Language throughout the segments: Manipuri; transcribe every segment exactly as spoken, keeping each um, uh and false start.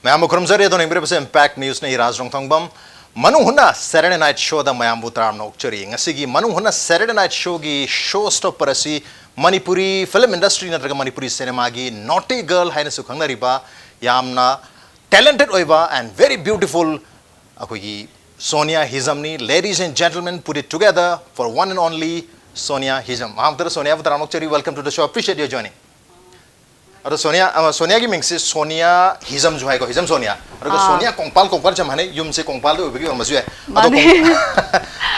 ꯃꯌꯥꯝꯕꯨ ꯈꯨꯔꯨꯝꯖꯔꯤ꯫ ꯑꯗꯣ ꯌꯦꯡꯕꯤꯔꯤꯕꯁꯦ ꯏꯝꯄꯦꯛ ꯅ꯭ꯌꯨꯁꯅ꯫ ꯑꯩ ꯔꯥꯖ ꯔꯣꯡꯊꯣꯡꯕꯝ꯫ ꯃꯅꯨꯡ ꯍꯨꯠꯅ ꯁꯦꯇꯔꯗꯦ ꯅꯥꯏꯠ ꯁꯣꯗ ꯃꯌꯥꯝꯕꯨ ꯇꯔꯥꯝꯅ ꯑꯣꯛꯆꯔꯤ꯫ ꯉꯁꯤꯒꯤ ꯃꯅꯨꯡ ꯍꯨꯠꯅ ꯁꯦꯇꯔꯗꯦ ꯅꯥꯏꯠ ꯁꯣꯒꯤ ꯁꯣ ꯁ꯭ꯇꯣꯞꯄꯔ ꯑꯁꯤ ꯃꯅꯤꯄꯨꯔꯤ ꯐꯤꯂꯝ ꯏꯟꯗꯁꯇ꯭ꯔꯤ ꯅꯠꯇ꯭ꯔꯒ ꯃꯅꯤꯄꯨꯔꯤ ꯁꯤꯅꯦꯃꯥꯒꯤ ꯅꯣꯇꯤ ꯒꯔꯜ ꯍꯥꯏꯅꯁꯨ ꯈꯪꯅꯔꯤꯕ, ꯌꯥꯝꯅ ꯇꯦꯂꯦꯟꯇꯦꯠ ꯑꯣꯏꯕ and very beautiful ꯑꯩꯈꯣꯏꯒꯤ Sonia ꯍꯤꯖꯝꯅꯤ꯫ Ladies and gentlemen, put it together for one and only Sonia Hijam. ꯃꯍꯥꯛꯇꯗ ꯁꯣꯅꯤꯌꯥꯕꯨ ꯇꯔꯥꯝꯅ ꯑꯣꯛꯆꯔꯤ꯫ Welcome to the show. Appreciate your joining. ꯑꯗꯣ ꯁꯣꯅꯤꯌꯥ, ꯑ, ꯁꯣꯅꯤꯌꯥꯒꯤ ꯃꯤꯡꯁꯦ ꯁꯣꯅꯤꯌꯥ ꯍꯤꯖꯝꯁꯨ ꯍꯥꯏꯀꯣ, ꯍꯤꯖꯝ ꯁꯣꯅꯤꯌꯥ꯫ ꯑꯗꯨꯒ ꯑꯥ꯫ ꯁꯣꯅꯤꯌꯥ ꯀꯣꯡꯄꯥꯜ, ꯀꯣꯡꯄꯥꯜ ꯆꯞ ꯃꯥꯟꯅꯩ, ꯌꯨꯝꯁꯦ ꯀꯣꯡꯄꯥꯜꯗ ꯑꯣꯏꯕꯒꯤ ꯑꯣꯏꯔꯝꯕꯁꯨ ꯌꯥꯏ꯫ ꯑꯗꯣ ꯃꯥꯅꯦ꯫ ꯀꯣꯡ-,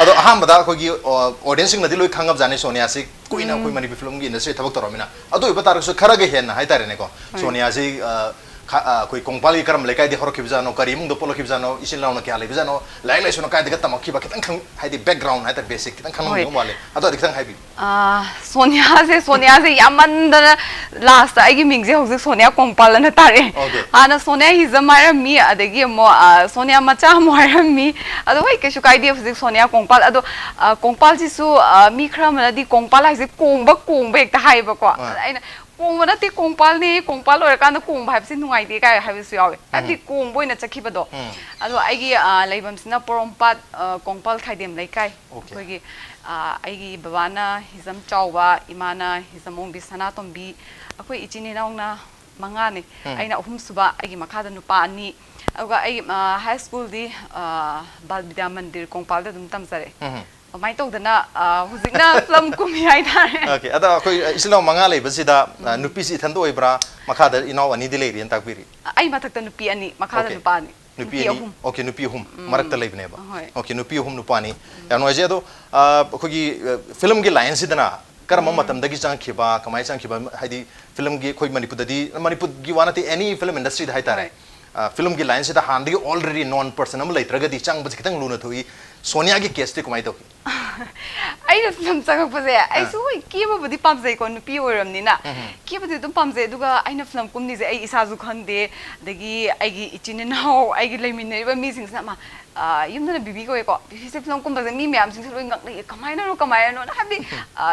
ꯑꯗꯣ ꯑꯍꯥꯟꯕꯗ ꯑꯩꯈꯣꯏꯒꯤ, ꯑ, ꯑꯣꯗꯤꯌꯟꯁꯁꯤꯡꯅꯗꯤ ꯂꯣꯏ ꯈꯪꯉꯕꯖꯥꯠꯅꯤ ꯁꯣꯅꯤꯌꯥꯁꯤ ꯀꯨꯏꯅ ꯎꯝ꯫ ꯑꯩꯈꯣꯏ ꯃꯅꯤꯄꯨꯔ ꯐꯤꯂꯝꯒꯤ ꯏꯟꯗꯁꯇ꯭ꯔꯤꯗ ꯊꯕꯛ ꯇꯧꯔꯃꯤꯅ꯫ ꯑꯗꯨ ꯑꯣꯏꯕ ꯇꯥꯔꯒꯁꯨ ꯈꯔꯒ ꯍꯦꯟꯅ ꯍꯥꯏꯇꯥꯔꯦꯅꯦꯀꯣ, ꯍꯣꯏ꯫ ꯁꯣꯅꯤꯌꯥꯁꯤ, ꯑ, ꯈ-, ꯑ, ꯑꯩꯈꯣꯏ ꯀꯣꯡꯄꯥꯜꯒꯤ ꯀꯔꯝꯕ ꯂꯩꯀꯥꯏꯗꯒꯤ ꯍꯧꯔꯛꯈꯤꯕꯖꯥꯠꯅꯣ, ꯀꯔꯤ ꯏꯃꯨꯡꯗ ꯄꯣꯛꯂꯛꯈꯤꯕꯖꯥꯠꯅꯣ, ꯏꯆꯤꯜ ꯏꯅꯥꯎꯅ ꯀꯌꯥ ꯂꯩꯕꯖꯥꯠꯅꯣ, ꯂꯥꯏꯔꯤꯛ ꯂꯥꯏꯁꯨꯅ ꯀꯥꯏꯗꯒ ꯇꯝꯃꯛꯈꯤꯕ, ꯈꯤꯇꯪ ꯈꯪ-, ꯍꯥꯏꯗꯤ ꯕꯦꯛꯒ꯭ꯔꯥꯎꯟ ꯍꯥꯏꯇꯥꯔꯦ, ꯕꯦꯁꯤꯛ ꯈꯤꯇꯪ ꯍꯣꯏ꯫ ꯈꯪꯉꯝꯗꯧ ꯃꯥꯜꯂꯦ꯫ ꯑꯗꯣ ꯑꯗꯨ ꯈꯤꯇꯪ ꯍꯥꯏꯕꯤꯌꯨ꯫ ꯑꯥ, ꯁꯣꯅꯤꯌꯥꯁꯦ, ꯁꯣꯅꯤꯌꯥꯁꯦ ꯌꯥꯝꯃꯟꯗꯅ ꯂꯥꯁꯇ ꯑꯩꯒꯤ ꯃꯤꯡꯁꯦ ꯍꯧꯖꯤꯛ ꯁꯣꯅꯤꯌꯥ ꯀꯣꯡꯄꯥꯜ ꯑꯅ ꯇꯥꯔꯛꯑꯦ꯫ ꯑꯣꯀꯦ꯫ ꯍꯥꯟꯅ ꯁꯣꯅꯤꯌꯥ ꯍꯤꯖꯝ ꯍꯥꯏꯔꯝꯃꯤ, ꯑꯗꯒꯤ ꯑꯃꯨꯛ, ꯑꯥ, ꯁꯣꯅꯤꯌꯥ ꯃꯆꯥ ꯑꯃꯨꯛ ꯍꯥꯏꯔꯝꯃꯤ꯫ ꯑꯗꯣ ꯍꯣꯏ, ꯀꯩꯁꯨ ꯀꯥꯏꯗꯦ, ꯍꯧꯖꯤꯛ ꯁꯣꯅꯤꯌꯥ ꯀꯣꯡꯄꯥꯜ꯫ ꯑꯗꯣ, ꯑꯥ, ꯀꯣꯡꯄꯥꯜꯁꯤꯁꯨ, ꯑꯥ, ꯃꯤ ꯈꯔ ꯑꯃꯅꯗꯤ ꯀꯣꯡꯄꯥꯜ ꯍꯥꯏꯁꯦ ꯀꯣꯡꯕ, ꯀꯣꯡꯕ ꯍꯦꯛꯇ ꯍꯥꯏꯌꯦꯕꯀꯣ꯫ ꯑꯥ꯫ ꯑꯗ ꯑꯩꯅ, "ꯀꯣꯡꯕ ꯅꯠꯇꯦ, ꯀꯣꯡꯄꯥꯜꯅꯦ, ꯀꯣꯡꯄꯥꯜ ꯑꯣꯏꯔꯀꯥꯟꯗ ꯀꯣꯡꯕ ꯍꯥꯏꯕꯁꯤ ꯅꯨꯡꯉꯥꯏꯇꯦ" ꯀꯥꯏ ꯍꯥꯏꯕꯁꯨ ꯌꯥꯎꯋꯦ꯫ ꯍꯥꯏꯕꯗꯤ ꯎꯝ꯫ ꯀꯣꯡꯕ ꯑꯣꯏꯅ ꯆꯠꯈꯤꯕꯗꯣ꯫ ꯎꯝ꯫ ꯑꯗꯣ ꯑꯩꯒꯤ, ꯑꯥ, ꯂꯩꯐꯝꯁꯤꯅ ꯄꯣꯔꯣꯝꯄꯥꯠ, ꯑꯥ, ꯀꯣꯡꯄꯥꯜ ꯈꯥꯏꯗꯦꯝ ꯂꯩꯀꯥꯏ꯫ ꯑꯣꯀꯦ꯫ ꯑꯩꯈꯣꯏꯒꯤ, ꯑꯥ, ꯑꯩꯒꯤ ꯕꯕꯥꯅ ꯍꯤꯖꯝ ꯆꯥꯎꯕ, ꯏꯃꯥꯅ ꯍꯤꯖꯝ ꯑꯣꯡꯕꯤ ꯁꯅꯥꯇꯣꯝꯕꯤ, ꯑꯩꯈꯣꯏ ꯏꯆꯤꯟ ꯏꯅꯥꯎꯅ ꯃꯉꯥꯅꯤ꯫ ꯎꯝ꯫ ꯑꯩꯅ ꯑꯍꯨꯝꯁꯨꯕ, ꯑꯩꯒꯤ ꯃꯈꯥꯗ ꯅꯨꯄꯥ ꯑꯅꯤ꯫ ꯑꯗꯨꯒ ꯑꯩ, ꯑꯥ, ꯍꯥꯏ ꯁ꯭ꯀꯨꯜꯗꯤ, ꯑꯥ, ꯕꯥꯜ ꯕꯤꯗ꯭ꯌꯥ ꯃꯟꯗꯤꯔ ꯀꯣꯡꯄꯥꯜꯗ ꯑꯗꯨꯝ ꯇꯝꯖꯔꯦ꯫ ꯎꯝ꯫ ꯑꯗꯨꯃꯥꯏꯅ ꯇꯧꯗꯅ, ꯑꯥ, ꯍꯧꯖꯤꯛꯅ ꯐꯤꯂꯝ ꯀꯨꯝꯃꯤ ꯍꯥꯏꯇꯥꯔꯦ꯫ ꯑꯣꯀꯦ꯫ ꯑꯗꯣ ꯑꯩꯈꯣꯏ, ꯑ, ꯏꯆꯤꯜ ꯏꯅꯥꯎ ꯃꯉꯥ ꯂꯩꯕꯁꯤꯗ, ꯑ, ꯎꯝ꯫ ꯅꯨꯄꯤꯁꯤ ꯏꯊꯟꯗ ꯑꯣꯏꯕ꯭ꯔꯥ? ꯃꯈꯥꯗ ꯏꯅꯥꯎ ꯑꯅꯤꯗꯤ ꯂꯩꯔꯤꯅ ꯇꯥꯛꯄꯤꯔꯤ? ꯑꯩ ꯃꯊꯛꯇ ꯅꯨꯄꯤ ꯑꯅꯤ, ꯃꯈꯥꯗ ꯑꯣꯀꯦ꯫ ꯅꯨꯄꯥ ꯑꯅꯤ꯫ ꯅꯨꯄꯤ ꯅꯨꯄꯤ ꯑꯅꯤ꯫ ꯑꯍꯨꯝ꯫ ꯑꯣꯀꯦ, ꯅꯨꯄꯤ ꯑꯍꯨꯝ꯫ ꯎꯝ꯫ ꯃꯔꯛꯇ ꯂꯩꯕꯅꯦꯕ꯫ ꯍꯣꯏ꯫ ꯑꯣꯀꯦ, ꯅꯨꯄꯤ ꯑꯍꯨꯝ, ꯅꯨꯄꯥ ꯑꯅꯤ꯫ ꯎꯝ꯫ ꯌꯥꯝ ꯅꯨꯡꯉꯥꯏꯖꯩ꯫ ꯑꯗꯣ, ꯑ, ꯑꯩꯈꯣꯏꯒꯤ, ꯑ, ꯐꯤꯂꯝꯒꯤ ꯂꯥꯏꯟꯁꯤꯗꯅ ꯀꯔꯝꯕ ꯎꯝ꯫ ꯃꯇꯝꯗꯒꯤ ꯆꯪꯉꯛꯈꯤꯕ, ꯀꯃꯥꯏꯅ ꯆꯪꯉꯛꯈꯤꯕ? ꯍꯥꯏꯗꯤ, ꯐꯤꯂꯝꯒꯤ, ꯑꯩꯈꯣꯏ ꯃꯅꯤꯄꯨꯔꯗꯗꯤ, ꯃꯅꯤꯄꯨꯔꯒꯤ ꯋꯥ ꯅꯠꯇꯦ, ꯑꯦꯅꯤ ꯐꯤꯂꯝ ꯏꯟꯗꯁꯇ꯭ꯔꯤꯗ ꯍꯥꯏꯇꯥꯔꯦ꯫ ꯍꯣꯏ꯫ ꯑ, ꯐꯤꯂꯝꯒꯤ ꯂꯥꯏꯟꯁꯤꯗ ꯍꯥꯟꯅꯗꯒꯤ already known person ꯑꯃ ꯂꯩꯇ꯭ꯔꯒꯗꯤ ꯆꯪꯕꯁꯦ ꯈꯤꯇꯪ ꯂꯨꯅ ꯊꯣꯛꯏ꯫ ꯁꯣꯅꯤꯌꯥꯒꯤ ꯀꯦꯁꯇꯤ ꯀꯃꯥꯏꯅ ꯇꯧꯈꯤ? ꯑꯩꯅ ꯐꯤꯂꯝ ꯆꯪꯉꯛꯄꯁꯦ, ꯑꯩꯁꯨ ꯍꯣꯏ ꯀꯦꯕꯕꯨꯗꯤ ꯄꯥꯝꯖꯩꯀꯣ, ꯅꯨꯄꯤ ꯑꯣꯏꯔꯕꯅꯤꯅ꯫ ꯎꯝ꯫ ꯀꯦꯕꯗꯤ ꯑꯗꯨꯝ ꯄꯥꯝꯖꯩ, ꯑꯗꯨꯒ ꯑꯩꯅ ꯐꯤꯂꯝ ꯀꯨꯝꯅꯤꯁꯦ ꯑꯩ ꯏꯁꯥꯁꯨ ꯈꯪꯗꯦ, ꯑꯗꯒꯤ ꯑꯩꯒꯤ ꯏꯆꯤꯟ ꯏꯅꯥꯎ, ꯑꯩꯒꯤ ꯂꯩꯃꯤꯟꯅꯔꯤꯕ ꯃꯤꯁꯤꯡꯁꯤꯅ, "ꯃꯥ, ꯑ, ꯌꯨꯝꯗꯅ ꯕꯤꯕꯤ ꯀꯧꯋꯦꯀꯣ, ꯕꯤꯕꯤꯁꯦ ꯐꯤꯂꯝ ꯀꯨꯝꯕꯁꯦ ꯃꯤ ꯃꯌꯥꯝꯁꯤꯡꯁꯦ ꯂꯣꯏ ꯉꯛꯅꯩꯌꯦ, ꯀꯃꯥꯏꯅꯅꯣ, ꯀꯃꯥꯏꯅꯅꯣꯅ?" ꯍꯥꯏꯕꯗꯤ, ꯑ,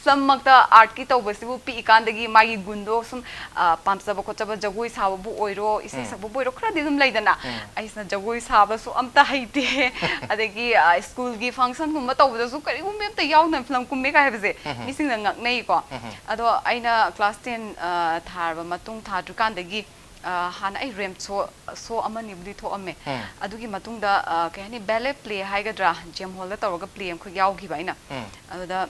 ꯐꯤꯂꯝꯃꯛꯇ ꯑꯥꯔꯠꯀꯤ ꯇꯧꯕꯁꯤꯕꯨ ꯄꯤꯛꯏꯀꯥꯟꯗꯒꯤ ꯃꯥꯒꯤ ꯒꯨꯟꯗꯣ ꯁꯨꯝ, ꯑ, ꯄꯥꯝꯖꯕ ꯈꯣꯠꯆꯕ, ꯖꯒꯣꯏ ꯁꯥꯕꯕꯨ ꯑꯣꯏꯔꯣ, ꯏꯁꯩ ꯎꯝ꯫ ꯁꯛꯄꯕꯨ ꯑꯣꯏꯔꯣ, ꯈꯔꯗꯤ ꯑꯗꯨꯝ ꯂꯩꯗꯅ꯫ ꯎꯝ꯫ ꯑꯩꯁꯤꯅ ꯖꯒꯣꯏ ꯁꯥꯕꯁꯨ ꯑꯝꯇ ꯍꯩꯇꯦ꯫ ꯑꯗꯒꯤ, ꯑ, ꯁ꯭ꯀꯨꯜꯒꯤ ꯐꯪꯁꯟꯒꯨꯝꯕ ꯇꯧꯕꯗꯁꯨ ꯀꯔꯤꯒꯨꯝꯕ ꯑꯝꯇ ꯌꯥꯎꯗꯅ ꯐꯤꯂꯝ ꯀꯨꯝꯃꯦ ꯀꯥꯏ ꯍꯥꯏꯕꯁꯦ ꯎꯝ꯫ ꯃꯤꯁꯤꯡꯅ ꯉꯛꯅꯩꯀꯣ꯫ ꯎꯝ꯫ ꯑꯗꯣ ꯑꯩꯅ ꯀ꯭ꯂꯥꯁ ꯇꯦꯟ, ꯑ, ꯊꯥꯔꯕ ꯃꯇꯨꯡ, ꯊꯥꯗ꯭ꯔꯤꯀꯥꯟꯗꯒꯤ, ꯑ, ꯍꯥꯟꯅ ꯑꯩ ꯔꯦꯝꯞ ꯁꯣ, ꯁꯣ ꯑꯃꯅꯤꯕꯨꯗꯤ ꯊꯣꯛꯑꯝꯃꯦ꯫ ꯎꯝ꯫ ꯑꯗꯨꯒꯤ ꯃꯇꯨꯡꯗ, ꯑ, ꯀꯩ ꯍꯥꯏꯅꯤ, ꯕꯦꯂꯦ ꯄ꯭ꯂꯦ ꯍꯥꯏꯒꯗ꯭ꯔꯥ, ꯖꯦꯝ ꯍꯣꯜꯗ ꯇꯧꯔꯒ ꯄ꯭ꯂꯦ ꯑꯃꯈꯛ ꯌꯥꯎꯈꯤꯕ ꯑꯩꯅ꯫ ꯎꯝ꯫ ꯑꯗꯨꯗ,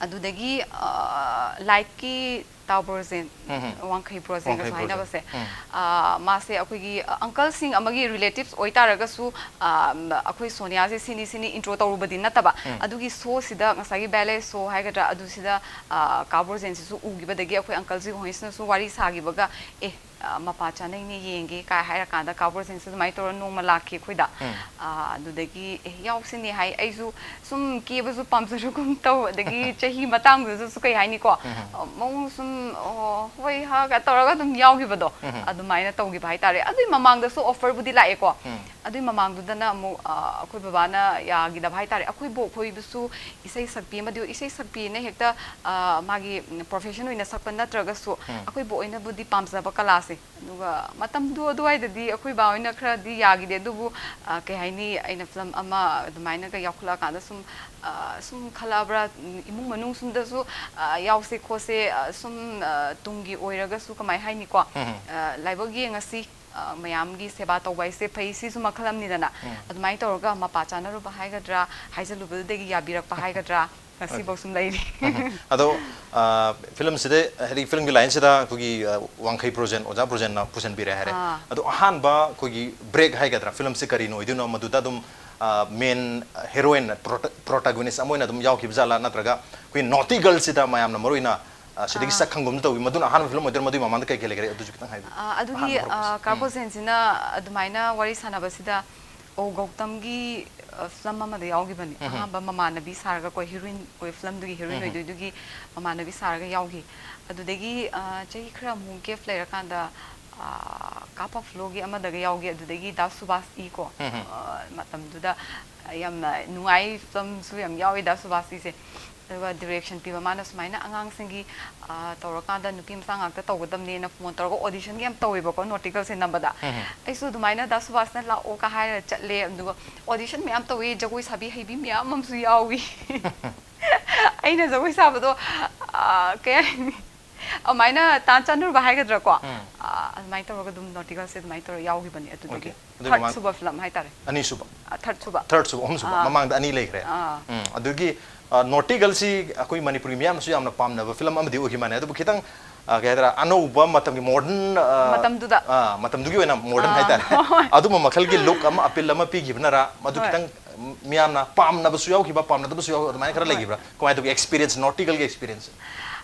ꯑꯗꯨꯗꯒꯤ, ꯑ, ꯂꯥꯏꯠꯀꯤ ꯇꯥꯎ ꯕ꯭ꯔꯣꯖꯦꯟ, ꯎꯝ, ꯎꯝ꯫ ꯋꯥꯡꯈꯩ ꯕ꯭ꯔꯣꯖꯦꯟꯒꯁꯨ ꯋꯥꯡꯈꯩ ꯕ꯭ꯔꯣꯖꯦꯟ꯫ ꯍꯥꯏꯅꯕꯁꯦ, ꯎꯝ꯫ ꯑ, ꯃꯥꯁꯦ ꯑꯩꯈꯣꯏꯒꯤ, ꯑ, ꯑꯪꯀꯜꯁꯤꯡ ꯑꯃꯒꯤ ꯔꯤꯂꯦꯇꯤꯞꯁ ꯑꯣꯏꯇꯥꯔꯒꯁꯨ, ꯑ, ꯑꯩꯈꯣꯏ ꯁꯣꯅꯤꯌꯥꯁꯦ ꯁꯤꯅꯤ ꯁꯤꯅꯤ ꯏꯟꯇ꯭ꯔꯣ ꯇꯧꯔꯨꯕꯗꯤ ꯅꯠꯇꯕ, ꯎꯝ꯫ ꯑꯗꯨꯒꯤ ꯁꯣꯁꯤꯗ, ꯉꯁꯥꯏꯒꯤ ꯕꯦꯂꯦ ꯁꯣ ꯍꯥꯏꯒꯗ꯭ꯔꯥ, ꯑꯗꯨꯁꯤꯗ, ꯑ, ꯀꯥ ꯕ꯭ꯔꯣꯖꯦꯟꯁꯤꯁꯨ ꯎꯈꯤꯕꯗꯒꯤ ꯑꯩꯈꯣꯏ ꯑꯪꯀꯜꯁꯤ ꯍꯣꯏꯁꯤꯅꯁꯨ ꯋꯥꯔꯤ ꯁꯥꯈꯤꯕꯒ, "ꯑꯦ, ꯑ, ꯃꯄꯥ ꯆꯥꯅꯩꯅꯦ, ꯌꯦꯡꯒꯦ" ꯀꯥꯏ ꯍꯥꯏꯔꯀꯥꯟꯗ ꯀꯥ ꯕ꯭ꯔꯣꯖꯦꯟꯁꯤ ꯑꯗꯨꯃꯥꯏꯅ ꯇꯧꯔ ꯅꯣꯡꯃ ꯂꯥꯛꯈꯤ ꯑꯩꯈꯣꯏꯗ꯫ ꯎꯝ꯫ ꯑ, ꯑꯗꯨꯗꯒꯤ, "ꯑꯦ, ꯌꯥꯎꯁꯤꯅꯦ" ꯍꯥꯏ꯫ ꯑꯩꯁꯨ ꯁꯨꯝ ꯀꯦꯕꯁꯨ ꯄꯥꯝꯖꯔꯨꯒꯨꯝ ꯇꯧ, ꯑꯗꯒꯤ ꯆꯍꯤ ꯃꯇꯥꯡꯗꯨꯗꯁꯨ ꯀꯩ ꯍꯥꯏꯅꯤꯀꯣ, ꯎꯝ꯫ ꯑ, ꯃꯑꯣꯡ ꯁꯨꯝ, "ꯑꯣ, ꯍꯣꯏ, ꯍꯥ" ꯀ ꯇꯧꯔꯒ ꯑꯗꯨꯝ ꯌꯥꯎꯈꯤꯕꯗꯣ, ꯎꯝ꯫ ꯑꯗꯨꯃꯥꯏꯅ ꯇꯧꯈꯤꯕ ꯍꯥꯏꯇꯥꯔꯦ꯫ ꯑꯗꯨꯏ ꯃꯃꯥꯡꯗꯁꯨ ꯑꯣꯐꯔꯕꯨꯗꯤ ꯂꯥꯛꯑꯦꯀꯣ꯫ ꯎꯝ꯫ ꯑꯗꯨꯏ ꯃꯃꯥꯡꯗꯨꯗꯅ ꯑꯃꯨꯛ, ꯑ, ꯑꯩꯈꯣꯏ ꯕꯕꯥꯅ ꯌꯥꯈꯤꯗꯕ ꯍꯥꯏꯇꯥꯔꯦ꯫ ꯑꯩꯈꯣꯏ ꯕꯣꯛ ꯈꯣꯏꯕꯁꯨ ꯏꯁꯩ ꯁꯛꯄꯤ ꯑꯃꯗꯤ ꯑꯣꯏ, ꯏꯁꯩ ꯁꯛꯄꯤꯅ ꯍꯦꯛꯇ, ꯑ, ꯃꯥꯒꯤ, ꯎꯝ, ꯄ꯭ꯔꯣꯐꯦꯁꯟ ꯑꯣꯏꯅ ꯁꯛꯄ ꯅꯠꯇ꯭ꯔꯒꯁꯨ, ꯎꯝ꯫ ꯑꯩꯈꯣꯏ ꯕꯣꯛ ꯍꯣꯏꯅꯕꯨꯗꯤ ꯄꯥꯝꯖꯕ ꯀꯂꯥꯁꯦ꯫ ꯑꯗꯨꯒ ꯃꯇꯝꯗꯨ ꯑꯗꯨꯋꯥꯏꯗꯗꯤ ꯑꯩꯈꯣꯏ ꯕꯥ ꯍꯣꯏꯅ ꯈꯔꯗꯤ ꯌꯥꯈꯤꯗꯦ, ꯑꯗꯨꯕꯨ, ꯑ, ꯀꯩ ꯍꯥꯏꯅꯤ, ꯑꯩꯅ ꯐꯤꯂꯝ ꯑꯃ ꯑꯗꯨꯃꯥꯏꯅꯒ ꯌꯥꯎꯈꯠꯂꯛꯑꯀꯥꯟꯗ ꯁꯨꯝ, ꯑ, ꯁꯨꯝ ꯈꯜꯂꯛꯑꯕ꯭ꯔꯥ, ꯎꯝ, ꯏꯃꯨꯡ ꯃꯅꯨꯡ ꯁꯨꯝꯗꯁꯨ, ꯑ, ꯌꯥꯎꯁꯦ ꯈꯣꯠꯁꯦ, ꯑ, ꯁꯨꯝ, ꯑ, ꯇꯨꯡꯒꯤ ꯑꯣꯏꯔꯒꯁꯨ ꯀꯃꯥꯏ ꯍꯥꯏꯅꯤꯀꯣ, ꯎꯝ꯫ ꯑ, ꯂꯥꯏꯕꯛ ꯌꯦꯡꯉꯁꯤ, ꯑ, ꯃꯌꯥꯝꯒꯤ ꯁꯦꯕꯥ ꯇꯧꯕ ꯍꯥꯏꯁꯦ ꯐꯩ, ꯁꯤꯁꯨ ꯃꯈꯜ ꯑꯃꯅꯤꯗꯅ꯫ ꯎꯝ꯫ ꯑꯗꯨꯃꯥꯏꯅ ꯇꯧꯔꯒ ꯃꯄꯥ ꯆꯥꯅꯔꯨꯕ ꯍꯥꯏꯒꯗ꯭ꯔꯥ, ꯍꯥꯏꯖꯜꯂꯨꯕꯗꯨꯗꯒꯤ ꯌꯥꯕꯤꯔꯛꯄ ꯍꯥꯏꯒꯗ꯭ꯔꯥ, ꯉꯁꯤꯐꯥꯎ ꯁꯨꯝ ꯂꯩꯔꯤ꯫ ꯎꯝ꯫ ꯑꯗꯣ, ꯑ, ꯐꯤꯂꯝꯁꯤꯗ, ꯍꯥꯏꯗꯤ ꯐꯤꯂꯝꯒꯤ ꯂꯥꯏꯟꯁꯤꯗ ꯑꯩꯈꯣꯏꯒꯤ, ꯑ, ꯋꯥꯡꯈꯩ ꯕ꯭ꯔꯣꯖꯦꯟ, ꯑꯣꯖꯥ ꯕ꯭ꯔꯣꯖꯦꯟꯅ ꯄꯨꯁꯤꯟꯕꯤꯔꯦ ꯍꯥꯏꯔꯦ꯫ ꯑꯥ꯫ ꯑꯗꯣ ꯑꯍꯥꯟꯕ ꯑꯩꯈꯣꯏꯒꯤ ꯕ꯭ꯔꯦꯛ ꯍꯥꯏꯒꯗ꯭ꯔꯥ, ꯐꯤꯂꯝꯁꯤ ꯀꯔꯤꯅ ꯑꯣꯏꯗꯣꯏꯅꯣ, ꯃꯗꯨꯗ ꯑꯗꯨꯝ, ꯑ, ꯃꯦꯟ ꯍꯦꯔꯣꯏꯟ, ꯄ꯭ꯔꯣꯇ-, ꯄ꯭ꯔꯣꯇꯥꯒꯣꯅꯤꯁ ꯑꯃ ꯑꯣꯏꯅ ꯑꯗꯨꯝ ꯌꯥꯎꯈꯤꯕ ꯖꯥꯠꯂꯥ, ꯅꯠꯇ꯭ꯔꯒ ꯑꯩꯈꯣꯏ ꯅꯣꯇꯤ ꯒꯔꯜꯁꯤꯗ ꯃꯌꯥꯝꯅ ꯃꯔꯨ ꯑꯣꯏꯅ, ꯑ, ꯁꯤꯗꯒꯤ ꯑꯥ꯫ ꯁꯛ ꯈꯪꯕ ꯑꯃ ꯇꯧꯏ, ꯃꯗꯨꯅ ꯑꯍꯥꯟꯕ ꯐꯤꯂꯝ ꯑꯣꯏꯗꯣꯏꯔꯥ, ꯃꯗꯨꯒꯤ ꯃꯃꯥꯡꯗ ꯀꯩ ꯀꯩ ꯂꯩꯈꯔꯦ, ꯑꯗꯨꯁꯨ ꯈꯤꯇꯪ ꯍꯥꯏꯕꯤꯌꯨ꯫ ꯑ, ꯑꯗꯨꯒꯤ, ꯑꯍꯥꯟꯕ ꯑ, ꯍꯧꯔꯛꯄꯁꯦ꯫ ꯀꯥ ꯎꯝ꯫ ꯕ꯭ꯔꯣꯖꯦꯟꯁꯤꯅ ꯑꯗꯨꯃꯥꯏꯅ ꯋꯥꯔꯤ ꯁꯥꯟꯅꯕꯁꯤꯗ, "ꯑꯣ, ꯒꯧꯇꯝꯒꯤ, ꯑ, ꯐꯤꯂꯝ ꯑꯃꯗ ꯌꯥꯎꯈꯤꯕꯅꯤ꯫ ꯑꯍꯥꯟꯕ ꯃꯃꯥꯟꯅꯕꯤ ꯁꯥꯔꯒ ꯀꯣ, ꯍꯤꯔꯣꯏꯟ, ꯑꯩꯈꯣꯏ ꯐꯤꯂꯝꯗꯨꯒꯤ ꯍꯤꯔꯣꯏꯟ ꯑꯣꯏꯗꯣꯏꯗꯨꯒꯤ ꯃꯃꯥꯟꯅꯕꯤ ꯁꯥꯔꯒ ꯌꯥꯎꯈꯤ꯫ ꯑꯗꯨꯗꯒꯤ, ꯑ, ꯆꯍꯤ ꯈꯔꯃꯨꯛ ꯒꯦꯞ ꯂꯩꯔꯀꯥꯟꯗ, ꯑ, ꯀꯥꯞꯄ ꯐ꯭ꯂꯣꯒꯤ ꯑꯃꯗꯒ ꯌꯥꯎꯈꯤ꯫ ꯑꯗꯨꯗꯒꯤ ꯗꯥ ꯁꯨꯕꯥꯁ ꯏ ꯀꯣ, ꯑ, ꯃꯇꯝꯗꯨꯗ ꯌꯥꯝꯅ ꯅꯨꯡꯉꯥꯏ, ꯐꯤꯂꯝꯁꯨ ꯌꯥꯝ ꯌꯥꯎꯋꯤ ꯗꯥ ꯁꯨꯕꯥꯁ ꯏꯁꯦ꯫ ꯑꯗꯨꯒ ꯗꯤꯔꯦꯛꯁꯟ ꯄꯤꯕ ꯃꯥꯅ ꯁꯨꯃꯥꯏꯅ ꯑꯉꯥꯡꯁꯤꯡꯒꯤ, ꯑ, ꯇꯧꯔꯀꯥꯟꯗ ꯅꯨꯄꯤ ꯃꯆꯥ ꯉꯥꯛꯇ ꯇꯧꯒꯗꯕꯅꯦꯅ ꯐꯣꯟ ꯇꯧꯔꯒ ꯑꯣꯗꯤꯁꯟꯒꯤ ꯌꯥꯝ ꯇꯧꯋꯦꯕꯀꯣ ꯅꯣꯔꯇꯤꯀꯜꯁꯦ ꯅꯝꯕꯗ꯫ ꯑꯩꯁꯨ ꯑꯗꯨꯃꯥꯏꯅ ꯗꯥ ꯁꯨꯕꯥꯁꯅ ꯂꯥꯛꯑꯣꯒ ꯍꯥꯏꯔ ꯆꯠꯂꯦ꯫ ꯑꯗꯨꯒ ꯑꯣꯗꯤꯁꯟ ꯃꯌꯥꯝ ꯇꯧꯋꯤ, ꯖꯒꯣꯏ ꯁꯥꯕꯤ ꯍꯩꯕꯤ ꯃꯌꯥꯝ ꯑꯃꯁꯨ ꯌꯥꯎꯏ꯫ ꯑꯩꯅ ꯖꯒꯣꯏ ꯁꯥꯕꯗꯣ, ꯑ, ꯀꯩ ꯍꯥꯏꯅꯤ? ꯑꯗꯨꯃꯥꯏꯅ ꯇꯥꯟ ꯆꯥꯟꯅꯔꯨꯕ ꯍꯥꯏꯒꯗ꯭ꯔꯥꯀꯣ? ꯎꯝ꯫ ꯑ, ꯑꯗꯨꯃꯥꯏꯅ ꯇꯧꯔꯒ ꯑꯗꯨꯝ ꯅꯣꯔꯇꯤꯀꯜꯁꯦ ꯑꯗꯨꯃꯥꯏꯅ ꯇꯧꯔꯒ ꯌꯥꯎꯈꯤꯕꯅꯤ꯫ ꯑꯗꯨꯗꯒꯤ ꯑꯣꯀꯦ꯫ ꯑꯗꯨꯒꯤ ꯊꯥꯔꯠ ꯃꯃꯥꯡ ꯁꯨꯕ ꯐꯤꯂꯝ ꯍꯥꯏꯇꯥꯔꯦ꯫ ꯑꯅꯤꯁꯨꯕ꯫ ꯑ, ꯊꯥꯔꯠ ꯁꯨꯕ꯫ ꯊꯥꯔꯠ ꯁꯨꯕ, ꯑꯍꯨꯝ ꯁꯨꯕ꯫ ꯑꯥ꯫ ꯃꯃꯥꯡꯗ ꯑꯅꯤ ꯂꯩꯈ꯭ꯔꯦ꯫ ꯑꯥ꯫ ꯎꯝ꯫ ꯑꯗꯨꯒꯤ, ꯑ, ꯅꯣꯔꯇꯤꯀꯜꯁꯤ ꯑꯩꯈꯣꯏ ꯃꯅꯤꯄꯨꯔꯒꯤ ꯃꯤꯌꯥꯝꯅꯁꯨ ꯌꯥꯝꯅ ꯄꯥꯝꯅꯕ ꯐꯤꯂꯝ ꯑꯃꯗꯤ ꯑꯣꯏꯈꯤ ꯃꯥꯅꯦ꯫ ꯑꯗꯨꯕꯨ ꯈꯤꯇꯪ, ꯑ, ꯀꯩ ꯍꯥꯏꯗꯣꯏꯔꯥ, ꯑꯅꯧꯕ ꯃꯇꯝꯒꯤ ꯃꯣꯗꯔꯟ, ꯑ, ꯃꯇꯝꯗꯨꯗ꯫ ꯑ, ꯃꯇꯝꯗꯨꯒꯤ ꯑꯣꯏꯅ ꯃꯣꯗꯔꯟ ꯑꯥ, ꯍꯥꯏꯇꯥꯔꯦ꯫ ꯍꯣꯏ꯫ ꯑꯗꯨꯝꯕ ꯃꯈꯜꯒꯤ ꯂꯨꯛ ꯑꯃ, ꯑꯄꯤꯜ ꯑꯃ ꯄꯤꯈꯤꯕꯅꯔ, ꯃꯗꯨ ꯍꯣꯏ꯫ ꯈꯤꯇꯪ ꯃꯤꯌꯥꯝꯅ ꯄꯥꯝꯅꯕꯁꯨ ꯌꯥꯎꯈꯤꯕ, ꯄꯥꯝꯅꯗꯕꯁꯨ ꯌꯥꯎꯈꯤꯕ, ꯑꯗꯨꯃꯥꯏꯅ ꯈꯔ ꯍꯣꯏ꯫ ꯂꯩꯈꯤꯕ꯭ꯔꯥ? ꯀꯃꯥꯏꯅ ꯇꯧꯒꯦ ꯑꯦꯛꯁꯄꯤꯔꯤꯌꯦꯟꯁ, ꯅꯣꯔꯇꯤꯀꯜꯒꯤ ꯑꯦꯛꯁꯄꯤꯔꯤꯌꯦꯟꯁ?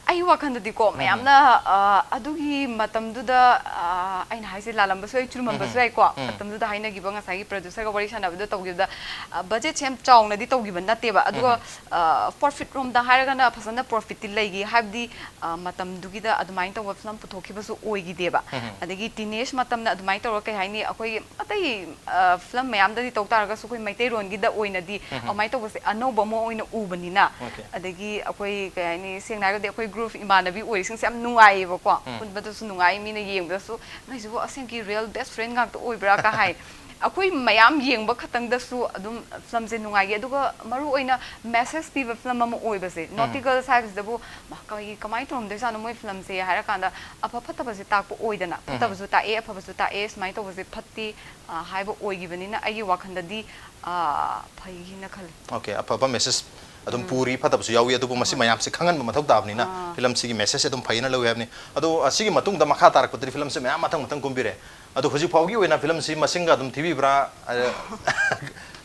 ꯑꯩ ꯋꯥꯈꯜꯗꯗꯤꯀꯣ, ꯎꯝ꯫ ꯃꯌꯥꯝꯅ, ꯑ, ꯑꯗꯨꯒꯤ ꯃꯇꯝꯗꯨꯗ, ꯑ, ꯑꯩꯅ ꯍꯥꯏꯁꯦ ꯂꯥꯜꯂꯝꯕꯁꯨ ꯌꯥꯏ, ꯆꯨꯝꯃꯝꯕꯁꯨ ꯎꯝ꯫ ꯌꯥꯏꯀꯣ꯫ ꯎꯝ꯫ ꯃꯇꯝꯗꯨꯗ ꯍꯥꯏꯅꯈꯤꯕ ꯉꯁꯥꯏꯒꯤ ꯄ꯭ꯔꯣꯗ꯭ꯌꯨꯁꯔꯒ ꯋꯥꯔꯤ ꯁꯥꯟꯅꯕꯗ ꯇꯧꯈꯤꯕꯗ, ꯑ, ꯕꯖꯦꯠꯁꯦ ꯌꯥꯝ ꯆꯥꯎꯅꯗꯤ ꯇꯧꯈꯤꯕ ꯅꯠꯇꯦꯕ꯫ ꯑꯗꯨꯒ, ꯎꯝ꯫ ꯑ, ꯄ꯭ꯔꯣꯐꯤꯠ ꯔꯣꯝꯗ ꯍꯥꯏꯔꯒꯅ ꯐꯖꯅ ꯄ꯭ꯔꯣꯐꯤꯠꯇꯤ ꯂꯩꯈꯤ꯫ ꯍꯥꯏꯕꯗꯤ, ꯑ, ꯃꯇꯝꯗꯨꯒꯤꯗ ꯑꯗꯨꯃꯥꯏꯅ ꯇꯧꯕ ꯐꯤꯂꯝ ꯄꯨꯊꯣꯛꯈꯤꯕꯁꯨ ꯑꯣꯏꯈꯤꯗꯦꯕ꯫ ꯎꯝ꯫ ꯑꯗꯒꯤ ꯇꯤꯅꯦꯖ ꯃꯇꯝꯗ ꯑꯗꯨꯃꯥꯏꯅ ꯇꯧꯔꯒ, ꯀꯩ ꯍꯥꯏꯅꯤ, ꯑꯩꯈꯣꯏꯒꯤ ꯑꯇꯩ, ꯑ, ꯐꯤꯂꯝ ꯃꯌꯥꯝꯗꯗꯤ ꯇꯧ ꯇꯥꯔꯒꯁꯨ ꯑꯩꯈꯣꯏ ꯃꯩꯇꯩꯔꯣꯟꯒꯤꯗ ꯑꯣꯏꯅꯗꯤ ꯎꯝ꯫ ꯑꯗꯨꯃꯥꯏꯅ ꯇꯧꯕꯁꯦ ꯑꯅꯧꯕ ꯑꯃ ꯑꯣꯏꯅ ꯎꯕꯅꯤꯅ, ꯑꯣꯀꯦ꯫ ꯑꯗꯒꯤ ꯑꯩꯈꯣꯏ, ꯀꯩ ꯍꯥꯏꯅꯤ, ꯁꯦꯡꯅ ꯍꯥꯏꯔꯒꯗꯤ ꯑꯩꯈꯣꯏ ꯒ꯭ꯔꯨꯞ ꯏꯃꯥꯟꯅꯕꯤ ꯑꯣꯏꯔꯤꯁꯤꯡꯁꯦ ꯌꯥꯝ ꯅꯨꯡꯉꯥꯏꯌꯦꯕꯀꯣ꯫ ꯎꯝ꯫ ꯄꯨꯟꯕꯗꯁꯨ ꯅꯨꯡꯉꯥꯏ, ꯃꯤꯅ ꯌꯦꯡꯕꯗꯁꯨ, "ꯅꯣꯏꯁꯤꯕꯨ ꯑꯁꯦꯡꯀꯤ ꯔꯤꯌꯦꯜ ꯕꯦꯁ ꯐ꯭ꯔꯦꯟ ꯉꯥꯛꯇ ꯑꯣꯏꯕ꯭ꯔꯥ?" ꯀ ꯍꯥꯏ꯫ ꯑꯩꯈꯣꯏ ꯃꯌꯥꯝ ꯌꯦꯡꯕ ꯈꯛꯇꯪꯗꯁꯨ ꯑꯗꯨꯝ ꯐꯤꯂꯝꯁꯦ ꯅꯨꯡꯉꯥꯏꯈꯤ꯫ ꯑꯗꯨꯒ ꯃꯔꯨ ꯑꯣꯏꯅ ꯃꯦꯁꯦꯖ ꯄꯤꯕ ꯐꯤꯂꯝ ꯑꯃ ꯑꯣꯏꯕꯁꯦ, ꯎꯝ꯫ ꯅꯣꯔꯇꯤꯀꯜꯁ ꯍꯥꯏꯕꯁꯤꯗꯕꯨ, "ꯃꯥ, ꯀꯩ, ꯀꯃꯥꯏꯅ ꯇꯧꯔꯝꯗꯣꯏꯖꯥꯠꯅꯣ ꯃꯣꯏ ꯐꯤꯂꯝꯁꯦ?" ꯍꯥꯏꯔꯀꯥꯟꯗ ꯑꯐ ꯐꯠꯇꯕꯁꯦ ꯇꯥꯛꯄ ꯑꯣꯏꯗꯅ, ꯎꯝ꯫ ꯐꯠꯇꯕꯁꯨ ꯇꯥꯛꯑꯦ, ꯑꯐꯕꯁꯨ ꯇꯥꯛꯑꯦ, ꯁꯨꯃꯥꯏꯅ ꯇꯧꯕꯁꯦ ꯐꯠꯇꯦ, ꯑ, ꯍꯥꯏꯕ ꯑꯣꯏꯈꯤꯕꯅꯤꯅ ꯑꯩꯒꯤ ꯋꯥꯈꯜꯗꯗꯤ, ꯑ, ꯐꯩꯅ ꯈꯜꯂꯤ꯫ ꯑꯣꯀꯦ, ꯑꯐꯕ ꯃꯦꯁꯦꯖ ꯑꯗꯨꯝ ꯎꯝ꯫ ꯄꯨꯔꯤ, ꯐꯠꯇꯕꯁꯨ ꯌꯥꯎꯏ, ꯑꯗꯨꯕꯨ ꯃꯁꯤ ꯍꯣꯏ꯫ ꯃꯌꯥꯝꯁꯦ ꯈꯪꯍꯟꯕ ꯃꯊꯧ ꯇꯥꯕꯅꯤꯅ ꯑꯥ꯫ ꯐꯤꯂꯝꯁꯤꯒꯤ ꯃꯦꯁꯦꯖꯁꯦ ꯑꯗꯨꯝ ꯐꯩꯅ ꯂꯧꯏ ꯍꯥꯏꯕꯅꯤ꯫ ꯑꯗꯣ, ꯑ, ꯁꯤꯒꯤ ꯃꯇꯨꯡꯗ ꯃꯈꯥ ꯇꯥꯔꯛꯄꯗꯗꯤ ꯐꯤꯂꯝꯁꯦ ꯃꯌꯥꯝ ꯃꯊꯪ ꯃꯊꯪ ꯀꯨꯝꯕꯤꯔꯦ꯫ ꯑꯗꯣ ꯍꯧꯖꯤꯛ ꯐꯥꯎꯒꯤ ꯑꯣꯏꯅ ꯐꯤꯂꯝꯁꯤ ꯃꯁꯤꯡꯒ ꯑꯗꯨꯝ ꯊꯤꯕꯤꯕ꯭ꯔꯥ? ꯑ,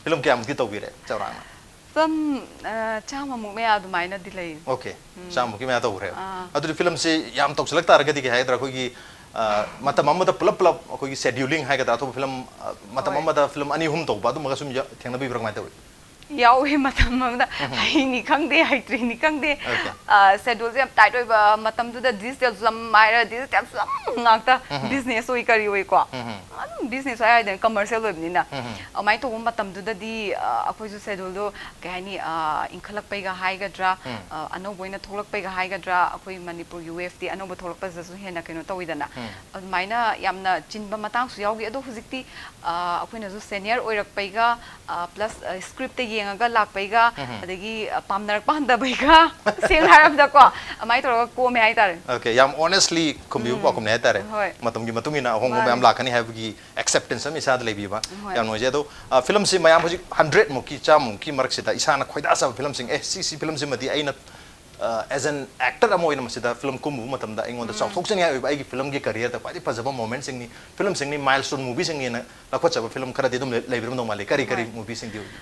ꯐꯤꯂꯝ ꯀꯌꯥꯃꯨꯛꯇꯤ ꯇꯧꯕꯤꯔꯦ ꯆꯥꯎꯔꯥꯛꯅ? ꯐꯤꯂꯝ, ꯑ, ꯆꯥꯝꯃꯃꯨꯛ ꯃꯌꯥ ꯑꯗꯨꯃꯥꯏꯅꯗꯤ ꯂꯩ꯫ ꯑꯣꯀꯦ, ꯎꯝ꯫ ꯆꯥꯝꯃꯃꯨꯛꯀꯤ ꯃꯌꯥ ꯇꯧꯈ꯭ꯔꯦ꯫ ꯑꯥ꯫ ꯑꯗꯨꯗꯤ ꯐꯤꯂꯝꯁꯤ ꯌꯥꯝ ꯇꯧꯁꯤꯜꯂꯛ ꯇꯥꯔꯒꯗꯤ ꯀꯩ ꯍꯥꯏꯒꯗ꯭ꯔꯥ, ꯑꯩꯈꯣꯏꯒꯤ, ꯑ, ꯃꯇꯝ ꯑꯃꯗ ꯄꯨꯂꯞ ꯄꯨꯂꯞ ꯑꯩꯈꯣꯏꯒꯤ ꯁꯦꯗ꯭ꯌꯨꯂꯤꯡ ꯍꯥꯏꯒꯗ꯭ꯔꯥ, ꯑꯇꯣꯞꯄ ꯐꯤꯂꯝ, ꯑ, ꯃꯇꯝ ꯍꯣꯏ꯫ ꯑꯃꯗ ꯐꯤꯂꯝ ꯑꯅꯤ ꯑꯍꯨꯝ ꯇꯧꯕ ꯑꯗꯨꯝꯕꯒ ꯁꯨꯝ ꯌꯥ-, ꯊꯦꯡꯅꯕꯤꯕ꯭ꯔꯥ, ꯀꯃꯥꯏꯅ ꯇꯧꯏ? ꯌꯥꯎꯋꯤ꯫ ꯃꯇꯝ ꯑꯃꯗ ꯍꯩꯅꯤ ꯈꯪꯗꯦ, ꯍꯩꯇ꯭ꯔꯤꯅꯤ ꯈꯪꯗꯦ, Okay. ꯁꯦꯗ꯭ꯌꯨꯜꯁꯦ ꯌꯥꯝ ꯇꯥꯏꯠ ꯑꯣꯏꯕ ꯃꯇꯝꯗꯨꯗ, ꯗꯤꯖꯤꯇꯦꯜ ꯐꯤꯂꯝ ꯍꯥꯏꯔ ꯗꯤꯖꯤꯇꯦꯜ ꯐꯤꯂꯝ ꯉꯥꯛꯇ, ꯕꯤꯖꯤꯅꯦꯁ ꯑꯣꯏ ꯀꯔꯤ ꯑꯣꯏꯀꯣ, ꯑꯗꯨꯝ ꯕꯤꯖꯤꯅꯦꯁ ꯑꯣꯏ ꯍꯥꯏꯗꯅ, ꯀꯃꯔꯁꯤꯌꯦꯜ ꯑꯣꯏꯕꯅꯤꯅ꯫ ꯑꯗꯨꯃꯥꯏꯅ ꯇꯧꯕ ꯃꯇꯝꯗꯨꯗꯗꯤ, ꯑ, ꯑꯩꯈꯣꯏꯁꯨ ꯁꯦꯗ꯭ꯌꯨꯜꯗꯣ ꯀꯩ ꯍꯥꯏꯅꯤ, ꯑ, ꯏꯟꯈꯠꯂꯛꯄꯩꯒ ꯍꯥꯏꯒꯗ꯭ꯔꯥ, ꯑ, ꯑꯅꯧꯕ ꯑꯣꯏꯅ ꯊꯣꯛꯂꯛꯄꯩꯒ ꯍꯥꯏꯒꯗ꯭ꯔꯥ, ꯑꯩꯈꯣꯏ ꯃꯅꯤꯄꯨꯔꯒꯤ ꯋꯦꯐꯇꯤ ꯑꯅꯧꯕ ꯊꯣꯛꯂꯛꯄꯁꯤꯗꯁꯨ ꯍꯦꯟꯅ ꯀꯩꯅꯣ ꯇꯧꯋꯤꯗꯅ꯫ ꯑꯗꯨꯃꯥꯏꯅ ꯌꯥꯝꯅ ꯆꯤꯟꯕ ꯃꯇꯥꯡꯁꯨ ꯌꯥꯎꯈꯤ꯫ ꯑꯗꯣ ꯍꯧꯖꯤꯛꯇꯤ, ꯑ, ꯑꯩꯈꯣꯏꯅꯁꯨ ꯁꯦꯅꯤꯌꯔ ꯑꯣꯏꯔꯛꯄꯩꯒ, ꯑ, ꯄ꯭ꯂꯁ, ꯑ, ꯁ꯭ꯀ꯭ꯔꯤꯞꯇ ꯌꯦꯡꯉꯒ ꯂꯥꯛꯄꯩꯒ, ꯑꯗꯒꯤ, ꯑ, ꯄꯥꯝꯅꯔꯛꯄ ꯍꯟꯊꯕꯩꯒ, ꯁꯦꯡꯅ ꯍꯥꯏꯔꯕꯗꯀꯣ, ꯑꯗꯨꯃꯥꯏꯅ ꯇꯧꯔꯒ ꯀꯣꯝꯃꯦ ꯍꯥꯏꯇꯥꯔꯦ꯫ Okay, ꯌꯥꯝ honestly ꯈꯨꯝꯕꯤꯕ ꯄꯥꯎꯈꯨꯝꯅꯤ ꯍꯥꯏꯇꯥꯔꯦ꯫ ꯍꯣꯏ꯫ ꯃꯇꯝꯒꯤ ꯃꯇꯨꯡ ꯏꯟꯅ ꯑꯍꯣꯡꯕ ꯃꯥꯅꯦ꯫ ꯃꯌꯥꯝ ꯂꯥꯛꯀꯅꯤ ꯍꯥꯏꯕꯒꯤ acceptance ꯑꯃ ꯏꯁꯥꯗ ꯂꯩꯕꯤꯕ꯫ ꯍꯣꯏ꯫ ꯌꯥꯝ ꯅꯨꯡꯉꯥꯏꯖꯩ꯫ ꯑꯗꯣ, ꯑ, ꯐꯤꯂꯝꯁꯤ ꯃꯌꯥꯝ ꯍꯧꯖꯤꯛ ꯍꯟꯗ꯭ꯔꯦꯠ ꯃꯨꯛꯀꯤ, ꯆꯥꯝꯃꯃꯨꯛꯀꯤ ꯃꯔꯛꯁꯤꯗ ꯏꯁꯥꯅ ꯈꯣꯏꯗꯥꯖꯕ ꯐꯤꯂꯝꯁꯤꯡ, ꯑꯦ, ꯁꯤ, ꯁꯤ ꯐꯤꯂꯝꯁꯤꯃꯗꯤ ꯑꯩꯅ, ꯑ, as an actor ꯑꯃ ꯑꯣꯏꯅ ꯃꯁꯤꯗ ꯐꯤꯂꯝ ꯀꯨꯝꯃꯨꯕ ꯃꯇꯝꯗ ꯑꯩꯉꯣꯟꯗ ꯆꯥꯎꯊꯣꯛꯆꯅꯤꯡꯉꯥꯏ ꯑꯣꯏꯕ ꯑꯩꯒꯤ ꯐꯤꯂꯝꯒꯤ careerꯗ ꯈ꯭ꯋꯥꯏꯗꯒꯤ ꯐꯖꯕ momentꯁꯤꯡꯅꯤ, ꯐꯤꯂꯝꯁꯤꯡꯅꯤ, milestone movieꯁꯤꯡꯅꯤꯅ ꯂꯧꯈꯠꯆꯕ ꯐꯤꯂꯝ ꯈꯔꯗꯤ ꯑꯗꯨꯝ ꯂꯩ-, ꯂꯩꯕꯤꯔꯝꯗꯧ ꯃꯥꯜꯂꯤ꯫ ꯀꯔꯤ ꯀꯔꯤ ꯍꯣꯏ꯫ Movieꯁꯤꯡꯗꯤ ꯑꯣꯏꯒꯦ?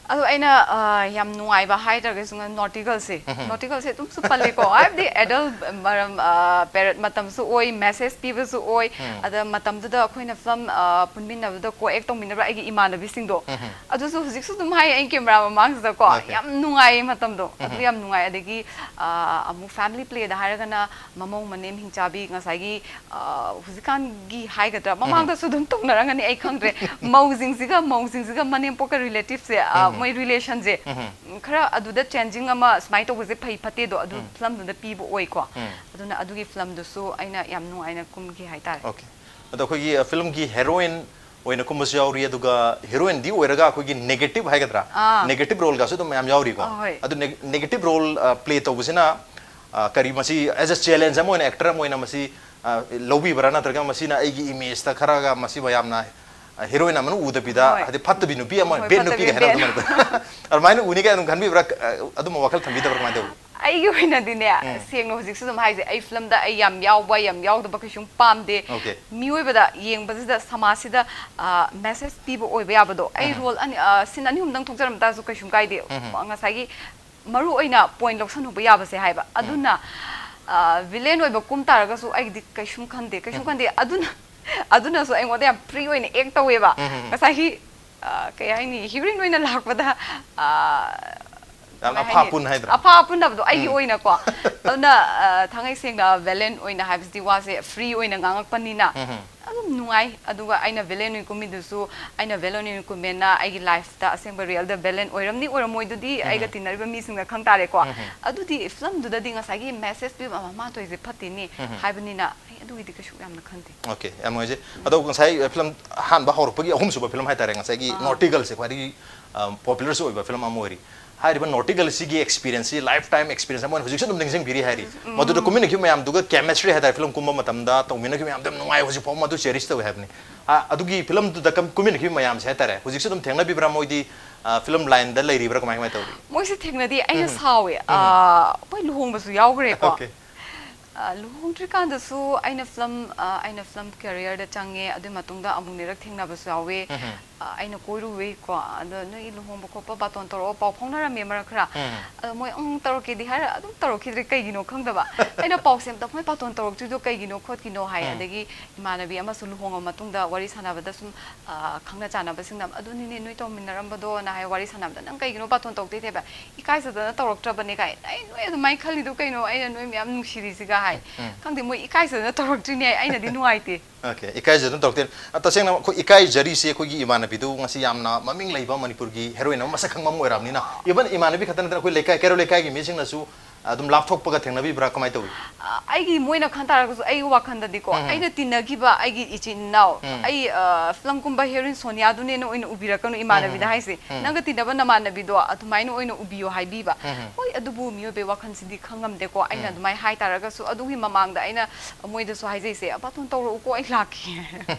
ꯑꯗꯣ ꯑꯩꯅ, ꯑ, ꯌꯥꯝ ꯅꯨꯡꯉꯥꯏꯕ ꯍꯥꯏꯗ꯭ꯔꯒꯁꯨ, ꯅꯣꯇꯤꯀꯜꯁꯦ, ꯅꯣꯇꯤꯀꯜꯁꯦ ꯑꯗꯨꯝꯁꯨ ꯄꯜꯂꯦꯀꯣ꯫ ꯍꯥꯏꯕꯗꯤ ꯑꯦꯗꯜ ꯃꯔꯝ, ꯑ, ꯄꯦꯔꯠ ꯃꯇꯝꯁꯨ ꯑꯣꯏ, ꯃꯦꯁꯦꯖ ꯄꯤꯕꯁꯨ ꯑꯣꯏ꯫ ꯑꯗ ꯃꯇꯝꯗꯨꯗ ꯑꯩꯈꯣꯏꯅ ꯐꯤꯂꯝ, ꯑ, ꯄꯨꯟꯃꯤꯟꯅꯕꯗ, ꯀꯣ ꯑꯦꯛ ꯇꯧꯃꯤꯟꯅꯕ ꯑꯩꯒꯤ ꯏꯃꯥꯟꯅꯕꯤꯁꯤꯡꯗꯣ, ꯑꯗꯨꯁꯨ ꯍꯧꯖꯤꯛꯁꯨ ꯑꯗꯨꯝ ꯍꯥꯏ ꯑꯩ ꯀꯦꯃꯦꯔꯥ ꯃꯃꯥꯡꯁꯤꯗꯀꯣ꯫ Okay. ꯌꯥꯝ ꯅꯨꯡꯉꯥꯏꯌꯦ ꯃꯇꯝꯗꯣ꯫ ꯑꯗꯨ ꯌꯥꯝ ꯅꯨꯡꯉꯥꯏ꯫ ꯑꯗꯒꯤ, ꯑ, ꯑꯃꯨꯛ ꯐꯦꯃꯤꯂꯤ ꯄ꯭ꯂꯦꯗ ꯍꯥꯏꯔꯒꯅ ꯃꯃꯧ ꯃꯅꯦꯝ ꯍꯤꯡꯆꯥꯕꯤ, ꯉꯁꯥꯏꯒꯤ, ꯑ, ꯍꯧꯖꯤꯛꯀꯥꯟꯒꯤ ꯍꯥꯏꯒꯗ꯭ꯔꯥ, ꯃꯃꯥꯡꯗꯁꯨ ꯑꯗꯨꯝ ꯇꯧꯅꯔꯝꯒꯅꯤ, ꯑꯩ ꯈꯪꯗ꯭ꯔꯦ꯫ ꯃꯧꯁꯤꯡꯁꯤꯒ, ꯃꯧꯁꯤꯡꯁꯤꯒ ꯃꯅꯦꯝꯄꯣꯛꯀ ꯔꯤꯂꯦꯇꯤꯞꯁꯦ, ꯑ, ꯃꯣꯏ ꯔꯤꯂꯦꯁꯟꯁꯦ, ꯎꯝ, ꯈꯔ ꯑꯗꯨꯗ ꯆꯦꯟꯖꯤꯡ ꯑꯃ ꯁꯨꯃꯥꯏꯅ ꯇꯧꯕꯁꯦ ꯐꯩ ꯐꯠꯇꯦꯗꯣ ꯑꯗꯨ ꯐꯤꯂꯝꯗꯨꯗ ꯄꯤꯕ ꯑꯣꯏꯀꯣ꯫ ꯑꯗꯨꯅ ꯑꯗꯨꯒꯤ ꯐꯤꯂꯝꯗꯨꯁꯨ ꯑꯩꯅ ꯌꯥꯝ ꯅꯨꯡꯉꯥꯏꯅ ꯀꯨꯝꯈꯤ ꯍꯥꯏꯇꯥꯔꯦ꯫ Okay. ꯑꯗꯣ ꯑꯩꯈꯣꯏꯒꯤ, ꯑ, ꯐꯤꯂꯝꯒꯤ ꯍꯦꯔꯣꯏꯟ ꯑꯣꯏꯅ ꯀꯨꯝꯕꯁꯨ ꯌꯥꯎꯔꯤ, ꯑꯗꯨꯒ ꯍꯦꯔꯣꯏꯟꯗꯤ ꯑꯣꯏꯔꯒ ꯑꯩꯈꯣꯏꯒꯤ negative ꯍꯥꯏꯒꯗ꯭ꯔꯥ? ꯑꯥ꯫ Negative roleꯒꯁꯨ ꯑꯗꯨꯝ ꯃꯌꯥꯝ ꯌꯥꯎꯔꯤꯀꯣ꯫ ꯑꯥ, ꯍꯣꯏ꯫ ꯑꯗꯨ neg-, negative role, ꯑ, play ꯇꯧꯕꯁꯤꯅ, ꯑ, ꯀꯔꯤ ꯃꯁꯤ as a challenge ꯑꯃ ꯑꯣꯏꯅ, actor ꯑꯃ ꯑꯣꯏꯅ ꯃꯁꯤ, ꯑ, ꯂꯧꯕꯤꯕ꯭ꯔꯥ, ꯅꯠꯇ꯭ꯔꯒ ꯃꯁꯤꯅ ꯑꯩꯒꯤ imageꯇ ꯈꯔꯒ ꯃꯁꯤ ꯃꯌꯥꯝꯅ, ꯑ, ꯍꯦꯔꯣꯏꯟ ꯑꯃꯅ ꯎꯗꯕꯤꯗ, ꯍꯣꯏ꯫ ꯍꯥꯏꯗꯤ ꯐꯠꯇꯕꯤ ꯅꯨꯄꯤ ꯑꯃ, ꯍꯣꯏ, bad ꯐꯠꯇꯕꯤ ꯅꯨꯄꯤꯒ ꯍꯥꯏꯅꯕꯗꯣ, bad꯫ ꯑꯗꯨꯃꯥꯏꯅ ꯎꯅꯤ ꯀꯥꯏꯅ ꯑꯗꯨꯝ ꯈꯟꯕꯤꯕ꯭ꯔꯥ? ꯑ, ꯑꯗꯨꯝꯕ ꯋꯥꯈꯜ ꯊꯝꯕꯤꯗꯕ꯭ꯔꯥ, ꯀꯃꯥꯏꯅ ꯇꯧꯋꯤ? ꯑꯩꯒꯤ ꯑꯣꯏꯅꯗꯤꯅꯦ, ꯎꯝ꯫ ꯁꯦꯡꯅ ꯍꯧꯖꯤꯛꯁꯨ ꯑꯗꯨꯝ ꯍꯥꯏꯁꯦ, ꯑꯩ ꯐꯤꯂꯝꯗ ꯑꯩ ꯌꯥꯝ ꯌꯥꯎꯕ, ꯌꯥꯝ ꯌꯥꯎꯗꯕ ꯀꯩꯁꯨꯝ ꯄꯥꯝꯗꯦ꯫ Okay. ꯃꯤꯑꯣꯏꯕꯗ, ꯌꯦꯡꯕꯁꯤꯗ, ꯁꯃꯥꯖꯁꯤꯗ, ꯑ, ꯃꯦꯁꯦꯖ ꯄꯤꯕ ꯑꯣꯏꯕ ꯌꯥꯕꯗꯣ, ꯑꯩ ꯎꯝ꯫ Role ꯑꯅꯤ, ꯑ, scene ꯑꯅꯤ ꯑꯍꯨꯝꯗꯪ ꯊꯣꯛꯆꯔꯝ ꯇꯥꯔꯁꯨ ꯀꯩꯁꯨꯝ ꯀꯥꯏꯗꯦ꯫ ꯎꯝ꯫ ꯉꯁꯥꯏꯒꯤ ꯃꯔꯨ ꯑꯣꯏꯅ point ꯂꯧꯁꯟꯍꯧꯕ ꯌꯥꯕꯁꯦ ꯍꯥꯏꯕ꯫ ꯎꯝ꯫ ꯑꯗꯨꯅ ꯚꯤꯂꯦꯟ ꯑꯣꯏꯕ ꯀꯨꯝ ꯇꯥꯔꯒꯁꯨ ꯑꯩꯒꯤꯗꯤ ꯀꯩꯁꯨꯝ ꯈꯟꯗꯦ, ꯀꯩꯁꯨꯝ ꯈꯟꯗꯦ꯫ ꯑꯗꯨꯅ ꯑꯗꯨꯅꯁꯨ ꯑꯩꯉꯣꯟꯗ ꯌꯥꯝ ꯐ꯭ꯔꯤ ꯑꯣꯏꯅ ꯑꯦꯛ ꯇꯧꯋꯦꯕ꯫ ꯉꯁꯥꯏꯒꯤ ꯑ, ꯀꯩ ꯍꯥꯏꯅꯤ, ꯍꯤꯔꯣꯏꯟ ꯑꯣꯏꯅ ꯂꯥꯛꯄꯗ, ꯑ, ꯌꯥꯝꯅ ꯀꯃꯥꯏ ꯑꯐ ꯍꯥꯏꯅꯤ? ꯑꯄꯨꯟ ꯍꯥꯏꯗ꯭ꯔꯥ? ꯑꯐ ꯑꯄꯨꯟ ꯍꯥꯏꯕꯗꯣ ꯑꯩꯒꯤ ꯑꯣꯏꯅꯀꯣ꯫ ꯑꯗꯨꯅ ꯑ, ꯊꯥꯡꯉꯩ ꯁꯦꯡꯅ ꯚꯤꯂꯦꯟ ꯑꯣꯏꯅ ꯍꯥꯏꯕꯁꯤꯗꯤ ꯋꯥꯁꯦ ꯐ꯭ꯔꯤ ꯑꯣꯏꯅ ꯉꯥꯡꯉꯛꯄꯅꯤꯅ ꯑꯗꯨꯝ ꯅꯨꯡꯉꯥꯏ꯫ ꯑꯗꯨꯒ ꯑꯩꯅ ꯚꯤꯂꯦꯟ ꯑꯣꯏꯅ ꯀꯨꯝꯃꯤꯗꯨꯁꯨ, ꯑꯩꯅ ꯚꯤꯂꯦꯟ ꯑꯣꯏꯅ ꯀꯨꯝꯃꯦꯅ ꯑꯩꯒꯤ ꯂꯥꯏꯐꯇ ꯑꯁꯦꯡꯕ ꯔꯤꯌꯦꯜꯗ ꯚꯤꯂꯦꯟ ꯑꯣꯏꯔꯝꯅꯤ ꯑꯣꯏꯔꯝꯃꯣꯏꯗꯨꯗꯤ ꯑꯩꯒ ꯇꯤꯟꯅꯔꯤꯕ ꯃꯤꯁꯤꯡꯅ ꯈꯪ ꯇꯥꯔꯦꯀꯣ꯫ ꯑꯗꯨꯗꯤ ꯐꯤꯂꯝꯗꯨꯗꯗꯤ ꯉꯁꯥꯏꯒꯤ ꯃꯦꯁꯦꯖ ꯄꯤꯕ ꯑꯃ ꯃꯥ ꯇꯧꯔꯤꯁꯦ ꯐꯠꯇꯦꯅꯦ ꯍꯥꯏꯕꯅꯤꯅ ꯑꯩ ꯑꯗꯨꯒꯤꯗꯤ ꯀꯩꯁꯨ ꯌꯥꯝꯅ ꯈꯟꯗꯦ꯫ ꯑꯣꯀꯦ, ꯌꯥꯝ ꯅꯨꯡꯉꯥꯏꯖꯩ꯫ ꯑꯗꯣ ꯉꯁꯥꯏ ꯐꯤꯂꯝ ꯑꯍꯥꯟꯕ ꯍꯧꯔꯛꯄꯒꯤ ꯑꯍꯨꯝꯁꯨꯕ ꯐꯤꯂꯝ ꯍꯥꯏꯇꯥꯔꯦ, ꯉꯁꯥꯏꯒꯤ ꯅꯣꯇꯤ ꯒꯔꯜꯁꯦ ꯈ꯭ꯋꯥꯏꯗꯒꯤ ꯄꯣꯄꯨꯂꯔꯁꯨ ꯑꯣꯏꯕ ꯐꯤꯂꯝ ꯑꯃ ꯑꯣꯏꯔꯤ꯫ ꯍꯥꯏꯔꯤꯕ ꯅꯣꯇꯤ ꯒꯔꯜꯁꯤꯒꯤ ꯑꯦꯛꯁꯄꯤꯔꯤꯌꯦꯟꯁꯁꯤ, ꯂꯥꯏꯐ ꯇꯥꯏꯝ ꯑꯦꯛꯁꯄꯤꯔꯤꯌꯦꯟꯁ ꯑꯃ ꯑꯣꯏꯅ ꯍꯧꯖꯤꯛꯁꯨ ꯑꯗꯨꯝ ꯅꯤꯡꯁꯤꯡꯕꯤꯔꯤ ꯍꯥꯏꯔꯤ꯫ ꯃꯗꯨꯗ ꯀꯨꯝꯃꯤꯟꯅꯈꯤꯕ ꯃꯌꯥꯝꯗꯨꯒ ꯀꯦꯃꯤꯁꯇ꯭ꯔꯤ ꯍꯥꯏꯇꯥꯔꯦ, ꯐꯤꯂꯝ ꯀꯨꯝꯕ ꯃꯇꯝꯗ ꯇꯧꯃꯤꯟꯅꯈꯤꯕ ꯃꯌꯥꯝꯗꯣ ꯌꯥꯝ ꯅꯨꯡꯉꯥꯏ, ꯍꯧꯖꯤꯛ ꯐꯥꯎꯕ ꯃꯗꯨ ꯆꯦꯔꯤꯁ ꯇꯧꯋꯦ ꯍꯥꯏꯕꯅꯤ꯫ ꯑ, ꯑꯗꯨꯒꯤ ꯐꯤꯂꯝꯗꯨꯗ ꯀꯝ- ꯀꯨꯝꯃꯤꯟꯅꯈꯤꯕ ꯃꯌꯥꯝꯁꯦ ꯍꯥꯏꯇꯥꯔꯦ, ꯍꯧꯖꯤꯛꯁꯨ ꯑꯗꯨꯝ ꯊꯦꯡꯅꯕꯤꯕ꯭ꯔꯥ? ꯃꯣꯏꯗꯤ ꯐꯤꯂꯝ ꯂꯥꯏꯟꯗ ꯂꯩꯔꯤꯕ꯭ꯔꯥ, ꯀꯃꯥꯏ ꯀꯃꯥꯏ ꯇꯧꯔꯤ? ꯃꯣꯏꯁꯦ ꯊꯦꯡꯅꯗꯦ, ꯑꯩꯅ ꯁꯥꯎꯋꯦ꯫ ꯑ, ꯃꯣꯏ ꯂꯨꯍꯣꯡꯕꯁꯨ ꯌꯥꯎꯈ꯭ꯔꯦꯀꯣ꯫ ꯑꯣꯀꯦ꯫ ꯑ, ꯂꯨꯍꯣꯡꯗ꯭ꯔꯤꯀꯥꯟꯗꯁꯨ ꯑꯩꯅ ꯐꯤꯂꯝ, ꯑ, ꯑꯩꯅ ꯐꯤꯂꯝ ꯀꯦꯔꯤꯌꯔꯗ ꯆꯪꯉꯦ, ꯑꯗꯨꯒꯤ ꯃꯇꯨꯡꯗ ꯑꯃꯨꯛ ꯅꯤꯔꯛ ꯊꯦꯡꯅꯕꯁꯨ ꯌꯥꯎꯋꯦ꯫ ꯑ, ꯑꯩꯅ ꯀꯣꯏꯔꯨꯕꯩꯀꯣ, ꯑꯗꯣ ꯅꯣꯏ ꯂꯨꯍꯣꯡꯕ ꯈꯣꯠꯄ ꯕꯥꯇꯣꯟ ꯇꯧꯔꯛꯑꯣ, ꯄꯥꯎ ꯐꯥꯎꯅꯔꯝꯃꯦ ꯃꯔꯛ ꯈꯔ꯫ ꯑꯗꯣ ꯃꯣꯏ ꯑꯪ ꯇꯧꯔꯛꯀꯦꯗꯤ ꯍꯥꯏꯔ ꯑꯗꯨꯝ ꯇꯧꯔꯛꯈꯤꯗ꯭ꯔꯦ, ꯀꯩꯒꯤꯅꯣ ꯈꯪꯗꯕ꯫ ꯑꯩꯅ ꯄꯥꯎꯁꯦ ꯑꯝꯇ ꯃꯣꯏ ꯕꯥꯇꯣꯟ ꯇꯧꯔꯛꯇ꯭ꯔꯤꯗꯣ ꯀꯩꯒꯤꯅꯣ ꯈꯣꯠꯀꯤꯅꯣ ꯍꯥꯏ꯫ ꯑꯗꯒꯤ ꯏꯃꯥꯟꯅꯕꯤ ꯑꯃꯁꯨ ꯂꯨꯍꯣꯡꯉ ꯃꯇꯨꯡꯗ ꯋꯥꯔꯤ ꯁꯥꯟꯅꯕꯗ ꯁꯨꯝ, ꯑ, ꯈꯪꯅ ꯆꯥꯟꯅꯕꯁꯤꯡꯅ, "ꯑꯗꯨꯅꯤꯅꯦ ꯅꯣꯏ ꯇꯧꯃꯤꯟꯅꯔꯝꯕꯗꯣꯅ" ꯍꯥꯏ, ꯋꯥꯔꯤ ꯁꯥꯟꯅꯕꯗ, "ꯅꯪ ꯀꯩꯒꯤꯅꯣ ꯕꯥꯇꯣꯟ ꯇꯧꯗꯦ?" ꯍꯥꯏꯕ, "ꯏꯀꯥꯏꯖꯗꯅ ꯇꯧꯔꯛꯇ꯭ꯔꯕꯅꯦ" ꯀꯥꯏ꯫ ꯑꯩ ꯅꯣꯏ ꯑꯗꯨꯃꯥꯏꯅ ꯈꯜꯂꯤꯗꯣ ꯀꯩꯅꯣ? ꯑꯩꯅ ꯅꯣꯏ ꯃꯌꯥꯝ ꯅꯨꯡꯁꯤꯔꯤꯁꯤꯒ ꯍꯥꯏ꯫ ꯈꯪꯗꯦ, ꯃꯣꯏ ꯏꯀꯥꯏꯖꯗꯅ ꯇꯧꯔꯛꯇ꯭ꯔꯤꯅꯦ ꯍꯥꯏ, ꯑꯩꯅꯗꯤ ꯅꯨꯡꯉꯥꯏꯇꯦ꯫ ꯑꯣꯀꯦ, ꯏꯀꯥꯏꯖꯗꯅ ꯇꯧꯔꯛꯇꯦ꯫ ꯑ, ꯇꯁꯦꯡꯅ ꯑꯩꯈꯣꯏ ꯏꯀꯥꯏꯖꯔꯤꯁꯦ ꯑꯩꯈꯣꯏꯒꯤ ꯏꯃꯥꯟꯅꯕꯤꯗꯨ ꯉꯁꯤ ꯌꯥꯝꯅ ꯃꯃꯤꯡ ꯂꯩꯕ ꯃꯅꯤꯄꯨꯔꯒꯤ ꯍꯦꯔꯣꯏꯟ ꯑꯃ ꯃꯁꯛ ꯈꯪꯕ ꯑꯃ ꯑꯣꯏꯔꯛꯑꯕꯅꯤꯅ, ꯏꯚꯟ ꯏꯃꯥꯟꯅꯕꯤ ꯈꯛꯇ ꯅꯠꯇꯅ ꯑꯩꯈꯣꯏ ꯂꯩꯀꯥꯏ, ꯀꯩꯔꯣꯜ ꯂꯩꯀꯥꯏꯒꯤ ꯃꯤꯁꯤꯡꯅꯁꯨ ꯑꯗꯨꯝ ꯂꯥꯞꯊꯣꯛꯄꯒ ꯊꯦꯡꯅꯕꯤꯕ꯭ꯔꯥ, ꯀꯃꯥꯏꯅ ꯇꯧꯏ? ꯑ, ꯑꯩꯒꯤ ꯃꯣꯏꯅ ꯈꯟ ꯇꯥꯔꯒꯁꯨ ꯑꯩꯒꯤ ꯋꯥꯈꯜꯗꯗꯤꯀꯣ, ꯑꯩꯅ ꯇꯤꯟꯅꯈꯤꯕ ꯑꯩꯒꯤ ꯏꯆꯤꯟ ꯏꯅꯥꯎ, ꯑꯩ, ꯑ, ꯐꯤꯂꯝ ꯀꯨꯝꯕ ꯍꯦꯔꯣꯏꯟ ꯁꯣꯅꯤꯌꯥꯗꯨꯅꯦꯅ ꯑꯣꯏꯅ ꯎꯕꯤꯔꯛꯀꯅꯨ ꯏꯃꯥꯟꯅꯕꯤꯗ ꯍꯥꯏꯁꯦ, ꯅꯪꯒ ꯇꯤꯟꯅꯕ ꯅꯃꯥꯟꯅꯕꯤꯗꯣ ꯑꯗꯨꯃꯥꯏꯅ ꯑꯣꯏꯅ ꯎꯕꯤꯌꯣ ꯍꯥꯏꯕꯤꯕ꯫ ꯍꯣꯏ, ꯑꯗꯨꯕꯨ ꯃꯤꯑꯣꯏꯕꯩ ꯋꯥꯈꯜꯁꯤꯗꯤ ꯈꯪꯉꯝꯗꯦꯀꯣ꯫ ꯑꯩꯅ ꯑꯗꯨꯃꯥꯏꯅ ꯍꯥꯏ ꯇꯥꯔꯒꯁꯨ ꯑꯗꯨꯒꯤ ꯃꯃꯥꯡꯗ ꯑꯩꯅ ꯃꯣꯏꯗꯁꯨ ꯍꯥꯏꯖꯩꯁꯦ, "ꯕꯥꯇꯣꯟ ꯇꯧꯔꯛꯎꯀꯣ, ꯑꯩ ꯂꯥꯛꯀꯦ"꯫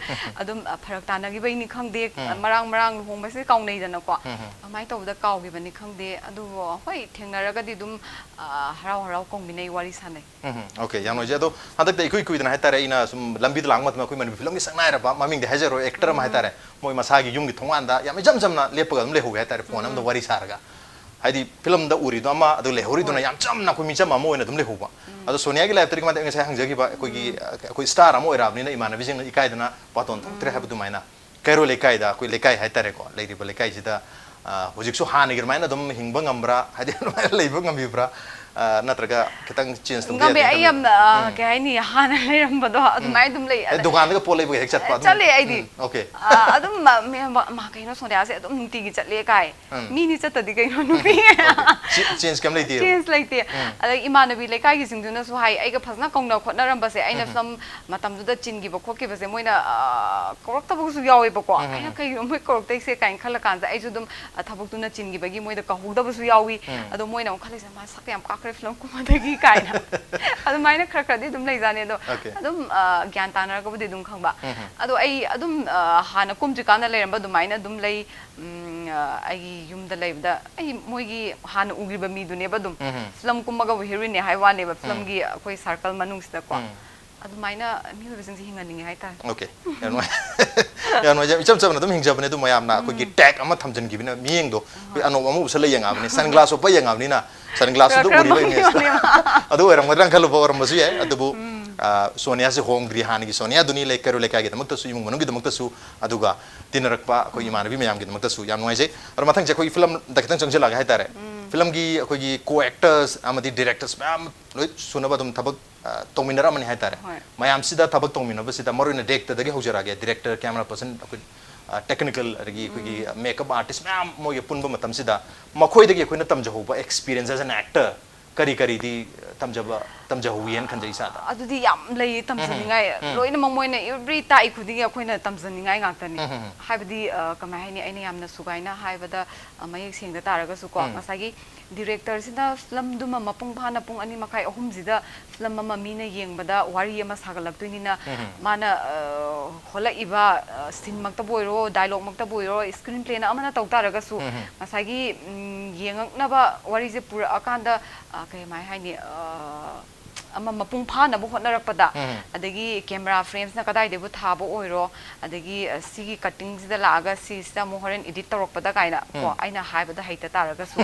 ꯑꯗꯨꯝ, ꯑ, ꯐꯔꯛ ꯇꯥꯅꯈꯤꯕꯩꯅꯤ ꯈꯪꯗꯦ, ꯃꯔꯥꯡ ꯃꯔꯥꯡ ꯂꯨꯍꯣꯡꯕꯁꯦ ꯀꯥꯎꯅꯩꯗꯅꯀꯣ꯫ ꯑꯗꯨꯃꯥꯏꯅ ꯇꯧꯕꯗ ꯀꯥꯎꯈꯤꯕꯅꯤ ꯈꯪꯗꯦ꯫ ꯑꯗꯨꯕꯨ ꯍꯣꯏ, ꯊꯦꯡꯅꯔꯒꯗꯤ ꯑꯗꯨꯝ, ꯑ, ꯍꯔꯥꯎ ꯍꯔꯥꯎ ꯀꯧꯃꯤꯟꯅꯩ, ꯋꯥꯔꯤ ꯁꯥꯟꯅꯩ꯫ ꯎꯝ, ꯑꯣꯀꯦ, ꯌꯥꯝ ꯅꯨꯡꯉꯥꯏꯖꯩ꯫ ꯑꯗꯣ ꯍꯟꯗꯛꯇ ꯏꯀꯨꯏ ꯀꯨꯏꯗꯅ ꯍꯥꯏꯇꯥꯔꯦ, ꯑꯩꯅ ꯁꯨꯝ ꯂꯝꯕꯤꯗ ꯂꯥꯛꯄ ꯃꯇꯝꯗ ꯑꯩꯈꯣꯏ ꯃꯅꯤꯄꯨꯔ ꯐꯤꯂꯝꯒꯤ ꯁꯛꯅꯥꯏꯔꯕ, ꯃꯃꯤꯡꯗꯤ ꯍꯥꯏꯖꯔꯣꯏ, ꯑꯦꯛꯇꯔ ꯑꯃ ꯍꯥꯏꯇꯥꯔꯦ, ꯃꯣꯏ ꯃꯁꯥꯒꯤ ꯌꯨꯝꯒꯤ ꯊꯣꯡꯒꯥꯟꯗ ꯌꯥꯝ ꯏꯆꯝ ꯆꯝꯅ ꯂꯦꯞꯄꯒ ꯑꯗꯨꯝ ꯂꯩꯍꯧꯋꯦ ꯍꯥꯏꯇꯥꯔꯦ, ꯐꯣꯟ ꯑꯃꯗ ꯋꯥꯔꯤ ꯁꯥꯔꯒ꯫ ꯍꯥꯏꯗꯤ ꯐꯤꯂꯝꯗ ꯎꯔꯤꯗꯣ ꯑꯃ, ꯑꯗꯨ ꯂꯩꯍꯧꯔꯤꯗꯨꯅ ꯍꯣꯏ꯫ ꯌꯥꯝ ꯆꯝꯅ ꯑꯩꯈꯣꯏ ꯃꯤꯆꯝ ꯑꯃ ꯑꯣꯏꯅ ꯑꯗꯨꯝ ꯂꯩꯍꯧꯕ꯫ ꯎꯝ꯫ ꯑꯗꯣ ꯁꯣꯅꯤꯌꯥꯒꯤ ꯂꯥꯏꯐꯇꯗꯤ ꯀꯃꯥꯏꯅ ꯇꯧꯋꯤ? ꯉꯁꯥꯏ ꯍꯪꯖꯈꯤꯕ ꯑꯩꯈꯣꯏꯒꯤ, ꯎꯝ꯫ ꯑ, ꯑꯩꯈꯣꯏ ꯁ꯭ꯇꯥꯔ ꯑꯃ ꯑꯣꯏꯔꯛꯑꯕꯅꯤꯅ ꯏꯃꯥꯟꯅꯕꯤꯁꯤꯡꯅ ꯏꯀꯥꯏꯗꯅ ꯕꯥꯇꯣꯟ ꯊꯣꯛꯇ꯭ꯔꯦ ꯎꯝ꯫ ꯍꯥꯏꯕ ꯑꯗꯨꯃꯥꯏꯅ꯫ ꯀꯩꯔꯣꯏ ꯂꯩꯀꯥꯏꯗ, ꯑꯩꯈꯣꯏ ꯂꯩꯀꯥꯏ ꯍꯥꯏꯇꯥꯔꯦꯀꯣ, ꯂꯩꯔꯤꯕ ꯂꯩꯀꯥꯏꯁꯤꯗ, ꯑ, ꯍꯧꯖꯤꯛꯁꯨ ꯍꯥꯟꯅꯒꯤ ꯑꯗꯨꯃꯥꯏꯅ ꯑꯗꯨꯝ ꯍꯤꯡꯕ ꯉꯝꯕ꯭ꯔꯥ? ꯍꯥꯏꯗꯤ ꯑꯗꯨꯃꯥꯏꯅ ꯂꯩꯕ ꯉꯝꯕꯤꯕ꯭ꯔꯥ? ꯑ, ꯅꯠꯇ꯭ꯔꯒ ꯈꯤꯇꯪ ꯆꯦꯟꯖ ꯇꯧꯕ ꯉꯝꯃꯦ꯫ ꯌꯥꯗꯦ ꯑꯩ ꯈꯟꯕ꯭ꯔꯥ? ꯌꯥꯝꯅ, ꯑ, ꯎꯝ꯫ ꯀꯩ ꯍꯥꯏꯅꯤ, ꯍꯥꯟꯅ ꯂꯩꯔꯝꯕꯗꯣ ꯎꯝ꯫ ꯑꯗꯨꯃꯥꯏꯅ ꯑꯗꯨꯝ ꯂꯩ꯫ ꯑꯦ, ꯑꯗ-, ꯗꯨꯀꯥꯟꯗꯒ ꯄꯣꯠ ꯂꯩꯕꯒ ꯍꯦꯛ ꯆꯠꯄ ꯑꯗꯨꯝ? ꯆꯠꯂꯦ ꯑꯩꯗꯤ꯫ ꯎꯝ, okay꯫ ꯑ, ꯑꯗꯨꯝ, ꯃ-, ꯃꯤ-, ꯃ-, ꯃꯥ ꯀꯩꯅꯣ ꯁꯣꯅꯤꯌꯥꯁꯦ ꯑꯗꯨꯝ ꯅꯨꯡꯇꯤꯒꯤ ꯆꯠꯂꯦ ꯀꯥꯏ꯫ ꯎꯝ꯫ ꯃꯤꯅꯤ ꯆꯠꯇꯗꯤ ꯀꯩꯅꯣ ꯅꯨꯄꯤ꯫ Okay꯫ ꯆꯦ-, ꯆꯦꯟꯖ ꯀꯩꯝ ꯂꯩꯇꯦꯕ? ꯆꯦꯟꯖ ꯂꯩꯇꯦ꯫ ꯎꯝ꯫ ꯑꯗꯩ ꯏꯃꯥꯟꯅꯕꯤ ꯂꯩꯀꯥꯏꯒꯤꯁꯤꯡꯗꯨꯅꯁꯨ ꯍꯥꯏ, ꯑꯩꯒ ꯐꯖꯅ ꯀꯧꯅ ꯈꯣꯠꯅꯔꯝꯕꯁꯦ, ꯑꯩꯅ ꯎꯝ꯫ ꯐꯤꯂꯝ ꯃꯇꯝꯗꯨꯗ ꯆꯤꯟꯈꯤꯕ ꯈꯣꯠꯈꯤꯕꯁꯦ ꯃꯣꯏꯅ, ꯑ, ꯀꯧꯔꯛꯇꯕꯁꯨ ꯌꯥꯎꯋꯦꯕꯀꯣ꯫ ꯎꯝ, ꯎꯝ, ꯑꯩꯅ ꯎꯝ꯫ ꯀꯩꯅꯣ ꯃꯣꯏ ꯀꯧꯔꯛꯇꯩꯁꯦ ꯀꯥꯏꯅ ꯈꯜꯂꯀꯥꯟꯗ ꯑꯩꯁꯨ ꯑꯗꯨꯝ, ꯑ, ꯊꯕꯛꯇꯨꯅ ꯆꯤꯟꯈꯤꯕꯒꯤ ꯃꯣꯏꯗ ꯀꯧꯍꯧꯗꯕꯁꯨ ꯌꯥꯎꯏ꯫ ꯎꯝ꯫ ꯑꯗꯣ ꯃꯣꯏꯅ ꯑꯃꯨꯛ ꯈꯜꯂꯤꯁꯦ, "ꯃꯥ ꯁꯛ ꯌꯥꯝ ꯀꯥꯛꯈ꯭ꯔꯦ ꯐꯤꯂꯝ ꯀꯨꯝꯕꯗꯒꯤ" ꯀꯥꯏꯅ꯫ ꯑꯗꯨꯃꯥꯏꯅ ꯈꯔ ꯈꯔꯗꯤ ꯑꯗꯨꯝ ꯂꯩꯖꯥꯠꯅꯤ꯫ ꯑꯗꯣ Okay꯫ ꯑꯗꯨꯝ, ꯑ, ꯒ꯭ꯌꯥꯟ ꯇꯥꯅꯔꯒꯕꯨꯗꯤ ꯑꯗꯨꯝ ꯈꯪꯕ꯫ ꯎꯝ, ꯎꯝ꯫ ꯑꯗꯣ ꯑꯩ ꯑꯗꯨꯝ, ꯑ, ꯍꯥꯟꯅ ꯀꯨꯝꯗ꯭ꯔꯤꯀꯥꯟꯗ ꯂꯩꯔꯝꯕ ꯑꯗꯨꯃꯥꯏꯅ ꯑꯗꯨꯝ ꯂꯩ꯫ ꯎꯝ, ꯑ, ꯑꯩꯒꯤ ꯌꯨꯝꯗ ꯂꯩꯕꯗ ꯑꯩ ꯃꯣꯏꯒꯤ ꯍꯥꯟꯅ ꯎꯈꯤꯕ ꯃꯤꯗꯨꯅꯦꯕ ꯑꯗꯨꯝ꯫ ꯎꯝ, ꯎꯝ꯫ ꯐꯤꯂꯝ ꯀꯨꯝꯃꯒꯕꯨ ꯍꯦꯔꯣꯏꯟꯅꯦ ꯍꯥꯏꯕ ꯋꯥꯅꯦꯕ, ꯎꯝ꯫ ꯐꯤꯂꯝꯒꯤ ꯑꯩꯈꯣꯏ ꯁꯥꯔꯀꯜ ꯃꯅꯨꯡꯁꯤꯗꯀꯣ꯫ ꯎꯝ꯫ ꯑꯗꯨꯃꯥꯏꯅ ꯃꯤꯑꯣꯏꯕꯁꯤꯡꯁꯦ ꯍꯤꯡꯍꯟꯅꯤꯡꯉꯦ ꯍꯥꯏꯇꯥꯔꯦ꯫ Okay꯫ ꯌꯥꯝ ꯅꯨꯡꯉꯥꯏ-, ꯌꯥꯝ ꯅꯨꯡꯉꯥꯏꯖꯩ꯫ ꯏꯆꯝ ꯆꯝꯅ ꯑꯗꯨꯝ ꯍꯤꯡꯖꯕꯅꯦ, ꯑꯗꯨ ꯃꯌꯥꯝꯅ ꯑꯩꯈꯣꯏꯒꯤ ꯎꯝ꯫ Tag ꯑꯃ ꯊꯝꯖꯤꯟꯈꯤꯕꯅꯤꯅ ꯃꯤꯠꯌꯦꯡꯗꯣ ꯑꯩꯈꯣꯏ ꯍꯣꯏ꯫ ꯑꯅꯧꯕ ꯑꯃ ꯎꯁꯜꯂ ꯌꯦꯡꯉꯛꯑꯕꯅꯤ, sunglass ꯎꯞꯄ ꯌꯦꯡꯉꯛꯑꯕꯅꯤꯅ, sunglass ꯈꯔ ꯎꯞꯄ ꯈꯔ ꯎꯔꯤꯕ image ꯇꯣ꯫ ꯃꯝꯃꯤꯕꯅꯦꯕ꯫ ꯑꯗꯨ ꯑꯣꯏꯔꯝꯒꯗ꯭ꯔꯥ ꯈꯜꯂꯨꯕ ꯑꯣꯏꯔꯝꯕꯁꯨ ꯌꯥꯏ, ꯑꯗꯨꯕꯨ, ꯎꯝ꯫ ꯑ, ꯁꯣꯅꯤꯌꯥꯁꯦ ꯍꯣꯡꯗ꯭ꯔꯤ, ꯍꯥꯟꯅꯒꯤ ꯁꯣꯅꯤꯌꯥꯗꯨꯅꯤ, ꯂꯩ-, ꯀꯩꯔꯣꯏ ꯂꯩꯀꯥꯏꯒꯤꯗꯃꯛꯇꯁꯨ, ꯏꯃꯨꯡ ꯃꯅꯨꯡꯒꯤꯗꯃꯛꯇꯁꯨ, ꯑꯗꯨꯒ ꯇꯤꯟꯅꯔꯛꯄ ꯑꯩꯈꯣꯏ ꯎꯝ꯫ ꯏꯃꯥꯟꯅꯕꯤ ꯃꯌꯥꯝꯒꯤꯗꯃꯛꯇꯁꯨ ꯌꯥꯝ ꯅꯨꯡꯉꯥꯏꯖꯩ꯫ ꯑꯗꯣ ꯃꯊꯪꯁꯦ ꯑꯩꯈꯣꯏꯒꯤ ꯐꯤꯂꯝꯗ ꯈꯤꯇꯪ ꯆꯪꯁꯤꯜꯂꯛꯑꯒꯦ ꯍꯥꯏꯇꯥꯔꯦ꯫ ꯎꯝ꯫ ꯐꯤꯂꯝꯒꯤ ꯑꯩꯈꯣꯏꯒꯤ co-actors ꯑꯃꯗꯤ directors ꯃꯌꯥꯝ ꯂꯣꯏ ꯁꯨꯅꯕ ꯑꯗꯨꯝ ꯊꯕꯛ, ꯑ, ꯇꯧꯃꯤꯟꯅꯔꯝꯃꯅꯤ ꯍꯥꯏꯇꯥꯔꯦ꯫ ꯍꯣꯏ꯫ ꯃꯌꯥꯝꯁꯤꯗ ꯊꯕꯛ ꯇꯧꯃꯤꯟꯅꯕꯁꯤꯗ ꯃꯔꯨꯑꯣꯏꯅ director ꯗꯒꯤ ꯍꯧꯖꯔꯛꯑꯒꯦ, director, camera person, ꯑꯩꯈꯣꯏ, ꯑ, technical, ꯑꯗꯒꯤ ꯑꯩꯈꯣꯏꯒꯤ ꯎꯝ꯫ Makeup artist ꯃꯌꯥꯝ ꯃꯣꯏꯒꯤ ꯄꯨꯟꯕ ꯃꯇꯝꯁꯤꯗ ꯃꯈꯣꯏꯗꯒꯤ ꯑꯩꯈꯣꯏꯅ ꯇꯝꯖꯍꯧꯕ experience as an actor ꯀꯔꯤ ꯀꯔꯤꯗꯤ ꯇꯝꯖꯕ, ꯇꯝꯖꯍꯧꯋꯤꯅ ꯈꯟꯖꯩ ꯏꯁꯥꯗ? ꯑꯗꯨꯗꯤ ꯌꯥꯝ ꯂꯩ ꯎꯝ, ꯇꯝꯖꯅꯤꯡꯉꯥꯏ꯫ ꯎꯝ꯫ ꯂꯣꯏꯅꯃꯛ ꯃꯣꯏꯅ every ꯇꯥꯛꯏ ꯈꯨꯗꯤꯡꯒꯤ ꯑꯩꯈꯣꯏꯅ ꯇꯝꯖꯅꯤꯡꯉꯥꯏ ꯉꯥꯛꯇꯅꯤ꯫ ꯎꯝ, ꯎꯝ, ꯎꯝ꯫ ꯍꯥꯏꯕꯗꯤ, ꯑ, ꯀꯃꯥꯏ ꯍꯥꯏꯅꯤ, ꯑꯩꯅ ꯌꯥꯝꯅ ꯁꯨꯒꯥꯏꯅ ꯍꯥꯏꯕꯗ, ꯑ, ꯃꯌꯦꯛ ꯁꯦꯡꯗ ꯇꯥꯔꯒꯁꯨꯀꯣ, ꯎꯝ꯫ ꯉꯁꯥꯏꯒꯤ director ꯁꯤꯅ ꯐꯤꯂꯝꯗꯨꯃ ꯃꯄꯨꯡ ꯐꯥꯅ ꯄꯨꯡ ꯑꯅꯤ ꯃꯈꯥꯏ, ꯑꯍꯨꯝꯁꯤꯗ ꯐꯤꯂꯝ ꯑꯃ ꯃꯤꯅ ꯌꯦꯡꯕꯗ ꯋꯥꯔꯤ ꯑꯃ ꯁꯥꯒꯠꯂꯛꯇꯣꯏꯅꯤꯅ, ꯎꯝ, ꯎꯝ꯫ ꯃꯥꯅ, ꯑ, ꯍꯣꯜꯂꯛꯏꯕ, ꯑ, scene ꯃꯛꯇꯕꯨ ꯑꯣꯏꯔꯣ, dialogue ꯃꯛꯇꯕꯨ ꯑꯣꯏꯔꯣ, screenplay ꯅ ꯑꯃꯅ ꯇꯧ ꯇꯥꯔꯒꯁꯨ, ꯎꯝ, ꯎꯝ꯫ ꯉꯁꯥꯏꯒꯤ, ꯎꯝ, ꯌꯦꯡꯉꯛꯅꯕ ꯋꯥꯔꯤꯁꯦ ꯄꯨꯔꯛꯑꯀꯥꯟꯗ, ꯑ, ꯀꯩꯃꯥꯏ ꯍꯥꯏꯅꯤ, ꯑ, ꯑꯃ ꯃꯄꯨꯡ ꯐꯥꯅꯕ ꯍꯣꯠꯅꯔꯛꯄꯗ, ꯑꯗꯒꯤ camera framesꯅ ꯀꯗꯥꯏꯗꯩꯕꯨ ꯊꯥꯕ ꯑꯣꯏꯔꯣ, ꯑꯗꯒꯤ, ꯑ, ꯁꯤꯒꯤ cuttingꯁꯤꯗ ꯂꯥꯛꯑꯒ ꯁꯤꯁꯤꯗ ꯑꯃꯨꯛ ꯍꯣꯔꯦꯟ edit ꯇꯧꯔꯛꯄꯗ ꯀꯥꯏꯅ ꯀꯣ, ꯑꯩꯅ ꯍꯥꯏꯕꯗ ꯍꯩꯇ ꯇꯥꯔꯒꯁꯨ,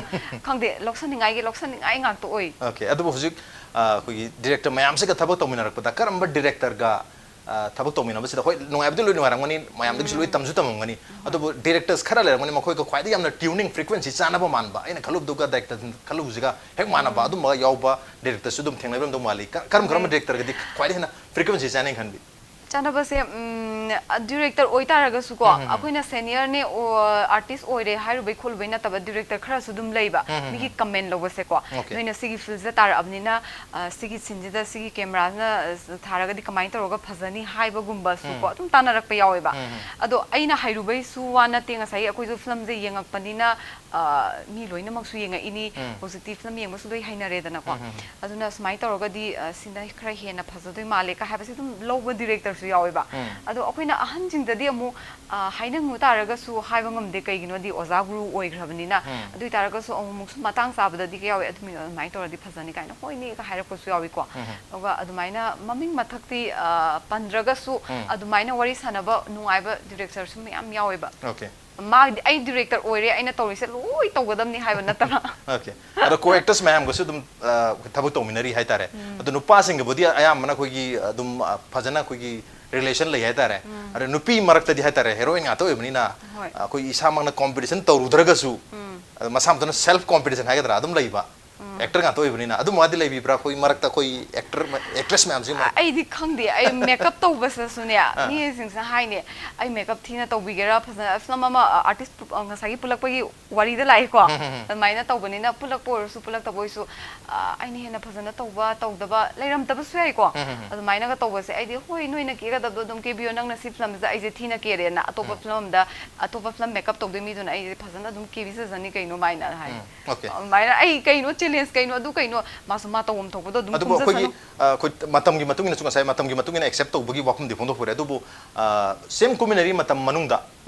ꯈꯪꯗꯦ, ꯂꯧꯁꯟꯅꯤꯡꯉꯥꯏꯒꯤ ꯂꯧꯁꯟꯅꯤꯡꯉꯥꯏ ꯉꯥꯛꯇ ꯑꯣꯏ꯫ Okay, ꯑꯗꯨꯕꯨ ꯍꯧꯖꯤꯛ, ꯑ, ꯑꯩꯈꯣꯏꯒꯤ director ꯃꯌꯥꯝꯁꯤꯒ ꯊꯕꯛ ꯇꯧꯃꯤꯟꯅꯔꯛꯄꯗ ꯀꯔꯝꯕ directorꯒ, ꯑ, ꯊꯕꯛ ꯇꯧꯃꯤꯟꯅꯕꯁꯤꯗ, ꯍꯣꯏ, ꯅꯨꯡꯉꯥꯏꯕꯗꯤ ꯂꯣꯏ ꯅꯨꯡꯉꯥꯏꯔꯝꯒꯅꯤ, ꯃꯌꯥꯝꯗꯒꯤꯁꯨ ꯂꯣꯏ ꯇꯝꯁꯨ ꯇꯝꯃꯝꯒꯅꯤ, ꯑꯗꯨꯕꯨ directors ꯈꯔ ꯂꯩꯔꯝꯒꯅꯤ, ꯃꯈꯣꯏꯒ ꯈ꯭ꯋꯥꯏꯗꯒꯤ ꯌꯥꯝꯅ tuning frequency ꯆꯥꯟꯅꯕ ꯃꯥꯟꯕ, ꯑꯩꯅ ꯈꯜꯂꯨꯕꯗꯨꯒ director ꯈꯜꯂꯨꯕꯁꯤꯒ ꯍꯦꯛ ꯃꯥꯟꯅꯕ ꯑꯗꯨꯝꯕ ꯌꯥꯎꯕ directorꯁꯨ ꯑꯗꯨꯝ ꯊꯦꯡꯅꯕꯤꯔꯝꯗꯧ ꯃꯥꯜꯂꯤ꯫ ꯀ-, ꯀꯔꯝ ꯀꯔꯝꯕ directorꯒꯗꯤ ꯈ꯭ꯋꯥꯏꯗꯒꯤ ꯍꯦꯟꯅ frequency ꯆꯥꯟꯅꯩ ꯈꯟꯕꯤ? ꯆꯥꯟꯅꯕꯁꯦ, ꯎꯝ, ꯑ, director ꯑꯣꯏꯇꯥꯔꯒꯁꯨꯀꯣ, ꯑꯩꯈꯣꯏꯅ seniorꯅꯦ, ꯑꯣ, artist ꯑꯣꯏꯔꯦ ꯍꯥꯏꯔꯨꯕꯩ ꯈꯣꯠꯂꯨꯕꯩ ꯅꯠꯇꯕ, director ꯈꯔꯁꯨ ꯑꯗꯨꯝ ꯂꯩꯕ꯫ ꯃꯤꯒꯤ comment ꯂꯧꯕꯁꯦꯀꯣ, Okay. ꯅꯣꯏꯅ ꯁꯤꯒꯤ fieldꯁꯤꯗ ꯇꯥꯔꯛꯑꯕꯅꯤꯅ, ꯑ, ꯁꯤꯒꯤ sceneꯁꯤꯗ ꯁꯤꯒꯤ cameraꯁꯤꯅ, ꯑ, ꯊꯥꯔꯒꯗꯤ ꯀꯃꯥꯏꯅ ꯇꯧꯔꯒ ꯐꯖꯅꯤ ꯍꯥꯏꯕꯒꯨꯝꯕꯁꯨꯀꯣ, ꯑꯗꯨꯝ ꯇꯥꯟꯅꯔꯛꯄ ꯌꯥꯎꯋꯦꯕ꯫ ꯑꯗꯣ ꯑꯩꯅ ꯍꯩꯔꯨꯕꯩꯁꯨ ꯋꯥ ꯅꯠꯇꯦ, ꯉꯁꯥꯏꯒꯤ ꯑꯩꯈꯣꯏꯁꯨ filmꯁꯦ ꯌꯦꯡꯉꯛꯄꯅꯤꯅ, ꯑ, ꯃꯤ ꯂꯣꯏꯅꯃꯛꯁꯨ ꯌꯦꯡꯉꯛꯏꯅꯤ꯫ ꯍꯧꯖꯤꯛꯇꯤ film ꯌꯦꯡꯕꯁꯨ ꯂꯣꯏ ꯍꯩꯅꯔꯦꯗꯅꯀꯣ꯫ ꯑꯗꯨꯅ ꯁꯨꯃꯥꯏꯅ ꯇꯧꯔꯒꯗꯤ, ꯑ, ꯁꯤꯅ ꯈꯔ ꯍꯦꯟꯅ ꯐꯖꯗꯣꯏ ꯃꯥꯜꯂꯦ ꯀ ꯍꯥꯏꯕꯁꯦ ꯑꯗꯨꯝ ꯂꯧꯕ directorꯁꯨ ꯌꯥꯎꯋꯦꯕ꯫ ꯑꯗꯣ ꯑꯩꯈꯣꯏꯅ ꯑꯍꯟꯁꯤꯡꯗꯗꯤ ꯑꯃꯨꯛ, ꯑ, ꯍꯥꯏꯅꯤꯡꯉꯨ ꯇꯥꯔꯒꯁꯨ ꯍꯥꯏꯕ ꯉꯝꯗꯦ, ꯀꯩꯒꯤꯅꯣꯗꯤ ꯑꯣꯖꯥ ꯒꯨꯔꯨ ꯑꯣꯏꯈ꯭ꯔꯕꯅꯤꯅ꯫ ꯑꯗꯨ ꯑꯣꯏ ꯇꯥꯔꯒꯁꯨ ꯑꯃꯨꯛꯃꯨꯛꯁꯨ ꯃꯇꯥꯡ ꯆꯥꯕꯗꯗꯤ ꯀꯩ ꯌꯥꯎꯋꯦ, "ꯑꯗꯨꯃꯤ-, ꯑꯗꯨꯃꯥꯏꯅ ꯇꯧꯔꯗꯤ ꯐꯖꯅꯤ" ꯀꯥꯏꯅ, "ꯍꯣꯏꯅꯦ" ꯀ ꯍꯥꯏꯔꯛꯄꯁꯨ ꯌꯥꯎꯏꯀꯣ꯫ ꯑꯗꯨꯒ ꯑꯗꯨꯃꯥꯏꯅ ꯃꯃꯤꯡ ꯃꯊꯛꯇꯤ, ꯑ, ꯄꯟꯗ꯭ꯔꯒꯁꯨ ꯑꯗꯨꯃꯥꯏꯅ ꯋꯥꯔꯤ ꯁꯥꯟꯅꯕ ꯅꯨꯡꯉꯥꯏꯕ directorꯁꯨ ꯃꯌꯥꯝ ꯌꯥꯎꯋꯦꯕ꯫ Okay. ꯃꯥꯒꯤꯗꯤ ꯑꯩ director ꯑꯣꯏꯔꯦ, ꯑꯩꯅ ꯇꯧꯔꯤꯁꯦ ꯂꯣꯏ ꯇꯧꯒꯗꯕꯅꯤ ꯍꯥꯏꯕ ꯅꯠꯇꯕ꯫ Okay. ꯑꯗꯣ co-actors ꯃꯌꯥꯝꯒꯁꯨ ꯑꯗꯨꯝ, ꯑ, ꯊꯕꯛ ꯇꯧꯃꯤꯟꯅꯔꯤ ꯍꯥꯏꯇꯥꯔꯦ꯫ ꯑꯗꯣ ꯅꯨꯄꯥꯁꯤꯡꯒꯕꯨꯗꯤ ꯑꯌꯥꯝꯕꯅ ꯑꯩꯈꯣꯏꯒꯤ ꯑꯗꯨꯝ, ꯑ, ꯐꯖꯅ ꯑꯩꯈꯣꯏꯒꯤ relation ꯂꯩ ꯍꯥꯏꯇꯥꯔꯦ꯫ ꯑꯗꯣ ꯅꯨꯄꯤ ꯃꯔꯛꯇꯗꯤ ꯍꯥꯏꯇꯥꯔꯦ, heroine ꯉꯥꯛꯇ ꯑꯣꯏꯕꯅꯤꯅ, ꯍꯣꯏ. ꯑ, ꯑꯩꯈꯣꯏ ꯏꯁꯥꯃꯛꯅ competition ꯇꯧꯔꯨꯗ꯭ꯔꯒꯁꯨ, ꯑ, ꯃꯁꯥ ꯃꯊꯟꯇ self competition ꯍꯥꯏꯒꯗ꯭ꯔꯥ ꯑꯗꯨꯝ ꯂꯩꯕ꯫ Actor ꯉꯥꯛꯇ ꯑꯣꯏꯕꯅꯤꯅ ꯑꯗꯨꯝꯕꯗꯤ ꯂꯩꯕꯤꯕ꯭ꯔꯥ ꯑꯩꯈꯣꯏ ꯃꯔꯛꯇ, ꯑꯩꯈꯣꯏ actor, actress ꯃꯌꯥꯝꯁꯤ ꯃꯔꯛꯇ? ꯑꯩꯗꯤ ꯈꯪꯗꯦ, ꯑꯩ makeup ꯇꯧꯕꯁꯤꯗꯁꯨꯅꯦ, ꯃꯤꯁꯤꯡꯁꯤꯅ ꯍꯥꯏꯅꯦ, "ꯑꯩ makeup ꯊꯤꯅ ꯇꯧꯕꯤꯒꯦꯔꯥ?" ꯐꯖꯅ film ꯑꯃ, ꯑ, artist ꯄꯨ-, ꯑ, ꯉꯁꯥꯏꯒꯤ ꯄꯨꯂꯛꯄꯒꯤ ꯋꯥꯔꯤꯗ ꯂꯥꯛꯏꯀꯣ꯫ ꯑꯗꯨꯃꯥꯏꯅ ꯇꯧꯕꯅꯤꯅ ꯄꯨꯂꯛꯄ ꯑꯣꯏꯔꯁꯨ ꯄꯨꯂꯛꯇꯕ ꯑꯣꯏꯔꯁꯨ, ꯑ, ꯑꯩꯅ ꯍꯦꯟꯅ ꯐꯖꯅ ꯇꯧꯕ ꯇꯧꯗꯕ ꯂꯩꯔꯝꯗꯕꯁꯨ ꯌꯥꯏꯀꯣ꯫ ꯑꯗꯨꯃꯥꯏꯅꯒ ꯇꯧꯕꯁꯦ ꯑꯩꯗꯤ, "ꯍꯣꯏ, ꯅꯣꯏꯅ ꯀꯦꯒꯗꯕꯗꯣ ꯑꯗꯨꯝ ꯀꯦꯕꯤꯌꯣ, ꯅꯪꯅ ꯁꯤ filmꯁꯤꯗ ꯑꯩꯁꯦ ꯊꯤꯅ ꯀꯦꯔꯦꯅ ꯑꯇꯣꯞꯄ film ꯑꯃꯗ ꯑꯇꯣꯞꯄ film makeup ꯇꯧꯗꯣꯏ ꯃꯤꯗꯨꯅ ꯑꯩꯁꯦ ꯐꯖꯅ ꯑꯗꯨꯝ ꯀꯦꯕꯤꯖꯖꯅꯤ ꯀꯩꯅꯣ" ꯃꯥꯏꯅ ꯍꯥꯏ꯫ Okay. ꯑꯗꯨꯃꯥꯏꯅ ꯑꯩ ꯀꯩꯅꯣ challenge ꯀꯩꯅꯣ ꯑꯗꯨ ꯀꯩꯅꯣ ꯃꯥꯁꯨ ꯃꯥ ꯇꯧꯐꯝ ꯊꯣꯛꯄꯗꯣ ꯑꯗꯨꯝ ꯑꯗꯨꯕꯨ ꯑꯩꯈꯣꯏꯒꯤ, ꯀꯨꯝꯖꯁꯅꯨ꯫ ꯑ, ꯑꯩꯈꯣꯏ ꯃꯇꯝꯒꯤ ꯃꯇꯨꯡ ꯏꯟꯅꯁꯨ ꯉꯁꯥꯏ ꯃꯇꯝꯒꯤ ꯃꯇꯨꯡ ꯏꯟꯅ accept ꯇꯧꯕꯒꯤ ꯋꯥꯐꯝꯗꯤ ꯐꯣꯡꯗꯣꯛꯄꯤꯔꯦ꯫ ꯑꯗꯨꯕꯨ, ꯑ, same ꯀꯨꯝꯃꯤꯟꯅꯔꯤ ꯃꯇꯝ ꯃꯅꯨꯡꯗ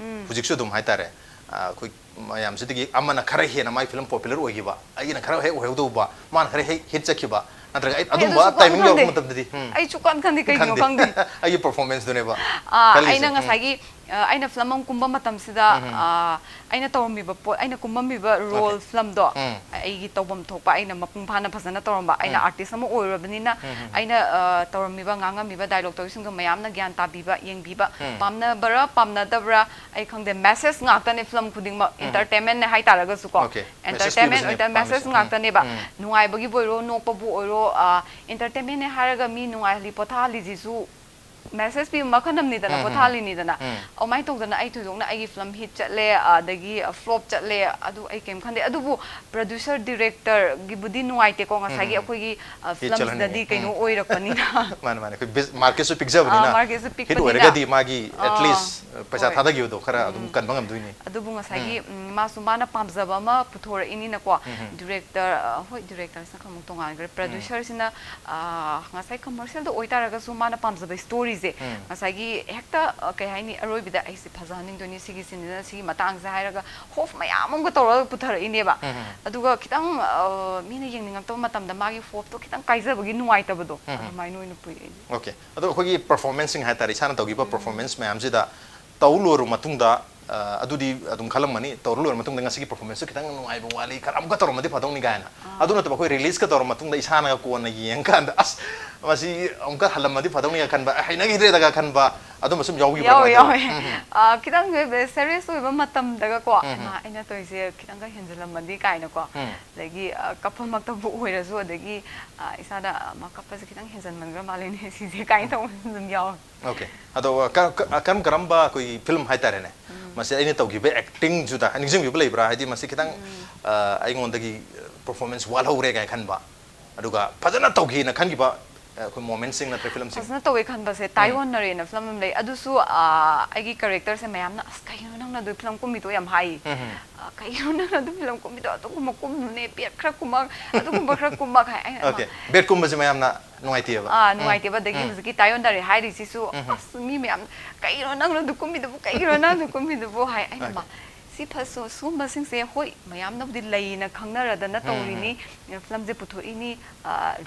ꯍꯧꯖꯤꯛꯁꯨ ꯑꯗꯨꯝ ꯍꯥꯏꯇꯥꯔꯦ, ꯑ, ꯑꯩꯈꯣꯏ ꯃꯌꯥꯝꯁꯤꯗꯒꯤ ꯑꯃꯅ ꯈꯔ ꯍꯦꯟꯅ ꯃꯥꯏ film popular ꯑꯣꯏꯈꯤꯕ, ꯑꯩꯒꯤꯅ ꯈꯔ ꯍꯦꯛ ꯑꯣꯏꯍꯧꯗꯧꯕ, ꯃꯥꯅ ꯈꯔ ꯍꯦꯛ hit ꯆꯠꯈꯤꯕ, ꯅꯠꯇ꯭ꯔꯒ ꯑꯩ ꯑꯩ ꯑꯗꯨꯝꯕ ꯑꯗꯨꯁꯨ ꯇꯥꯏꯃꯤꯡ ꯌꯧꯔꯛꯄ ꯈꯪꯗꯦ꯫ ꯃꯇꯝꯗꯗꯤ ꯎꯝ, ꯑꯩ ꯁꯨꯛꯈꯟ ꯈꯟꯗꯦ, ꯀꯩꯒꯤꯅꯣ ꯈꯪꯗꯦ꯫ ꯑꯩꯒꯤ ꯄꯔꯐꯣꯔꯃꯦꯟꯁꯇꯨꯅꯦꯕ ꯑꯥ, ꯈꯜꯂꯤꯁꯦ꯫ ꯑꯩꯅ ꯎꯝ, ꯉꯁꯥꯏꯒꯤ ꯑ, ꯑꯩꯅ ꯐꯤꯂꯝ ꯑꯃ ꯀꯨꯝꯕ ꯃꯇꯝꯁꯤꯗ ꯎꯝ, ꯎꯝ꯫ ꯑ, ꯑꯩꯅ ꯇꯧꯔꯝꯃꯤꯕ ꯄꯣꯠ, ꯑꯩꯅ ꯀꯨꯝꯃꯝꯃꯤꯕ ꯔꯣꯜ ꯐꯤꯂꯝꯗꯣ ꯎꯝ꯫ ꯑꯩꯒꯤ ꯇꯧꯐꯝ ꯊꯣꯛꯄ ꯑꯩꯅ ꯃꯄꯨꯡ ꯐꯥꯅ ꯐꯖꯅ ꯇꯧꯔꯝꯕ, ꯑꯩꯅ ꯎꯝ꯫ ꯑꯥꯔꯇꯤꯁ ꯑꯃ ꯑꯣꯏꯔꯨꯔꯕꯅꯤꯅ ꯎꯝ, ꯎꯝ꯫ ꯑꯩꯅ ꯑ, ꯇꯧꯔꯝꯃꯤꯕ, ꯉꯥꯡꯉꯝꯃꯤꯕ ꯗꯥꯏꯂꯣꯛ ꯇꯧꯔꯤꯁꯤꯡꯗꯣ ꯃꯌꯥꯝꯅ ꯒ꯭ꯌꯥꯟ ꯇꯥꯕꯤꯕ, ꯌꯦꯡꯕꯤꯕ, ꯎꯝ꯫ ꯄꯥꯝꯅꯕ꯭ꯔꯥ ꯄꯥꯝꯅꯗꯕ꯭ꯔꯥ ꯑꯩ ꯈꯪꯗꯦ, ꯃꯦꯁꯦꯖ ꯉꯥꯛꯇꯅꯦ ꯐꯤꯂꯝ ꯈꯨꯗꯤꯡꯃꯛ꯫ ꯎꯝ꯫ ꯑꯦꯟꯇꯔꯇꯦꯟꯃꯦꯟꯅꯦ ꯍꯥꯏꯇꯥꯔꯒꯁꯨꯀꯣ, Okay. Message ꯑꯦꯟꯇꯔꯇꯦꯟꯃꯦꯟ ꯄꯤꯕꯁꯤꯅꯦ ꯑꯣꯏꯇꯥꯔ ꯃꯦꯁꯦꯖ ꯄꯥꯝꯃꯤꯁꯦ꯫ ꯎꯝ, ꯉꯥꯛꯇꯅꯦꯕ꯫ ꯎꯝ꯫ ꯅꯨꯡꯉꯥꯏꯕꯒꯤꯕꯨ ꯑꯣꯏꯔꯣ, ꯅꯣꯛꯄꯕꯨ ꯑꯣꯏꯔꯣ, ꯑꯦꯟꯇꯔꯇꯦꯟꯃꯦꯟꯅꯦ ꯍꯥꯏꯔꯒ ꯃꯤ ꯅꯨꯡꯉꯥꯏꯍꯜꯂꯤ ꯄꯣꯊꯥꯍꯜꯂꯤꯁꯤꯁꯨ ꯃꯦꯁꯦꯖ ꯄꯤꯕ ꯃꯈꯜ ꯑꯃꯅꯤꯗꯅ, ꯎꯝ, ꯎꯝ, ꯄꯣꯊꯥꯍꯜꯂꯤꯅꯤꯗꯅ꯫ ꯎꯝ꯫ ꯑꯗꯨꯃꯥꯏꯅ ꯇꯧꯗꯅ ꯑꯩ ꯊꯣꯏꯗꯣꯛꯅ ꯑꯩꯒꯤ ꯐꯤꯂꯝ ꯍꯤꯠ ꯆꯠꯂꯦ, ꯑꯗꯒꯤ ꯐ꯭ꯂꯣꯞ ꯆꯠꯂꯦ, ꯑꯗꯨ ꯑꯩ ꯀꯩꯝ ꯈꯟꯗꯦ꯫ ꯑꯗꯨꯕꯨ ꯄ꯭ꯔꯗ꯭ꯌꯨꯁꯔ ꯗꯤꯔꯦꯛꯇꯔꯒꯤꯕꯨꯗꯤ ꯅꯨꯡꯉꯥꯏꯇꯦꯀꯣ, ꯉꯁꯥꯏꯒꯤ ꯎꯝ꯫ ꯑꯩꯈꯣꯏꯒꯤ ꯑ, ꯍꯤꯠ ꯐꯤꯂꯝꯁꯤꯗꯗꯤ ꯆꯠꯍꯟꯅꯤꯡꯉꯦ꯫ ꯀꯩꯅꯣ ꯎꯝ꯫ ꯑꯣꯏꯔꯛꯄꯅꯤꯅ꯫ ꯃꯥꯅꯦ, ꯃꯥꯅꯦ, ꯑꯩꯈꯣꯏ ꯕꯤꯖ-, ꯃꯥꯔꯀꯦꯠꯁꯨ ꯄꯤꯛꯆꯕꯅꯤꯅ ꯑꯥ, ꯃꯥꯔꯀꯦꯠꯁꯨ ꯍꯤꯠ ꯄꯤꯛꯄꯅꯤꯅ꯫ ꯑꯣꯏꯔꯒꯗꯤ ꯃꯥꯒꯤ at ꯑꯥ, least ꯄꯩꯁꯥ ꯍꯣꯏ꯫ ꯊꯥꯗꯈꯤꯕꯗꯣ ꯈꯔ ꯑꯗꯨꯝ ꯎꯝ꯫ ꯀꯟꯕ ꯉꯝꯗꯣꯏꯅꯤ꯫ ꯑꯗꯨꯕꯨ ꯉꯁꯥꯏꯒꯤ ꯎꯝ꯫ ꯎꯝ, ꯃꯥꯁꯨ ꯃꯥꯅ ꯄꯥꯝꯖꯕ ꯑꯃ ꯄꯨꯊꯣꯔꯛꯏꯅꯤꯅꯀꯣ꯫ ꯎꯝ, ꯎꯝ꯫ ꯗꯤꯔꯦꯛꯇꯔ ꯑ, ꯍꯣꯏ, ꯗꯤꯔꯦꯛꯇꯔꯁꯤꯅ ꯈꯔ ꯑꯃꯨꯛ ꯇꯣꯉꯥꯟꯈ꯭ꯔꯦ꯫ ꯄ꯭ꯔꯗ꯭ꯌꯨꯁꯔꯁꯤꯅ ꯑ, ꯉꯁꯥꯏ ꯀꯃꯔꯁꯤꯌꯦꯜꯗ ꯑꯣꯏꯇꯥꯔꯒꯁꯨ ꯃꯥꯅ ꯄꯥꯝꯖꯕ ꯁ꯭ꯇꯣꯔꯤꯁꯦ ꯎꯝ꯫ ꯉꯁꯥꯏꯒꯤ ꯍꯦꯛꯇ ꯑ, ꯀꯩ ꯍꯥꯏꯅꯤ, ꯑꯔꯣꯏꯕꯗ ꯑꯩꯁꯦ ꯐꯖꯍꯟꯅꯤꯡꯗꯣꯏꯅꯤ ꯁꯤꯒꯤ ꯁꯤꯟꯁꯤꯅ, ꯁꯤꯒꯤ ꯃꯇꯥꯡꯁꯦ ꯍꯥꯏꯔꯒ ꯍꯣꯞ ꯃꯌꯥꯝ ꯑꯃꯒ ꯇꯧꯔꯒ ꯄꯨꯊꯔꯛꯏꯅꯦꯕ꯫ ꯎꯝ, ꯎꯝ꯫ ꯑꯗꯨꯒ ꯈꯤꯇꯪ ꯑ, ꯃꯤꯅ ꯌꯦꯡꯅꯤꯡꯉꯛꯇꯕ ꯃꯇꯝꯗ ꯃꯥꯒꯤ ꯍꯣꯞꯇꯣ ꯈꯤꯇꯪ ꯀꯥꯏꯖꯕꯒꯤ ꯅꯨꯡꯉꯥꯏꯇꯕꯗꯣ ꯎꯝ, ꯎꯝ꯫ ꯑꯗꯨꯃꯥꯏꯅ ꯑꯣꯏꯅ ꯄꯨꯏ ꯑꯩꯗꯤ꯫ ꯑꯣꯀꯦ꯫ ꯑꯗꯣ ꯑꯩꯈꯣꯏꯒꯤ ꯄꯔꯐꯣꯔꯃꯦꯟꯁꯁꯤꯡ ꯍꯥꯏꯇꯥꯔꯦ, ꯏꯁꯥꯅ ꯇꯧꯈꯤꯕ ꯄꯔꯐꯣꯔꯃꯦꯟꯁ ꯃꯌꯥꯝꯁꯤꯗ ꯇꯧ ꯂꯣꯏꯔꯕ ꯃꯇꯨꯡꯗ, ꯑ, ꯑꯗꯨꯗꯤ ꯑꯗꯨꯝ ꯈꯜꯂꯝꯃꯅꯤ, ꯇꯧꯔ ꯂꯣꯏꯔ ꯃꯇꯨꯡꯗ ꯉꯁꯤꯒꯤ ꯄꯔꯐꯣꯔꯃꯦꯟꯁꯁꯨ ꯈꯤꯇꯪ ꯅꯨꯡꯉꯥꯏꯕ ꯋꯥꯠꯂꯤ, ꯈꯔ ꯑꯃꯨꯛꯀ ꯇꯧꯔꯝꯃꯗꯤ ꯐꯗꯧꯅꯤ ꯀꯥꯏꯅ꯫ ꯑꯗꯨ ꯅꯠꯇꯕ ꯑꯩꯈꯣꯏ ꯔꯤꯂꯤꯖꯀ ꯇꯧꯔ ꯃꯇꯨꯡꯗ ꯏꯁꯥꯅꯒ ꯀꯣꯟꯅ ꯌꯦꯡꯉꯀꯥꯟꯗ, "ꯑꯁ, ꯃꯁꯤ ꯑꯃꯨꯛꯀ ꯍꯜꯂꯝꯃꯗꯤ ꯐꯗꯧꯅꯤꯒ" ꯈꯟꯕ, "ꯑ, ꯍꯩꯅꯈꯤꯗ꯭ꯔꯦꯗꯒ" ꯈꯟꯕ ꯑꯗꯨꯝꯕ ꯁꯨꯝ ꯌꯥꯎꯕꯤꯕ꯭ꯔꯥ? ꯌꯥꯎꯋꯦ, ꯀꯃꯥꯏꯅ ꯇꯧꯋꯤ? ꯌꯥꯎꯋꯦ꯫ ꯎꯝ, ꯎꯝ꯫ ꯑ, ꯈꯤꯇꯪ ꯁꯦꯔꯤꯌꯁ ꯑꯣꯏꯕ ꯃꯇꯝꯗꯒꯀꯣ, ꯎꯝ, ꯎꯝ꯫ "ꯏꯃꯥ, ꯑꯩꯅ ꯇꯧꯔꯤꯁꯦ ꯈꯤꯇꯪꯒ ꯍꯦꯟꯖꯜꯂꯝꯃꯗꯤ" ꯀꯥꯏꯅꯀꯣ꯫ ꯎꯝ꯫ ꯑꯗꯒꯤ ꯑ, ꯀꯞꯐꯝꯃꯛꯇꯕꯨ ꯑꯣꯏꯔꯁꯨ, ꯑꯗꯒꯤ ꯑ, ꯏꯁꯥꯗ "ꯑ, ꯃꯥ ꯀꯞꯄꯁꯦ ꯈꯤꯇꯪ ꯍꯦꯟꯖꯟꯃꯟꯈ꯭ꯔ ꯃꯥꯜꯂꯦꯅꯦ ꯁꯤꯁꯦ" ꯀꯥꯏꯅ ꯇꯧꯕꯁꯨ ꯑꯗꯨꯝ ꯌꯥꯎꯋꯦ꯫ ꯑꯣꯀꯦ꯫ ꯑꯗꯣ, ꯑ, ꯀ-, ꯀ-, ꯀꯔꯝ ꯀꯔꯝꯕ ꯑꯩꯈꯣꯏꯒꯤ ꯐꯤꯂꯝ ꯍꯥꯏꯇꯥꯔꯦꯅꯦ, ꯃꯁꯤ ꯑꯩꯅ ꯇꯧꯈꯤꯕ ꯑꯦꯛꯇꯤꯡꯁꯤꯗ ꯅꯤꯡꯁꯤꯡꯕꯤꯕ ꯂꯩꯕ꯭ꯔꯥ? ꯍꯥꯏꯗꯤ ꯃꯁꯤ ꯈꯤꯇꯪ, ꯑ, ꯑꯩꯉꯣꯟꯗꯒꯤ ꯄꯔꯐꯣꯔꯃꯦꯟꯁ ꯋꯥꯠꯍꯧꯔꯦ ꯀꯥꯏꯅ ꯈꯟꯕ, ꯑꯗꯨꯒ ꯐꯖꯅ ꯇꯧꯈꯤꯅ ꯈꯟꯈꯤꯕ, ꯑ, ꯑꯩꯈꯣꯏ ꯃꯣꯃꯦꯟꯠꯁꯤꯡ ꯅꯠꯇ꯭ꯔꯒ ꯐꯤꯂꯝꯁꯤꯡ? ꯐꯖꯅ ꯇꯧꯋꯦ ꯈꯟꯕꯁꯦ, ꯇꯥꯏꯑꯣꯟꯅꯔꯦꯅ ꯐꯤꯂꯝ ꯑꯃ ꯂꯩ꯫ ꯑꯗꯨꯁꯨ ꯑ, ꯑꯩꯒꯤ ꯀꯦꯔꯦꯛꯇꯔꯁꯦ ꯃꯌꯥꯝꯅ "ꯑꯁ, ꯀꯩꯒꯤꯅꯣ ꯅꯪꯅ ꯑꯗꯨ ꯐꯤꯂꯝ ꯀꯨꯝꯃꯤꯗꯣ?" ꯌꯥꯝ ꯍꯥꯏꯌꯦ꯫ ꯎꯝ, ꯎꯝ꯫ "ꯑ, ꯀꯩꯒꯤꯅꯣ ꯅꯪꯅ ꯑꯗꯨ ꯐꯤꯂꯝ ꯀꯨꯝꯃꯤꯗꯣ? ꯑꯗꯨꯒꯨꯝꯕ ꯀꯨꯝꯅꯨꯅꯦ, ꯕꯦꯠ ꯈꯔ ꯀꯨꯝꯃꯛ, ꯑꯗꯨꯒꯨꯝꯕ ꯈꯔ ꯀꯨꯝꯃꯛ" ꯍꯥꯏ꯫ ꯑꯩꯅ, "ꯑꯃ, ꯑꯣꯀꯦ꯫ ꯕꯦꯠ ꯀꯨꯝꯕꯁꯦ ꯃꯌꯥꯝꯅ ꯅꯨꯡꯉꯥꯏꯇꯦꯕ? ꯑꯥ, ꯎꯝ, ꯅꯨꯡꯉꯥꯏꯇꯦꯕ꯫ ꯑꯗꯒꯤ ꯎꯝ꯫ ꯍꯧꯖꯤꯛꯀꯤ ꯇꯥꯏꯑꯣꯟꯅꯔꯦ ꯍꯥꯏꯔꯤꯁꯤꯁꯨ ꯎꯝ, ꯎꯝ꯫ ꯑꯁ, ꯃꯤ ꯃꯌꯥꯝ "ꯀꯩꯒꯤꯅꯣ ꯅꯪꯅ ꯑꯗꯨ ꯀꯨꯝꯃꯤꯗꯨꯕꯨ? ꯀꯩꯒꯤꯅꯣ ꯅꯪꯅ ꯑꯗꯨ ꯀꯨꯝꯃꯤꯗꯨꯕꯨ?" ꯍꯥꯏ꯫ ꯑꯩꯅ, "ꯃꯥ, ꯑꯣꯀꯦ꯫ ꯁꯤ ꯐ- ꯁꯨ- ꯁꯨꯒꯨꯝꯕꯁꯤꯡꯁꯦ, ꯍꯣꯏ, ꯃꯌꯥꯝꯅꯕꯨꯗꯤ ꯂꯩꯅ ꯈꯪꯅꯔꯗꯅ ꯇꯧꯔꯤꯅꯤ, ꯐꯤꯂꯝꯁꯦ ꯄꯨꯊꯣꯛꯏꯅꯤ,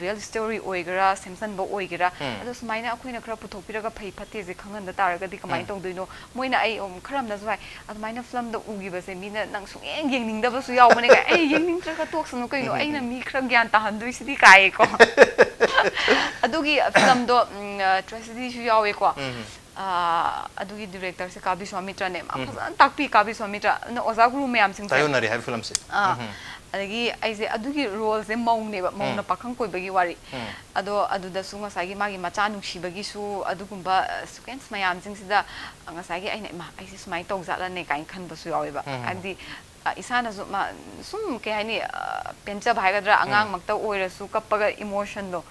ꯔꯤꯌꯦꯜ ꯁ꯭ꯇꯣꯔꯤ ꯑꯣꯏꯒꯦꯔꯥ, ꯁꯦꯝꯖꯟꯕ ꯑꯣꯏꯒꯦꯔꯥ, ꯑꯗꯣ ꯁꯨꯃꯥꯏꯅ ꯑꯩꯈꯣꯏꯅ ꯈꯔ ꯄꯨꯊꯣꯛꯄꯤꯔꯒ ꯐꯩ ꯐꯠꯇꯦꯁꯦ ꯈꯪꯍꯟꯗ ꯇꯥꯔꯒꯗꯤ ꯀꯃꯥꯏꯅ ꯇꯧꯗꯣꯏꯅꯣ? ꯃꯣꯏꯅ ꯑꯩ, ꯎꯝ, ꯈꯔ ꯑꯃꯅꯁꯨ ꯍꯥꯏ, "ꯑꯗꯨꯃꯥꯏꯅ ꯐꯤꯂꯝꯗ ꯎꯈꯤꯕꯁꯦ ꯃꯤꯅ ꯅꯪ ꯁꯨꯡꯌꯦꯡ ꯌꯦꯡꯅꯤꯡꯗꯕꯁꯨ ꯌꯥꯎꯕꯅꯦ" ꯀꯥꯏ꯫ ꯑꯩ ꯌꯦꯡꯅꯤꯡꯗ꯭ꯔꯒ ꯇꯣꯛꯁꯅꯨ ꯀꯩꯅꯣ, ꯑꯩꯅ ꯃꯤ ꯈꯔ ꯒ꯭ꯌꯥꯟ ꯇꯥꯍꯟꯗꯣꯏꯁꯤꯗꯤ ꯀꯥꯏꯌꯦꯀꯣ꯫ ꯑꯗꯨꯒꯤ ꯐꯤꯂꯝꯗꯣ, ꯎꯝ, ꯇ꯭ꯔꯦꯖꯤꯗꯤꯁꯨ ꯌꯥꯎꯋꯦꯀꯣ꯫ ꯑꯥ, ꯑꯗꯨꯒꯤ ꯗꯤꯔꯦꯛꯇꯔꯁꯦ ꯀꯥ ꯕꯤꯁ꯭ꯋꯥꯃꯤꯇ꯭ꯔꯅꯦ, ꯃꯥ ꯐꯖꯅ ꯇꯥꯛꯄꯤ꯫ ꯀꯥ ꯕꯤꯁ꯭ꯋꯥꯃꯤꯇ꯭ꯔ, ꯑꯗꯨꯅ ꯑꯣꯖꯥ ꯒꯨꯔꯨ ꯃꯌꯥꯝꯁꯤꯡꯁꯦ꯫ ꯇꯥꯏꯌꯣꯟꯅꯔꯦ ꯍꯥꯏꯕ ꯐꯤꯂꯝꯁꯦ꯫ ꯑꯥ, ꯑꯗꯒꯤ ꯑꯩꯁꯦ ꯑꯗꯨꯒꯤ ꯔꯣꯜꯁꯦ ꯃꯧꯅꯦꯕ, ꯃꯧꯅ ꯄꯥꯈꯪ ꯀꯣꯏꯕꯒꯤ ꯋꯥꯔꯤ꯫ ꯑꯗꯣ ꯑꯗꯨꯗꯁꯨ ꯉꯁꯥꯏꯒꯤ ꯃꯥꯒꯤ ꯃꯆꯥ ꯅꯨꯡꯁꯤꯕꯒꯤꯁꯨ ꯑꯗꯨꯒꯨꯝꯕ ꯁꯤꯀ꯭ꯋꯦꯟꯁ ꯃꯌꯥꯝꯁꯤꯡꯁꯤꯗ ꯉꯁꯥꯏꯒꯤ ꯑꯩꯅ, "ꯏꯃꯥ, ꯑꯩꯁꯦ ꯁꯨꯃꯥꯏꯅ ꯇꯧꯖꯥꯠꯂꯅꯦ" ꯀꯥꯏꯅ ꯈꯟꯕꯁꯨ ꯌꯥꯎꯋꯦꯕ꯫ ꯍꯥꯏꯕꯗꯤ, ꯑ, ꯏꯁꯥꯅꯁꯨ ꯃꯥ-, ꯁꯨꯝ, ꯀꯩ ꯍꯥꯏꯅꯤ, ꯑ, ꯄꯦꯟꯖꯕ ꯍꯥꯏꯒꯗ꯭ꯔꯥ, ꯑꯉꯥꯡꯃꯛꯇ ꯑꯣꯏꯔꯁꯨ ꯀꯞꯄꯒ ꯏꯃꯣꯁꯟꯗꯣ,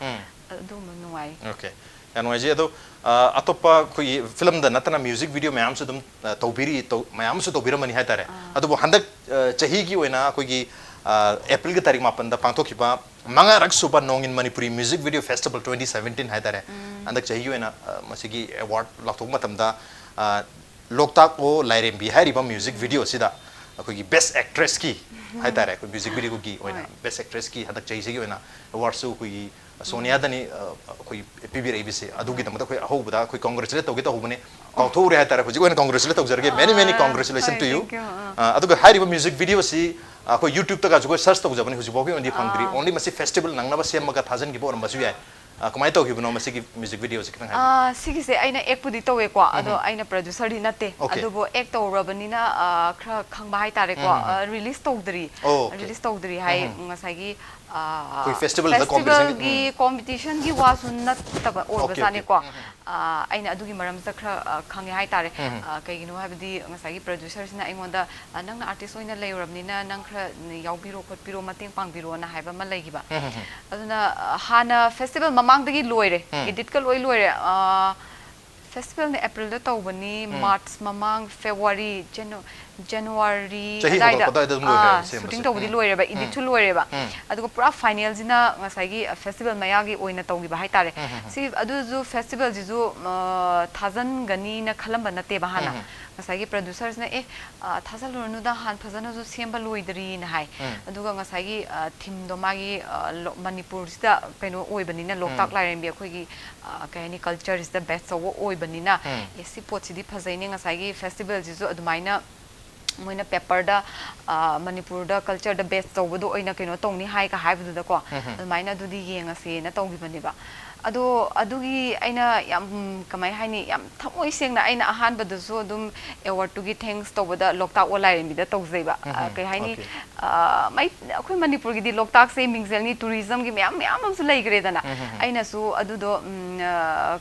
ꯑꯗꯨꯝꯕ ꯅꯨꯡꯉꯥꯏ꯫ ꯑꯣꯀꯦ, ꯌꯥꯝ ꯅꯨꯡꯉꯥꯏꯖꯩ꯫ ꯑꯗꯣ, ꯑ, ꯑꯇꯣꯞꯄ ꯑꯩꯈꯣꯏꯒꯤ ꯐꯤꯂꯝꯗ ꯅꯠꯇꯅ ꯃ꯭ꯌꯨꯖꯤꯛ ꯚꯤꯗꯤꯑꯣ ꯃꯌꯥꯝꯁꯨ ꯑꯗꯨꯝ, ꯑ, ꯇꯧꯕꯤꯔꯤ, ꯇꯧ-, ꯃꯌꯥꯝꯁꯨ ꯇꯧꯕꯤꯔꯝꯃꯅꯤ ꯍꯥꯏꯇꯥꯔꯦ꯫ ꯑꯗꯨꯕꯨ ꯍꯟꯗꯛ, ꯑ, ꯆꯍꯤꯒꯤ ꯑꯣꯏꯅ ꯑꯩꯈꯣꯏꯒꯤ, ꯑ, ꯑꯦꯄ꯭ꯔꯤꯜꯒꯤ ꯇꯥꯔꯤꯛ ꯃꯥꯄꯟꯗ ꯄꯥꯡꯊꯣꯛꯈꯤꯕ ꯃꯉꯥꯔꯛ ꯁꯨꯕ ꯅꯣꯡꯏꯟ Manipuri music video festival twenty seventeen ꯍꯥꯏꯇꯥꯔꯦ, ꯍꯟꯗꯛ ꯆꯍꯤꯒꯤ ꯑꯣꯏꯅ, ꯑ, ꯃꯁꯤꯒꯤ ꯑꯦꯋꯥꯔꯗ ꯂꯥꯎꯊꯣꯛꯄ ꯃꯇꯝꯗ, ꯑ, ꯂꯣꯛꯇꯥꯛ ꯑꯣ ꯂꯥꯏꯔꯦꯝꯕꯤ ꯍꯥꯏꯔꯤꯕ ꯃ꯭ꯌꯨꯖꯤꯛ ꯚꯤꯗꯤꯑꯣꯁꯤꯗ ꯑꯩꯈꯣꯏꯒꯤ ꯕꯦꯁ ꯑꯦꯛꯇ꯭ꯔꯦꯁꯀꯤ ꯍꯥꯏꯇꯥꯔꯦ, ꯑꯩꯈꯣꯏ ꯃ꯭ꯌꯨꯖꯤꯛ ꯚꯤꯗꯤꯑꯣꯒꯤ ꯑꯣꯏꯅ ꯍꯣꯏ꯫ ꯕꯦꯁ ꯑꯦꯛꯇ꯭ꯔꯦꯁꯀꯤ ꯍꯟꯗꯛ ꯆꯍꯤꯁꯤꯒꯤ ꯑꯣꯏꯅ ꯑꯦꯋꯥꯔꯗꯁꯨ ꯑꯩꯈꯣꯏꯒꯤ ꯁꯣꯅꯤꯌꯥꯗꯅꯤ, ꯑ, ꯑꯩꯈꯣꯏ ꯄꯤꯕꯤꯔꯛꯏꯕꯁꯦ꯫ ꯑꯗꯨꯒꯤꯗꯃꯛꯇ ꯑꯩꯈꯣꯏ ꯑꯍꯧꯕꯗ ꯑꯩꯈꯣꯏ ꯀꯣꯡꯒ꯭ꯔꯦꯆꯨꯂꯦꯠ ꯇꯧꯒꯦ ꯇꯧꯍꯧꯕꯅꯦ, ꯀꯥꯎꯊꯣꯛꯎꯔꯦ ꯍꯥꯏꯇꯥꯔꯦ꯫ ꯍꯧꯖꯤꯛ ꯑꯣꯏꯅ ꯀꯣꯡꯒ꯭ꯔꯦꯆꯨꯂꯦꯠ ꯇꯧꯖꯔꯒꯦ, many many ꯑꯥ, congratulations ꯍꯣꯏ, to you꯫ Thank you꯫ ꯑꯥ꯫ ꯑ, ꯑꯗꯨꯒ ꯍꯥꯏꯔꯤꯕ ꯃ꯭ꯌꯨꯖꯤꯛ ꯚꯤꯗꯤꯑꯣꯁꯤ ꯑꯩꯈꯣꯏ ꯌꯨꯇ꯭ꯌꯨꯕꯇꯒꯁꯨ ꯑꯩꯈꯣꯏ ꯁꯔꯆ ꯇꯧꯖꯕꯅꯤ, ꯍꯧꯖꯤꯛ ꯐꯥꯎꯒꯤ ꯑꯣꯏꯅꯗꯤ ꯐꯪꯗ꯭ꯔꯤ꯫ ꯑꯥ꯫ ꯑꯣꯟꯂꯤ ꯃꯁꯤ ꯐꯦꯁꯇꯤꯚꯦꯜ ꯅꯪꯅꯕ ꯁꯦꯝꯃꯒ ꯊꯥꯖꯤꯟꯈꯤꯕ ꯑꯣꯏꯔꯝꯕꯁꯨ ꯌꯥꯏ꯫ ꯑ, ꯀꯃꯥꯏꯅ ꯇꯧꯈꯤꯕꯅꯣ ꯃꯁꯤꯒꯤ ꯃ꯭ꯌꯨꯖꯤꯛ ꯚꯤꯗꯤꯑꯣꯁꯦ ꯈꯤꯇꯪ ꯍꯥꯏꯕꯤꯌꯨ꯫ ꯑ, ꯁꯤꯒꯤꯁꯦ ꯑꯩꯅ ꯑꯦꯛꯄꯨꯗꯤ ꯇꯧꯋꯦꯀꯣ, ꯑꯗꯣ ꯎꯝ꯫ ꯑꯩꯅ ꯄ꯭ꯔꯣꯗ꯭ꯌꯨꯁꯔꯗꯤ ꯅꯠꯇꯦ꯫ ꯑꯣꯀꯦ꯫ ꯑꯗꯨꯕꯨ ꯑꯦꯛ ꯇꯧꯔꯕꯅꯤꯅ, ꯑ, ꯈꯔ ꯈꯪꯕ ꯍꯥꯏꯇꯥꯔꯦꯀꯣ꯫ ꯎꯝ, ꯎꯝ, ꯎꯝ꯫ ꯑ, ꯔꯤꯂꯤꯁ ꯇꯧꯗ꯭ꯔꯤ꯫ ꯑꯣꯀꯦ꯫ ꯔꯤꯂꯤꯁ ꯇꯧꯗ꯭ꯔꯤ ꯍꯥꯏ, ꯎꯝ, ꯎꯝ꯫ ꯉꯁꯥꯏꯒꯤ, ꯑ, ꯑꯩꯈꯣꯏ ꯐꯦꯁꯇꯤꯚꯦꯜꯗ ꯀꯣꯝꯄꯤꯇꯤꯁꯟꯒꯤ, ꯐꯦꯁꯇꯤꯚꯦꯜꯒꯤ ꯎꯝ꯫ ꯀꯣꯝꯄꯤꯇꯤꯁꯟꯒꯤ ꯋꯥꯁꯨ ꯅꯠꯇꯕ ꯑꯣꯀꯦ, ꯑꯣꯀꯦ꯫ ꯑꯣꯏꯕꯖꯥꯠꯅꯤꯀꯣ꯫ ꯎꯝ, ꯎꯝ꯫ ꯑ, ꯑꯩꯅ ꯑꯗꯨꯒꯤ ꯃꯔꯝꯁꯤꯗ ꯈꯔ, ꯑ, ꯈꯪꯉꯦ ꯍꯥꯏꯇꯥꯔꯦ꯫ ꯎꯝ, ꯎꯝ꯫ ꯑ, ꯀꯩꯒꯤꯅꯣ ꯍꯥꯏꯕꯗꯤ ꯉꯁꯥꯏꯒꯤ ꯄ꯭ꯔꯣꯗ꯭ꯌꯨꯁꯔꯁꯤꯅ ꯑꯩꯉꯣꯟꯗ, "ꯑ, ꯅꯪꯅ ꯑꯥꯔꯇꯤꯁ ꯑꯣꯏꯅ ꯂꯩꯔꯨꯔꯕꯅꯤꯅ ꯅꯪ ꯈꯔ ꯌꯥꯎꯕꯤꯔꯣ ꯈꯣꯠꯄꯤꯔꯣ, ꯃꯇꯦꯡ ꯄꯥꯡꯕꯤꯔꯣꯅ" ꯍꯥꯏꯕ ꯑꯃ ꯂꯩꯈꯤꯕ꯫ ꯎꯝ, ꯎꯝ, ꯎꯝ꯫ ꯑꯗꯨꯅ, ꯑ, ꯍꯥꯟꯅ ꯐꯦꯁꯇꯤꯚꯦꯜ ꯃꯃꯥꯡꯗꯒꯤ ꯂꯣꯏꯔꯦ, ꯎꯝ꯫ ꯑꯦꯗꯤꯠꯀ ꯂꯣꯏ ꯂꯣꯏꯔꯦ꯫ ꯑ, ꯐꯦꯁꯇꯤꯚꯦꯜꯅ ꯑꯦꯄ꯭ꯔꯤꯜꯗ ꯇꯧꯕꯅꯤ, ꯎꯝ꯫ ꯃꯥꯔꯆ ꯃꯃꯥꯡ, ꯐꯦꯕ꯭ꯋꯥꯔꯤ, ꯖꯅꯨ-, ꯖꯅꯋꯥꯔꯤ ꯆꯍꯤ ꯑꯗꯥꯏꯗ ꯍꯧꯒꯠꯂꯛꯄ ꯑꯗꯥꯏꯗ ꯑꯗꯨꯝ ꯂꯣꯏꯈ꯭ꯔꯦ, ꯑꯥ, ꯁꯦꯝꯕꯁꯦ꯫ ꯁꯨꯇꯤꯡ ꯇꯧꯕꯗꯤ ꯎꯝ꯫ ꯂꯣꯏꯔꯦꯕ, ꯎꯝ꯫ ꯏꯗꯤꯠꯁꯨ ꯂꯣꯏꯔꯦꯕ꯫ ꯎꯝ꯫ ꯑꯗꯨꯒ ꯄꯨꯔꯥ ꯐꯥꯏꯅꯦꯜꯁꯤꯅ ꯉꯁꯥꯏꯒꯤ, ꯑ, ꯐꯦꯁꯇꯤꯚꯦꯜ ꯃꯌꯥꯒꯤ ꯑꯣꯏꯅ ꯇꯧꯈꯤꯕ ꯍꯥꯏꯇꯥꯔꯦ꯫ ꯎꯝ, ꯎꯝ, ꯎꯝ꯫ ꯁꯤ ꯑꯗꯨꯁꯨ ꯐꯦꯁꯇꯤꯚꯦꯜꯁꯤꯁꯨ, ꯑ, ꯊꯥꯖꯟꯒꯅꯤꯅ ꯈꯜꯂꯝꯕ ꯅꯠꯇꯦꯕ ꯍꯥꯟꯅ꯫ ꯎꯝ, ꯎꯝ꯫ ꯉꯁꯥꯏꯒꯤ ꯄ꯭ꯔꯗ꯭ꯌꯨꯁꯔꯁꯤꯅ, "ꯑꯦ, ꯑ, ꯊꯥꯖꯜꯂꯨꯔꯅꯨꯗ, ꯍꯥꯟꯅ ꯐꯖꯅꯁꯨ ꯁꯦꯝꯕ ꯂꯣꯏꯗ꯭ꯔꯤꯅ" ꯍꯥꯏ꯫ ꯎꯝ꯫ ꯑꯗꯨꯒ ꯉꯁꯥꯏꯒꯤ, ꯑ, ꯊꯤꯝꯗꯣ ꯃꯥꯒꯤ, ꯑ, ꯂꯣ-, ꯃꯅꯤꯄꯨꯔꯁꯤꯗ ꯀꯩꯅꯣ ꯑꯣꯏꯕꯅꯤꯅ, ꯂꯣꯛꯇꯥꯛ ꯎꯝ꯫ ꯂꯥꯏꯔꯦꯝꯕꯤ ꯑꯩꯈꯣꯏꯒꯤ, ꯑ, ꯀꯩ ꯍꯥꯏꯅꯤ, ꯀꯜꯆꯔꯁꯤꯗ ꯕꯦꯁ ꯇꯧꯕ ꯑꯣꯏꯕꯅꯤꯅ, ꯎꯝ꯫ "ꯑꯦ, ꯁꯤ ꯄꯣꯠꯁꯤꯗꯤ ꯐꯖꯩꯅꯦ, ꯉꯁꯥꯏꯒꯤ ꯐꯦꯁꯇꯤꯚꯦꯜꯁꯤꯁꯨ ꯑꯗꯨꯃꯥꯏꯅ ꯃꯣꯏꯅ ꯄꯦꯄꯔꯗ, ꯑ, ꯃꯅꯤꯄꯨꯔꯗ ꯀꯜꯆꯔꯗ ꯕꯦꯁ ꯇꯧꯕꯗꯣ ꯑꯣꯏꯅ ꯀꯩꯅꯣ ꯇꯧꯅꯤ ꯍꯥꯏꯒ ꯍꯥꯏꯕꯗꯨꯗꯀꯣ, ꯎꯝ, ꯎꯝ꯫ ꯑꯗꯨꯃꯥꯏꯅ ꯑꯗꯨꯗꯤ ꯌꯦꯡꯉꯁꯦꯅ ꯇꯧꯈꯤꯕꯅꯦꯕ꯫ ꯑꯗꯣ ꯑꯗꯨꯒꯤ ꯑꯩꯅ ꯌꯥꯝ, ꯎꯝ, ꯀꯃꯥꯏ ꯍꯥꯏꯅꯤ, ꯌꯥꯝ ꯊꯃꯣꯏ ꯁꯦꯡꯅ ꯑꯩꯅ ꯑꯍꯥꯟꯕꯗꯁꯨ ꯑꯗꯨꯝ ꯑꯦꯋꯥꯔꯗꯇꯨꯒꯤ ꯊꯦꯡꯛꯁ ꯇꯧꯕꯗ ꯂꯣꯛꯇꯥꯛ ꯑꯣꯜ ꯂꯥꯏꯔꯦꯝꯕꯤꯗ ꯇꯧꯖꯩꯕ꯫ ꯎꯝ, ꯑ, ꯎꯝ꯫ ꯀꯩ ꯍꯥꯏꯅꯤ, Okay꯫ ꯑ, ꯃꯩ-, ꯑꯩꯈꯣꯏ ꯃꯅꯤꯄꯨꯔꯒꯤꯗꯤ ꯂꯣꯛꯇꯥꯛꯁꯦ ꯃꯤꯡꯖꯦꯜꯅꯤ, ꯇꯨꯔꯤꯖꯝꯒꯤ ꯃꯌꯥꯝ, ꯃꯌꯥꯝ ꯑꯃꯁꯨ ꯂꯩꯈ꯭ꯔꯦꯗꯅ꯫ ꯎꯝ, ꯎꯝ, ꯎꯝ꯫ ꯑꯩꯅꯁꯨ ꯑꯗꯨꯗꯣ, ꯎꯝ, ꯑ,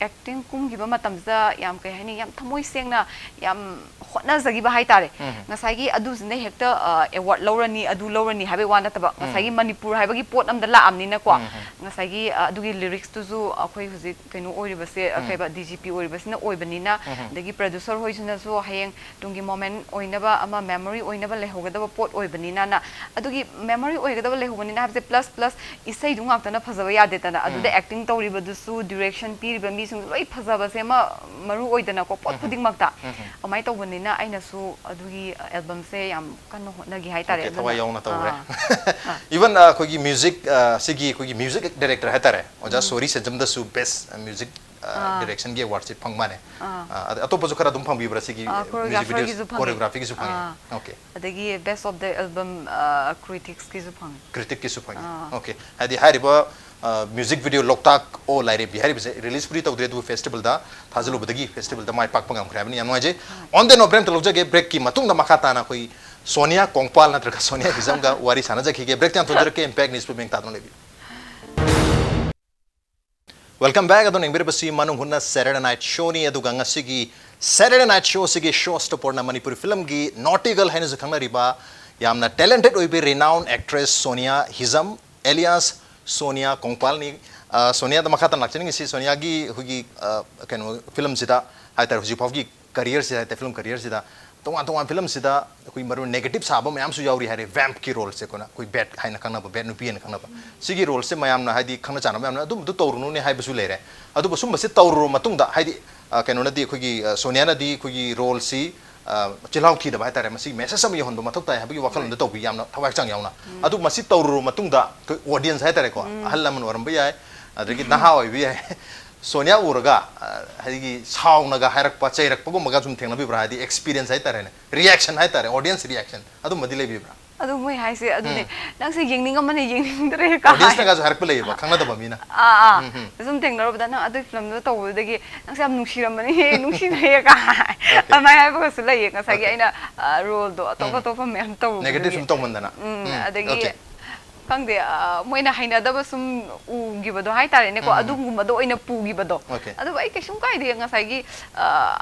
ꯑꯦꯛꯇꯤꯡ ꯀꯨꯝꯈꯤꯕ ꯃꯇꯝꯁꯤꯗ ꯌꯥꯝ, ꯀꯩ ꯍꯥꯏꯅꯤ, ꯌꯥꯝ ꯊꯃꯣꯏ ꯁꯦꯡꯅ ꯌꯥꯝ ꯍꯣꯠꯅꯖꯈꯤꯕ ꯍꯥꯏꯇꯥꯔꯦ꯫ ꯎꯝ꯫ ꯉꯁꯥꯏꯒꯤ ꯑꯗꯨꯁꯤꯅ ꯍꯦꯛꯇ, ꯑ, ꯑꯦꯋꯥꯔꯗ ꯂꯧꯔꯅꯤ, ꯑꯗꯨ ꯂꯧꯔꯅꯤ ꯍꯥꯏꯕꯒꯤ ꯋꯥ ꯅꯠꯇꯕ, ꯎꯝ꯫ ꯉꯁꯥꯏꯒꯤ ꯃꯅꯤꯄꯨꯔ ꯍꯥꯏꯕꯒꯤ ꯄꯣꯠ ꯑꯝꯗ ꯂꯥꯛꯑꯕꯅꯤꯅꯀꯣ, ꯎꯝ, ꯎꯝ꯫ ꯉꯁꯥꯏꯒꯤ, ꯑ, ꯑꯗꯨꯒꯤ ꯂꯤꯔꯤꯛꯁꯇꯨꯁꯨ ꯑꯩꯈꯣꯏ ꯍꯧꯖꯤꯛ ꯀꯩꯅꯣ ꯑꯣꯏꯔꯤꯕꯁꯦ, ꯑ, ꯎꯝ꯫ ꯀꯩꯕ, ꯗꯤ ꯖꯤ ꯄꯤ ꯑꯣꯏꯔꯤꯕꯁꯤꯅ ꯑꯣꯏꯕꯅꯤꯅ, ꯎꯝ, ꯎꯝ꯫ ꯑꯗꯒꯤ ꯄ꯭ꯔꯗ꯭ꯌꯨꯁꯔ ꯍꯣꯏꯁꯤꯅꯁꯨ ꯍꯌꯦꯡ ꯇꯨꯡꯒꯤ ꯃꯣꯃꯦꯟ ꯑꯣꯏꯅꯕ ꯑꯃ, ꯃꯦꯃꯣꯔꯤ ꯑꯣꯏꯅꯕ ꯂꯩꯍꯧꯒꯗꯕ ꯄꯣꯠ ꯑꯣꯏꯕꯅꯤꯅꯅ, ꯑꯗꯨꯒꯤ ꯃꯦꯃꯣꯔꯤ ꯑꯣꯏꯒꯗꯕ ꯂꯩꯍꯧꯕꯅꯤꯅ ꯍꯥꯏꯕꯁꯦ, ꯄ꯭ꯂꯁ, ꯄ꯭ꯂꯁ ꯏꯁꯩꯗꯨ ꯉꯥꯛꯇꯅ ꯐꯖꯕ ꯌꯥꯗꯦꯗꯅ, ꯑꯗꯨꯗ ꯎꯝ꯫ ꯑꯦꯛꯇꯤꯡ ꯇꯧꯔꯤꯕꯗꯨꯁꯨ, ꯗꯤꯔꯦꯛꯁꯟ ꯄꯤꯔꯤꯕ ꯃꯤꯁꯤꯡꯁꯨ ꯂꯣꯏ ꯐꯖꯕꯁꯦ ꯑꯃ ꯃꯔꯨ ꯑꯣꯏꯗꯅꯀꯣ, ꯄꯣꯠ ꯎꯝ꯫ ꯈꯨꯗꯤꯡꯃꯛꯇ꯫ ꯎꯝ꯫ ꯑꯗꯨꯃꯥꯏꯅ ꯇꯧꯕꯅꯤꯅ ꯑꯩꯅꯁꯨ ꯑꯗꯨꯒꯤ ꯑꯦꯜꯕꯝꯁꯦ ꯌꯥꯝ ꯀꯟꯅ ꯍꯣꯠꯅꯒꯦ ꯍꯥꯏꯇꯥꯔꯦ꯫ Okay, ꯊꯋꯥꯏ ꯑꯗꯨꯅ, ꯌꯥꯎꯅ ꯇꯧꯔꯦ꯫ ꯑꯥ, ꯑꯥ꯫ Even, ꯑ, ꯑꯩꯈꯣꯏꯒꯤ ꯃ꯭ꯌꯨꯖꯤꯛ, ꯑ, ꯁꯤꯒꯤ ꯑꯩꯈꯣꯏꯒꯤ ꯃ꯭ꯌꯨꯖꯤꯛ ꯗꯥꯏꯔꯦꯛꯇꯔ ꯍꯥꯏꯇꯥꯔꯦ, ꯑꯣꯖꯥ ꯎꯝ꯫ ꯁꯣꯔꯤ ꯁꯦꯟꯖꯝꯗꯁꯨ ꯕꯦꯁ ꯃ꯭ꯌꯨꯖꯤꯛ, ꯑ, ꯑꯥ꯫ ꯗꯥꯏꯔꯦꯛꯁꯟꯒꯤ ꯑꯦꯋꯥꯔꯗꯁꯤ ꯐꯪ ꯃꯥꯜꯂꯦ꯫ ꯑꯥ꯫ ꯑ, ꯑꯗ ꯑꯇꯣꯞꯄꯁꯨ ꯈꯔ ꯑꯗꯨꯝ ꯐꯪꯕꯤꯕ꯭ꯔꯥ ꯁꯤꯒꯤ ꯑꯥ, ꯃ꯭ꯌꯨꯖꯤꯛ ꯀꯣꯔꯤꯌꯣꯒ꯭ꯔꯥꯐꯔꯒꯤꯁꯨ ꯚꯤꯗꯤꯑꯣ, ꯐꯪꯉꯦ꯫ ꯀꯣꯔꯤꯌꯣꯒ꯭ꯔꯥꯐꯤꯒꯤꯁꯨ ꯐꯪꯉꯦ? ꯑꯥ꯫ Okay꯫ ꯑꯗꯒꯤ ꯕꯦꯁ ꯑꯣꯐ ꯗ ꯑꯦꯜꯕꯝ, ꯑ, ꯀ꯭ꯔꯤꯇꯤꯛꯁꯀꯤꯁꯨ ꯐꯪꯉꯦ꯫ ꯀ꯭ꯔꯤꯇꯤꯛꯀꯤꯁꯨ ꯐꯪꯉꯦ꯫ ꯑꯥ꯫ Okay꯫ ꯍꯥꯏꯗꯤ ꯍꯥꯏꯔꯤꯕ, ꯑ, ꯃ꯭ꯌꯨꯖꯤꯛ ꯚꯤꯗꯤꯑꯣ ꯂꯣꯛꯇꯥꯛ ꯑꯣ ꯂꯥꯏꯔꯦꯝꯕꯤ ꯍꯥꯏꯔꯤꯕꯁꯦ ꯔꯤꯂꯤꯁꯄꯨꯗꯤ ꯇꯧꯗ꯭ꯔꯦ, ꯑꯗꯨꯕꯨ ꯐꯦꯁꯇꯤꯚꯦꯜꯗ ꯊꯥꯖꯤꯜꯂꯨꯕꯗꯒꯤ ꯐꯦꯁꯇꯤꯚꯦꯜꯗ ꯃꯥꯏ ꯄꯥꯛꯄ ꯉꯝꯈ꯭ꯔꯦ ꯍꯥꯏꯕꯅꯤ꯫ ꯌꯥꯝ ꯅꯨꯡꯉꯥꯏꯖꯩ꯫ On the note, break ꯑꯝꯇ ꯂꯧꯖꯒꯦ꯫ ꯕ꯭ꯔꯦꯛꯀꯤ ꯃꯇꯨꯡꯗ ꯃꯈꯥ ꯇꯥꯅ ꯑꯩꯈꯣꯏ ꯁꯣꯅꯤꯌꯥ ꯀꯣꯡꯄꯥꯜ ꯅꯠꯇ꯭ꯔꯒ ꯁꯣꯅꯤꯌꯥ ꯍꯤꯖꯝꯒ ꯋꯥꯔꯤ ꯁꯥꯟꯅꯖꯈꯤꯒꯦ꯫ ꯕ꯭ꯔꯦꯛꯇ ꯌꯥꯝ ꯊꯣꯏꯖꯔꯛꯀꯦ꯫ Impact News ꯄꯨꯝꯅꯃꯛ ꯇꯥꯗꯨꯅ ꯂꯩꯕꯤꯌꯨ꯫ Welcome back꯫ ꯑꯗꯣ ꯌꯦꯡꯕꯤꯔꯤꯕꯁꯤ ꯃꯅꯨꯡ ꯍꯨꯠꯅ Saturday Night Showꯅꯤ꯫ ꯑꯗꯨꯒ ꯉꯁꯤꯒꯤ Saturday Night Showꯁꯤꯒꯤ show stopperꯅ ꯃꯅꯤꯄꯨꯔꯤ ꯐꯤꯂꯝꯒꯤ ꯅꯣꯇꯤ ꯒꯔꯜ ꯍꯥꯏꯅꯁꯨ ꯈꯪꯅꯔꯤꯕ, ꯌꯥꯝꯅ talented ꯑꯣꯏꯕ renowned actress ꯁꯣꯅꯤꯌꯥ ꯍꯤꯖꯝ, alias ꯁꯣꯅꯤꯌꯥ ꯀꯣꯡꯄꯥꯜꯅꯤ꯫ ꯑ, ꯁꯣꯅꯤꯌꯥꯗ ꯃꯈꯥ ꯇꯥꯅ ꯂꯥꯛꯆꯅꯤꯡꯉꯤꯁꯤ, ꯁꯣꯅꯤꯌꯥꯒꯤ ꯑꯩꯈꯣꯏꯒꯤ, ꯑ, ꯀꯩꯅꯣ, ꯐꯤꯂꯝꯁꯤꯗ ꯍꯥꯏꯇꯥꯔꯦ, ꯍꯧꯖꯤꯛ ꯐꯥꯎꯒꯤ careerꯁꯤꯗ ꯍꯥꯏꯇꯥꯔꯦ, ꯐꯤꯂꯝ careerꯁꯤꯗ ꯇꯣꯉꯥꯟ ꯇꯣꯉꯥꯟ ꯐꯤꯂꯝꯁꯤꯗ ꯑꯩꯈꯣꯏ ꯃꯔꯨ negative ꯁꯥꯕ ꯃꯌꯥꯝꯁꯨ ꯌꯥꯎꯔꯤ ꯍꯥꯏꯔꯦ, vamp ꯀꯤ role ꯁꯦ ꯑꯩꯈꯣꯏꯅ, ꯑꯩꯈꯣꯏ bad ꯍꯥꯏꯅ ꯈꯪꯅꯕ, bad ꯅꯨꯄꯤ ꯍꯥꯏꯅ ꯈꯪꯅꯕ꯫ ꯁꯤꯒꯤ role ꯁꯦ ꯃꯌꯥꯝꯅ, ꯍꯥꯏꯗꯤ, ꯈꯪꯅ ꯆꯥꯟꯅꯕ ꯃꯌꯥꯝꯅ ꯑꯗꯨꯝꯕꯗꯨ ꯇꯧꯔꯨꯅꯨꯅꯦ ꯍꯥꯏꯕꯁꯨ ꯂꯩꯔꯦ꯫ ꯑꯗꯨꯕꯨ ꯁꯨꯝꯕꯁꯦ ꯇꯧꯔꯨꯔꯕ ꯃꯇꯨꯡꯗ, ꯍꯥꯏꯗꯤ, ꯑ, ꯀꯩꯅꯣꯅꯗꯤ, ꯑꯩꯈꯣꯏꯒꯤ, ꯑ, ꯁꯣꯅꯤꯌꯥꯅꯗꯤ ꯑꯩꯈꯣꯏꯒꯤ role ꯁꯤ, ꯑ, ꯆꯤꯜꯍꯥꯎ ꯊꯤꯗꯕ ꯍꯥꯏꯇꯥꯔꯦ, ꯃꯁꯤꯒꯤ message ꯑꯃ ꯌꯧꯍꯟꯕ ꯃꯊꯧ ꯇꯥꯏ ꯍꯥꯏꯕꯒꯤ ꯋꯥꯈꯜꯂꯣꯟꯗ ꯇꯧꯕꯤ, ꯌꯥꯝꯅ ꯊꯋꯥꯏ ꯍꯛꯆꯥꯡ ꯌꯥꯎꯅ꯫ ꯑꯗꯨ ꯃꯁꯤ ꯇꯧꯔꯨꯔꯕ ꯃꯇꯨꯡꯗ ꯑꯩꯈꯣꯏ audience ꯍꯥꯏꯇꯥꯔꯦꯀꯣ, ꯑꯍꯜ ꯂꯃꯟ ꯑꯣꯏꯔꯝꯕ ꯌꯥꯏ, ꯑꯗꯒꯤ ꯅꯍꯥ ꯑꯣꯏꯕ ꯌꯥꯏ, ꯁꯣꯅꯤꯌꯥ ꯎꯔꯒ, ꯑ, ꯍꯥꯏꯗꯤ, ꯁꯥꯎꯅꯒ ꯍꯥꯏꯔꯛꯄ, ꯆꯩꯔꯛꯄꯒꯨꯝꯕꯒ ꯁꯨꯝ ꯊꯦꯡꯅꯕꯤꯕ꯭ꯔꯥ? ꯍꯥꯏꯗꯤ, experience ꯍꯥꯏꯇꯥꯔꯦꯅꯦ, reaction ꯍꯥꯏꯇꯥꯔꯦ, audience reaction ꯑꯗꯨꯝꯕꯗꯤ ꯂꯩꯕꯤꯕ꯭ꯔꯥ? ꯑꯗꯨ ꯃꯣꯏ ꯍꯥꯏꯁꯦ ꯑꯗꯨꯅꯦ, "ꯅꯪꯁꯦ ꯌꯦꯡꯅꯤꯡꯉꯝꯃꯅꯤ, ꯌꯦꯡꯅꯤꯡꯗ꯭ꯔꯦ" ꯀꯥꯏ꯫ Audience ꯅꯒꯁꯨ ꯍꯥꯏꯔꯛꯄ ꯂꯩꯌꯦꯕ, ꯈꯪꯅꯗꯕ ꯃꯤꯅ꯫ ꯑꯥ, ꯑꯥ꯫ ꯎꯝ, ꯎꯝ꯫ ꯁꯨꯝ ꯊꯦꯡꯅꯔꯨꯕꯗ, "ꯅꯪ ꯑꯗꯨꯒꯤ ꯐꯤꯂꯝꯗꯨꯗ ꯇꯧꯕꯗꯒꯤ ꯅꯪꯁꯦ ꯌꯥꯝ ꯅꯨꯡꯁꯤꯔꯝꯕꯅꯤ, ꯅꯨꯡꯁꯤꯅꯩꯌꯦ" ꯀꯥꯏ꯫ ꯑꯣꯀꯦ꯫ ꯑꯗꯨꯃꯥꯏꯅ ꯍꯥꯏꯕꯒꯁꯨ ꯂꯩꯌꯦ, ꯉꯁꯥꯏꯒꯤ ꯑꯣꯀꯦ꯫ ꯑꯩꯅ, ꯑ, role ꯗꯣ ꯑꯇꯣꯞ ꯎꯝ꯫ ꯑꯇꯣꯞꯄ ꯃꯌꯥꯝ ꯇꯧꯔꯨꯕꯗꯒꯤ꯫ Negative ꯁꯨꯝ ꯇꯧꯃꯟꯗꯅ꯫ ꯎꯝ, ꯎꯝ, ꯑꯗꯒꯤ ꯑꯣꯀꯦ꯫ ꯈꯪꯗꯦ, ꯑ, ꯃꯣꯏꯅ ꯍꯩꯅꯗꯕ ꯁꯨꯝ ꯎꯈꯤꯕꯗꯣ ꯍꯥꯏꯇꯥꯔꯦꯅꯦꯀꯣ, ꯎꯝ, ꯎꯝ꯫ ꯑꯗꯨꯒꯨꯝꯕꯗꯣ ꯑꯣꯏꯅ ꯄꯨꯈꯤꯕꯗꯣ꯫ ꯑꯣꯀꯦ꯫ ꯑꯗꯨꯕꯨ ꯑꯩ ꯀꯩꯁꯨꯝ ꯀꯥꯏꯗꯦ, ꯉꯁꯥꯏꯒꯤ, ꯑ,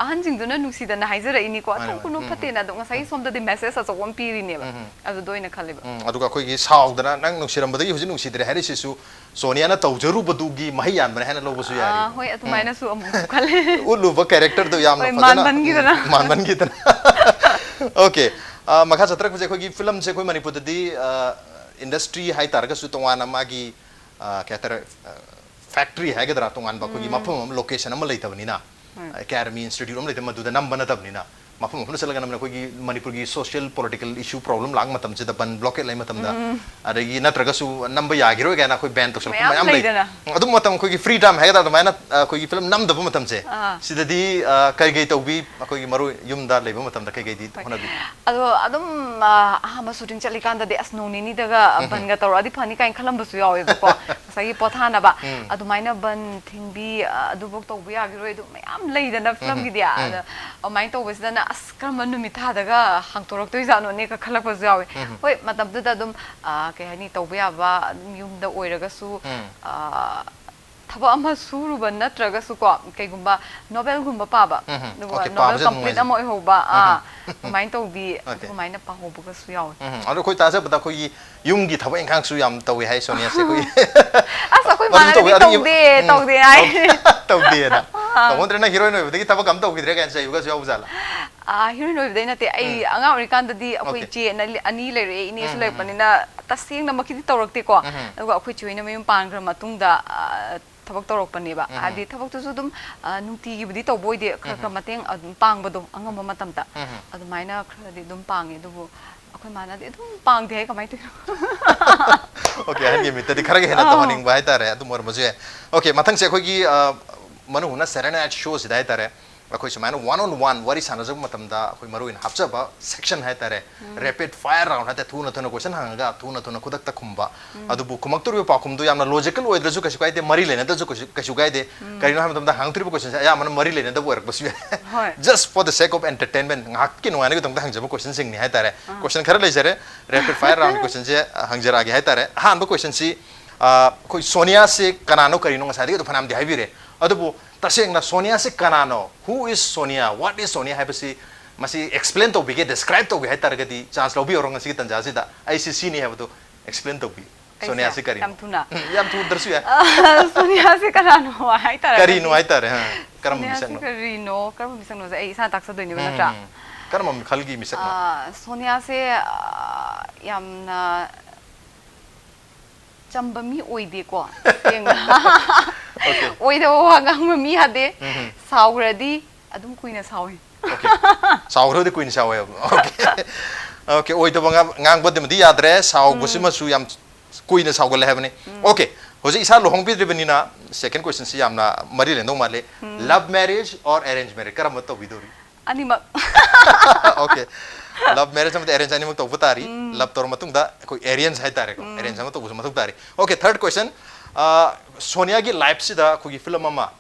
ꯑꯍꯟꯁꯤꯡꯗꯨꯅ ꯅꯨꯡꯁꯤꯗꯅ ꯍꯥꯏꯖꯔꯛꯏꯅꯤꯀꯣ, ꯃꯥꯅꯦ, "ꯇꯧꯒꯅꯨ, ꯃꯥꯅꯦ꯫ ꯎꯝ, ꯐꯠꯇꯦꯅ", ꯎꯝ꯫ ꯑꯗꯣ ꯉꯁꯥꯏꯒꯤ ꯎꯝ, ꯎꯝ꯫ ꯁꯣꯝꯗꯗꯤ message ꯑꯆꯧꯕ ꯑꯃ ꯄꯤꯔꯤꯅꯦꯕ꯫ ꯎꯝ, ꯎꯝ꯫ ꯑꯗꯨꯗ ꯑꯣꯏꯅ ꯈꯜꯂꯦꯕ꯫ ꯎꯝ, ꯑꯗꯨꯒ ꯑꯩꯈꯣꯏꯒꯤ ꯁꯥꯎꯗꯅ, "ꯅꯪ ꯅꯨꯡꯁꯤꯔꯝꯕꯗꯒꯤ ꯍꯧꯖꯤꯛ ꯅꯨꯡꯁꯤꯗ꯭ꯔꯦ" ꯍꯥꯏꯔꯤꯁꯤꯁꯨ ꯁꯣꯅꯤꯌꯥꯅ ꯇꯧꯖꯔꯨꯕꯗꯨꯒꯤ ꯃꯍꯩ ꯌꯥꯟꯕꯅꯦ ꯍꯥꯏꯅ ꯂꯧꯕꯁꯨ ꯑꯥ, ꯌꯥꯔꯤ꯫ ꯍꯣꯏ, ꯎꯝ꯫ ꯑꯗꯨꯃꯥꯏꯅꯁꯨ ꯑꯃꯨꯛ ꯈꯜꯂꯦ꯫ ꯎꯠꯂꯨꯕ character ꯗꯣ ꯌꯥꯝꯅ ꯍꯣꯏ, ꯐꯖꯅ, ꯃꯥꯟꯃꯟꯈꯤꯗꯅ꯫ ꯎꯝ, ꯃꯥꯟꯃꯟꯈꯤꯗꯅ꯫ ꯑꯣꯀꯦ꯫ ꯑ, ꯃꯈꯥ ꯆꯠꯊꯔꯛꯄꯁꯦ ꯑꯩꯈꯣꯏꯒꯤ ꯐꯤꯂꯝꯁꯦ ꯑꯩꯈꯣꯏ ꯃꯅꯤꯄꯨꯔꯗꯗꯤ, ꯑ, industry ꯍꯥꯏ ꯇꯥꯔꯒꯁꯨ ꯇꯣꯉꯥꯟꯅ ꯃꯥꯒꯤ, ꯑ, ꯀꯩ ꯍꯥꯏꯇꯥꯔꯦ, ꯑ, factory ꯍꯥꯏꯒꯗ꯭ꯔꯥ, ꯇꯣꯉꯥꯟꯕ ꯑꯩꯈꯣꯏꯒꯤ ꯎꯝ꯫ ꯃꯐꯝ ꯑꯃ, location ꯑꯃ ꯂꯩꯇꯕꯅꯤꯅ, ꯎꯝ꯫ Academy, institute ꯑꯃ ꯂꯩꯇꯕ, ꯃꯗꯨꯗ ꯅꯝꯕ ꯅꯠꯇꯕꯅꯤꯅ, ꯃꯐꯝ ꯃꯐꯝꯗ ꯆꯠꯂꯒ ꯅꯝꯕꯅ ꯑꯩꯈꯣꯏꯒꯤ ꯃꯅꯤꯄꯨꯔꯒꯤ social political issue problem ꯂꯥꯛꯄ ꯃꯇꯝꯁꯤꯗ, ꯕꯟ blockade ꯂꯩꯕ ꯃꯇꯝꯗ, ꯎꯝ꯫ ꯑꯗꯒꯤ ꯅꯠꯇ꯭ꯔꯒꯁꯨ ꯅꯝꯕ ꯌꯥꯈꯤꯔꯣꯏ ꯀꯥꯏꯅ ꯑꯩꯈꯣꯏ ban ꯇꯧꯁꯜꯂꯛꯄ ꯃꯌꯥꯝ ꯃꯌꯥꯝ ꯂꯩ꯫ ꯂꯩꯗꯅ꯫ ꯑꯗꯨꯝ ꯃꯇꯝ ꯑꯩꯈꯣꯏꯒꯤ free time ꯍꯥꯏꯒꯗ꯭ꯔꯥ, ꯑꯗꯨꯃꯥꯏꯅ, ꯑ, ꯑꯩꯈꯣꯏꯒꯤ ꯐꯤꯂꯝ ꯅꯝꯗꯕ ꯃꯇꯝꯁꯦ, ꯑꯥ꯫ ꯁꯤꯗꯗꯤ, ꯑ, ꯀꯩ ꯀꯩ ꯇꯧꯕꯤ, ꯑꯩꯈꯣꯏꯒꯤ ꯃꯔꯨ ꯌꯨꯝꯗ ꯂꯩꯕ ꯃꯇꯝꯗ ꯀꯩ ꯀꯩꯗꯤ ꯍꯣꯏ꯫ ꯍꯣꯠꯅꯕꯤ? ꯑꯗꯣ ꯑꯗꯨꯝ, ꯑ, ꯑꯍꯥꯟꯕ shooting ꯆꯠꯂꯤꯀꯥꯟꯗꯗꯤ ꯑꯁ ꯅꯣꯡ ꯅꯤꯅꯤꯗꯒ ꯎꯝ꯫ ꯕꯟꯒ ꯇꯧꯔꯛꯑꯗꯤ ꯐꯅꯤ ꯀꯥꯏꯅ ꯈꯜꯂꯝꯕꯁꯨ ꯌꯥꯎꯋꯦꯕꯀꯣ꯫ ꯉꯁꯥꯏꯒꯤ ꯄꯣꯊꯥꯅꯕ꯫ ꯎꯝ꯫ ꯑꯗꯨꯃꯥꯏꯅ ꯕꯟ ꯊꯤꯡꯕꯤ, ꯑ, ꯑꯗꯨꯐꯧ ꯇꯧꯕ ꯌꯥꯈꯤꯔꯣꯏ, ꯑꯗꯨ ꯃꯌꯥꯝ ꯂꯩꯗꯅ ꯎꯝ꯫ ꯐꯤꯂꯝꯒꯤꯗꯤ꯫ ꯎꯝ꯫ ꯑꯗ ꯑꯗꯨꯃꯥꯏꯅ ꯇꯧꯕꯁꯤꯗꯅ ꯑꯁ ꯀꯔꯝꯕ ꯅꯨꯃꯤꯠ ꯊꯥꯗꯒ ꯍꯥꯡꯇꯣꯔꯛꯇꯣꯏꯖꯥꯠꯅꯣꯅꯦꯒ ꯈꯜꯂꯛꯄꯁꯨ ꯌꯥꯎꯋꯦ꯫ ꯎꯝ꯫ ꯍꯣꯏ, ꯃꯇꯝꯗꯨꯗ ꯑꯗꯨꯝ, ꯑ, ꯀꯩ ꯍꯥꯏꯅꯤ, ꯇꯧꯕ ꯌꯥꯕ ꯑꯗꯨꯝ ꯌꯨꯝꯗ ꯑꯣꯏꯔꯒꯁꯨ, ꯎꯝ꯫ ꯑ, ꯊꯕꯛ ꯑꯃ ꯁꯨꯔꯨꯕ ꯅꯠꯇ꯭ꯔꯒꯁꯨꯀꯣ, ꯀꯩꯒꯨꯝꯕ novel ꯒꯨꯝꯕ ꯄꯥꯕ, ꯎꯝ, ꯎꯝ꯫ ꯑꯗꯨꯒ ꯑꯣꯀꯦ, novel ꯄꯥꯕꯁꯦ ꯑꯗꯨꯝ complete ꯅꯨꯡꯉꯥꯏꯖꯩ꯫ ꯑꯃ ꯑꯣꯏꯍꯧꯕ, ꯎꯝ, ꯑꯥ, ꯎꯝ꯫ ꯑꯗꯨꯃꯥꯏꯅ ꯇꯧꯕꯤ, ꯎꯝ꯫ ꯑꯗꯨꯃꯥꯏꯅ ꯄꯥꯍꯧꯕꯒꯁꯨ ꯌꯥꯎꯋꯦ꯫ ꯎꯝ, ꯎꯝ꯫ ꯑꯗꯣ ꯑꯩꯈꯣꯏ ꯇꯥꯖꯕꯗ ꯑꯩꯈꯣꯏꯒꯤ ꯌꯨꯝꯒꯤ ꯊꯕꯛ ꯏꯪꯈꯥꯡꯁꯨ ꯌꯥꯝ ꯇꯧꯋꯦ ꯍꯥꯏ ꯁꯣꯅꯤꯌꯥꯁꯦ, ꯑꯩꯈꯣꯏꯒꯤ ꯑꯁ, ꯑꯩꯈꯣꯏ ꯑꯗꯨꯝ ꯃꯥꯅꯗꯤ ꯇꯧꯋꯦ, ꯑꯗꯨꯒꯤ ꯇꯧꯗꯦ, ꯎꯝ, ꯇꯧꯗꯦ ꯍꯥꯏ꯫ ꯇꯧꯗꯦ, ꯇꯧꯗꯦꯅ꯫ ꯇꯧꯍꯧꯗ꯭ꯔꯦ꯫ ꯅꯪ ꯍꯤꯔꯣꯏꯟ ꯑꯣꯏꯕꯗꯒꯤ ꯊꯕꯛ ꯑꯝ ꯇꯧꯈꯤꯗ꯭ꯔꯦ ꯀꯥꯏꯅ ꯆꯩꯕꯒꯁꯨ ꯌꯥꯎꯕꯖꯥꯠꯂ? ꯍꯤꯔꯣꯏꯟ ꯑꯣꯏꯕꯗꯩ ꯅꯠꯇꯦ꯫ ꯑꯩ ꯑꯉꯥꯡ ꯑꯣꯏꯔꯤꯀꯥꯟꯗꯗꯤ ꯑꯩꯈꯣꯏ ꯏꯆꯦ ꯑꯅꯤ ꯂꯩꯔꯛꯑꯦ, ꯏꯅꯦꯁꯨ ꯂꯩꯔꯛꯄꯅꯤꯅ ꯇꯁꯦꯡꯅꯃꯛꯀꯤꯗꯤ ꯇꯧꯔꯛꯇꯦꯀꯣ꯫ ꯑꯗꯨꯒ ꯑꯩꯈꯣꯏ ꯆꯦ ꯍꯣꯏꯅ ꯃꯌꯨꯝ ꯄꯥꯟꯈ꯭ꯔ ꯃꯇꯨꯡꯗ ꯊꯕꯛ ꯇꯧꯔꯛꯄꯅꯦꯕ꯫ ꯍꯥꯏꯗꯤ ꯊꯕꯛꯇꯨꯁꯨ ꯑꯗꯨꯝ ꯅꯨꯡꯇꯤꯒꯤꯕꯨꯗꯤ ꯇꯧꯕ ꯑꯣꯏꯗꯦ, ꯈꯔ ꯈꯔ ꯃꯇꯦꯡ ꯑꯗꯨꯝ ꯄꯥꯡꯕꯗꯣ ꯑꯉꯝꯕ ꯃꯇꯝꯗ ꯑꯗꯨꯃꯥꯏꯅ ꯈꯔꯗꯤ ꯑꯗꯨꯝ ꯄꯥꯡꯉꯦ꯫ ꯑꯗꯨꯕꯨ ꯑꯩꯈꯣꯏ ꯃꯥꯅꯗꯤ ꯑꯗꯨꯝ ꯄꯥꯡꯗꯦ ꯍꯥꯏ, ꯀꯃꯥꯏꯅ ꯇꯧꯔꯤꯅꯣ? ꯑꯣꯀꯦ, ꯑꯍꯟꯒꯤ ꯃꯤꯠꯇꯗꯤ ꯈꯔꯒ ꯍꯦꯟꯅ ꯇꯧꯍꯟꯅꯤꯡꯕ ꯍꯥꯏꯇꯥꯔꯦ꯫ ꯑꯗꯨꯝ ꯑꯣꯏꯔꯝꯕꯁꯨ ꯌꯥꯏ꯫ ꯑꯣꯀꯦ, ꯃꯊꯪꯁꯦ ꯑꯩꯈꯣꯏꯒꯤ ꯃꯅꯨꯡ ꯍꯨꯠꯅ ꯁꯦꯔꯦꯅꯥꯏꯠ ꯁꯣꯁꯤꯗ ꯍꯥꯏꯇꯥꯔꯦ, ꯑꯩꯈꯣꯏ ꯁꯨꯃꯥꯏꯅ ꯋꯥꯟ ꯑꯣꯟ ꯋꯥꯟ ꯋꯥꯔꯤ ꯁꯥꯟꯅꯖꯕ ꯃꯇꯝꯗ ꯑꯩꯈꯣꯏ ꯃꯔꯨ ꯑꯣꯏꯅ ꯍꯥꯞꯆꯕ ꯁꯦꯛꯁꯟ ꯍꯥꯏꯇꯥꯔꯦ, ꯔꯦꯄꯤꯗ ꯐꯥꯏꯌꯔ ꯔꯥꯎꯟ ꯍꯥꯏꯇꯥꯔꯦ, ꯊꯨꯅ ꯊꯨꯅ ꯀꯣꯏꯁꯟ ꯍꯪꯉꯒ ꯊꯨꯅ ꯊꯨꯅ ꯈꯨꯗꯛꯇ ꯈꯨꯝꯕ꯫ ꯑꯗꯨꯕꯨ ꯈꯨꯝꯃꯛꯇꯧꯔꯤꯕ ꯄꯥꯎꯈꯨꯝꯗꯨ ꯌꯥꯝꯅ ꯂꯣꯖꯤꯀꯦꯜ ꯑꯣꯏꯗ꯭ꯔꯁꯨ ꯀꯩꯁꯨ ꯀꯥꯏꯗꯦ, ꯃꯔꯤ ꯂꯩꯅꯗ꯭ꯔꯁꯨ ꯀꯩꯁꯨ ꯀꯥꯏꯗꯦ꯫ ꯀꯔꯤꯒꯤꯅꯣ ꯍꯥꯏꯕ ꯃꯇꯝꯗ ꯍꯪꯉꯛꯇꯧꯔꯤꯕ ꯀꯣꯏꯁꯟꯁꯦ ꯑꯌꯥꯝꯕꯅ ꯃꯔꯤ ꯂꯩꯅꯗꯕ ꯑꯣꯏꯔꯛꯄꯁꯨ ꯌꯥꯏ꯫ ꯍꯣꯏ꯫ Just for the sake of entertainment, ꯉꯥꯏꯍꯥꯛꯀꯤ ꯅꯨꯡꯉꯥꯏꯅꯕꯒꯤꯗꯃꯛꯇ ꯍꯪꯖꯕ ꯀꯣꯏꯁꯟꯁꯤꯡꯅꯤ ꯍꯥꯏꯇꯥꯔꯦ꯫ ꯀꯣꯏꯁꯟ ꯈꯔ ꯂꯩꯖꯔꯦ, ꯔꯦꯄꯤꯗ ꯐꯥꯏꯌꯔ ꯔꯥꯎꯟꯒꯤ ꯀꯣꯏꯁꯟꯁꯦ ꯍꯪꯖꯔꯛꯑꯒꯦ ꯍꯥꯏꯇꯥꯔꯦ꯫ ꯑꯍꯥꯟꯕ ꯀꯣꯏꯁꯟꯁꯤ, ꯑꯩꯈꯣꯏ ꯁꯣꯅꯤꯌꯥꯁꯦ ꯀꯅꯥꯅꯣ ꯀꯔꯤꯅꯣ ꯉꯁꯥꯏꯗꯒꯤ ꯑꯗꯨꯝ ꯐꯅꯌꯥꯝꯗꯤ ꯍꯥꯏꯕꯤꯔꯦ꯫ ꯑꯗꯨꯕꯨ ꯇꯁꯦꯡꯅ ꯁꯣꯅꯤꯌꯥꯁꯦ ꯀꯅꯥꯅꯣ, who is Sonia, what is Sonia ꯍꯥꯏꯕꯁꯤ ꯃꯁꯤ ꯑꯦꯛꯁꯄ꯭ꯂꯦꯟ ꯇꯧꯕꯤꯒꯦ, ꯗꯤꯁꯀ꯭ꯔꯥꯏꯕ ꯇꯧꯒꯦ ꯍꯥꯏꯇꯥꯔꯒꯗꯤ ꯆꯥꯟꯁ ꯂꯧꯕꯤꯍꯧꯔꯣ ꯉꯁꯤꯒꯤ ꯇꯥꯟꯖꯥꯁꯤꯗ꯫ ꯑꯩꯁꯤ ꯁꯤꯅꯤ ꯍꯥꯏꯕꯗꯨ ꯑꯦꯛꯁꯄ꯭ꯂꯦꯟ ꯇꯧꯕꯤꯌꯨ꯫ ꯑꯩꯁꯦ ꯁꯣꯅꯤꯌꯥꯁꯤ ꯀꯔꯤꯅꯣ? ꯌꯥꯝ ꯊꯨꯅ꯫ ꯎꯝ, ꯌꯥꯝ ꯊꯨꯗ꯭ꯔꯁꯨ ꯌꯥꯏ꯫ ꯁꯣꯅꯤꯌꯥꯁꯦ ꯀꯅꯥꯅꯣ ꯍꯥꯏꯇꯥꯔꯒꯗꯤ, ꯀꯔꯤꯅꯣ ꯍꯥꯏꯇꯥꯔꯦ? ꯍꯥ, ꯀꯔꯝꯕ ꯁꯣꯅꯤꯌꯥꯁꯦ ꯃꯤꯁꯛꯅꯣ? ꯀꯔꯤꯅꯣ, ꯀꯔꯝꯕ ꯃꯤꯁꯛꯅꯣꯁꯦ ꯑꯩ ꯏꯁꯥꯅ ꯇꯥꯛꯆꯗꯣꯏꯅꯦꯕ, ꯎꯝ, ꯅꯠꯇ꯭ꯔꯥ? ꯀꯔꯝꯕ ꯃꯈꯜꯒꯤ ꯃꯤꯁꯛꯅꯣ? ꯁꯣꯅꯤꯌꯥꯁꯦ ꯌꯥꯝꯅ ꯆꯝꯕ ꯃꯤ ꯑꯣꯏꯗꯦꯀꯣ, ꯁꯦꯡꯅ꯫ ꯑꯣꯏꯗꯕ ꯋꯥ ꯉꯥꯡꯕ ꯃꯤ ꯌꯥꯗꯦ꯫ ꯁꯥꯎꯈ꯭ꯔꯗꯤ ꯑꯗꯨꯝ ꯀꯨꯏꯅ ꯁꯥꯎꯏ꯫ ꯑꯣꯀꯦ꯫ ꯁꯥꯎꯈ꯭ꯔꯗꯤ ꯀꯨꯏꯅ ꯁꯥꯎꯋꯦꯕ꯫ ꯑꯣꯀꯦ꯫ ꯑꯣꯀꯦ, ꯑꯣꯏꯗꯕ ꯉꯥꯡ-, ꯉꯥꯡꯕꯗꯨꯃꯗꯤ ꯌꯥꯗ꯭ꯔꯦ, ꯁꯥꯎꯕꯁꯤꯃꯁꯨ ꯌꯥꯝ ꯀꯨꯏꯅ ꯁꯥꯎꯒꯜꯂꯦ ꯍꯥꯏꯕꯅꯤ꯫ ꯑꯣꯀꯦ, ꯍꯧꯖꯤꯛ ꯏꯁꯥ ꯂꯨꯍꯣꯡꯕꯤꯗ꯭ꯔꯤꯕꯅꯤꯅ ꯁꯦꯀꯦꯟ ꯀꯣꯏꯁꯟꯁꯤ ꯌꯥꯝꯅ ꯃꯔꯤ ꯂꯩꯅꯗꯧ ꯃꯥꯜꯂꯤ꯫ Love marriage or arrange marriage, ꯀꯔꯝꯕ ꯇꯧꯕꯤꯗꯧꯔꯤ? ꯑꯅꯤꯃꯛ꯫ ꯑꯣꯀꯦ, ꯂꯚ ꯃꯦꯔꯦꯖ ꯑꯃꯗꯤ ꯑꯦꯔꯦꯟꯖ ꯑꯅꯤꯃꯛ ꯇꯧꯕ ꯇꯥꯔꯤ꯫ ꯂꯚ ꯇꯧꯔ ꯃꯇꯨꯡꯗ ꯑꯩꯈꯣꯏ ꯑꯦꯔꯦꯟꯖ ꯍꯥꯏꯇꯥꯔꯦꯀꯣ, ꯑꯦꯔꯦꯟꯖ ꯑꯃ ꯇꯧꯕꯁꯨ ꯃꯊꯧ ꯇꯥꯔꯤ꯫ ꯑꯣꯀꯦ, ꯊꯥꯔꯠ ꯀꯣꯏꯁꯟ, ꯁꯣꯅꯤꯌꯥꯒꯤ ꯂꯥꯏꯐꯁꯤꯗ ꯑꯩꯈꯣꯏꯒꯤ ꯐꯤꯂꯝ ꯑꯃ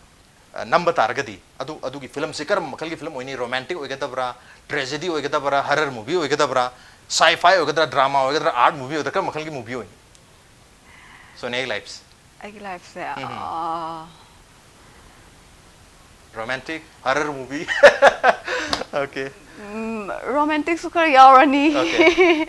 ꯑ, ꯅꯝꯕ ꯇꯥꯔꯒꯗꯤ ꯑꯗꯨ, ꯑꯗꯨꯒꯤ ꯐꯤꯂꯝꯁꯤ ꯀꯔꯝꯕ ꯃꯈꯜꯒꯤ ꯐꯤꯂꯝ ꯑꯣꯏꯅꯤ? ꯔꯣꯃꯥꯟꯇꯤꯛ ꯑꯣꯏꯒꯗꯕ꯭ꯔꯥ, ꯇ꯭ꯔꯦꯖꯦꯗꯤ ꯑꯣꯏꯒꯗꯕ꯭ꯔꯥ, ꯍꯔꯔ ꯃꯨꯚꯤ ꯑꯣꯏꯒꯗꯕ꯭ꯔꯥ, ꯁꯥꯏ ꯐꯥꯏ ꯑꯣꯏꯒꯗ꯭ꯔꯥ, ꯗ꯭ꯔꯥꯃꯥ ꯑꯣꯏꯒꯗ꯭ꯔꯥ, ꯑꯥꯔꯠ ꯃꯨꯚꯤ ꯑꯣꯏꯒꯗ꯭ꯔꯥ, ꯀꯔꯝꯕ ꯃꯈꯜꯒꯤ ꯃꯨꯚꯤ ꯑꯣꯏꯅꯤ ꯁꯣꯅꯤꯌꯥꯒꯤ ꯂꯥꯏꯐꯁꯦ? ꯑꯩꯒꯤ ꯂꯥꯏꯐꯁꯦ ꯔꯣꯃꯥꯟꯇꯤꯛ, ꯍꯔꯔ ꯃꯨꯚꯤ? ꯑꯣꯀꯦ꯫ ꯔꯣꯃꯥꯟꯇꯤꯛꯁꯨ ꯈꯔ ꯌꯥꯎꯔꯅꯤ꯫ ꯑꯣꯀꯦ꯫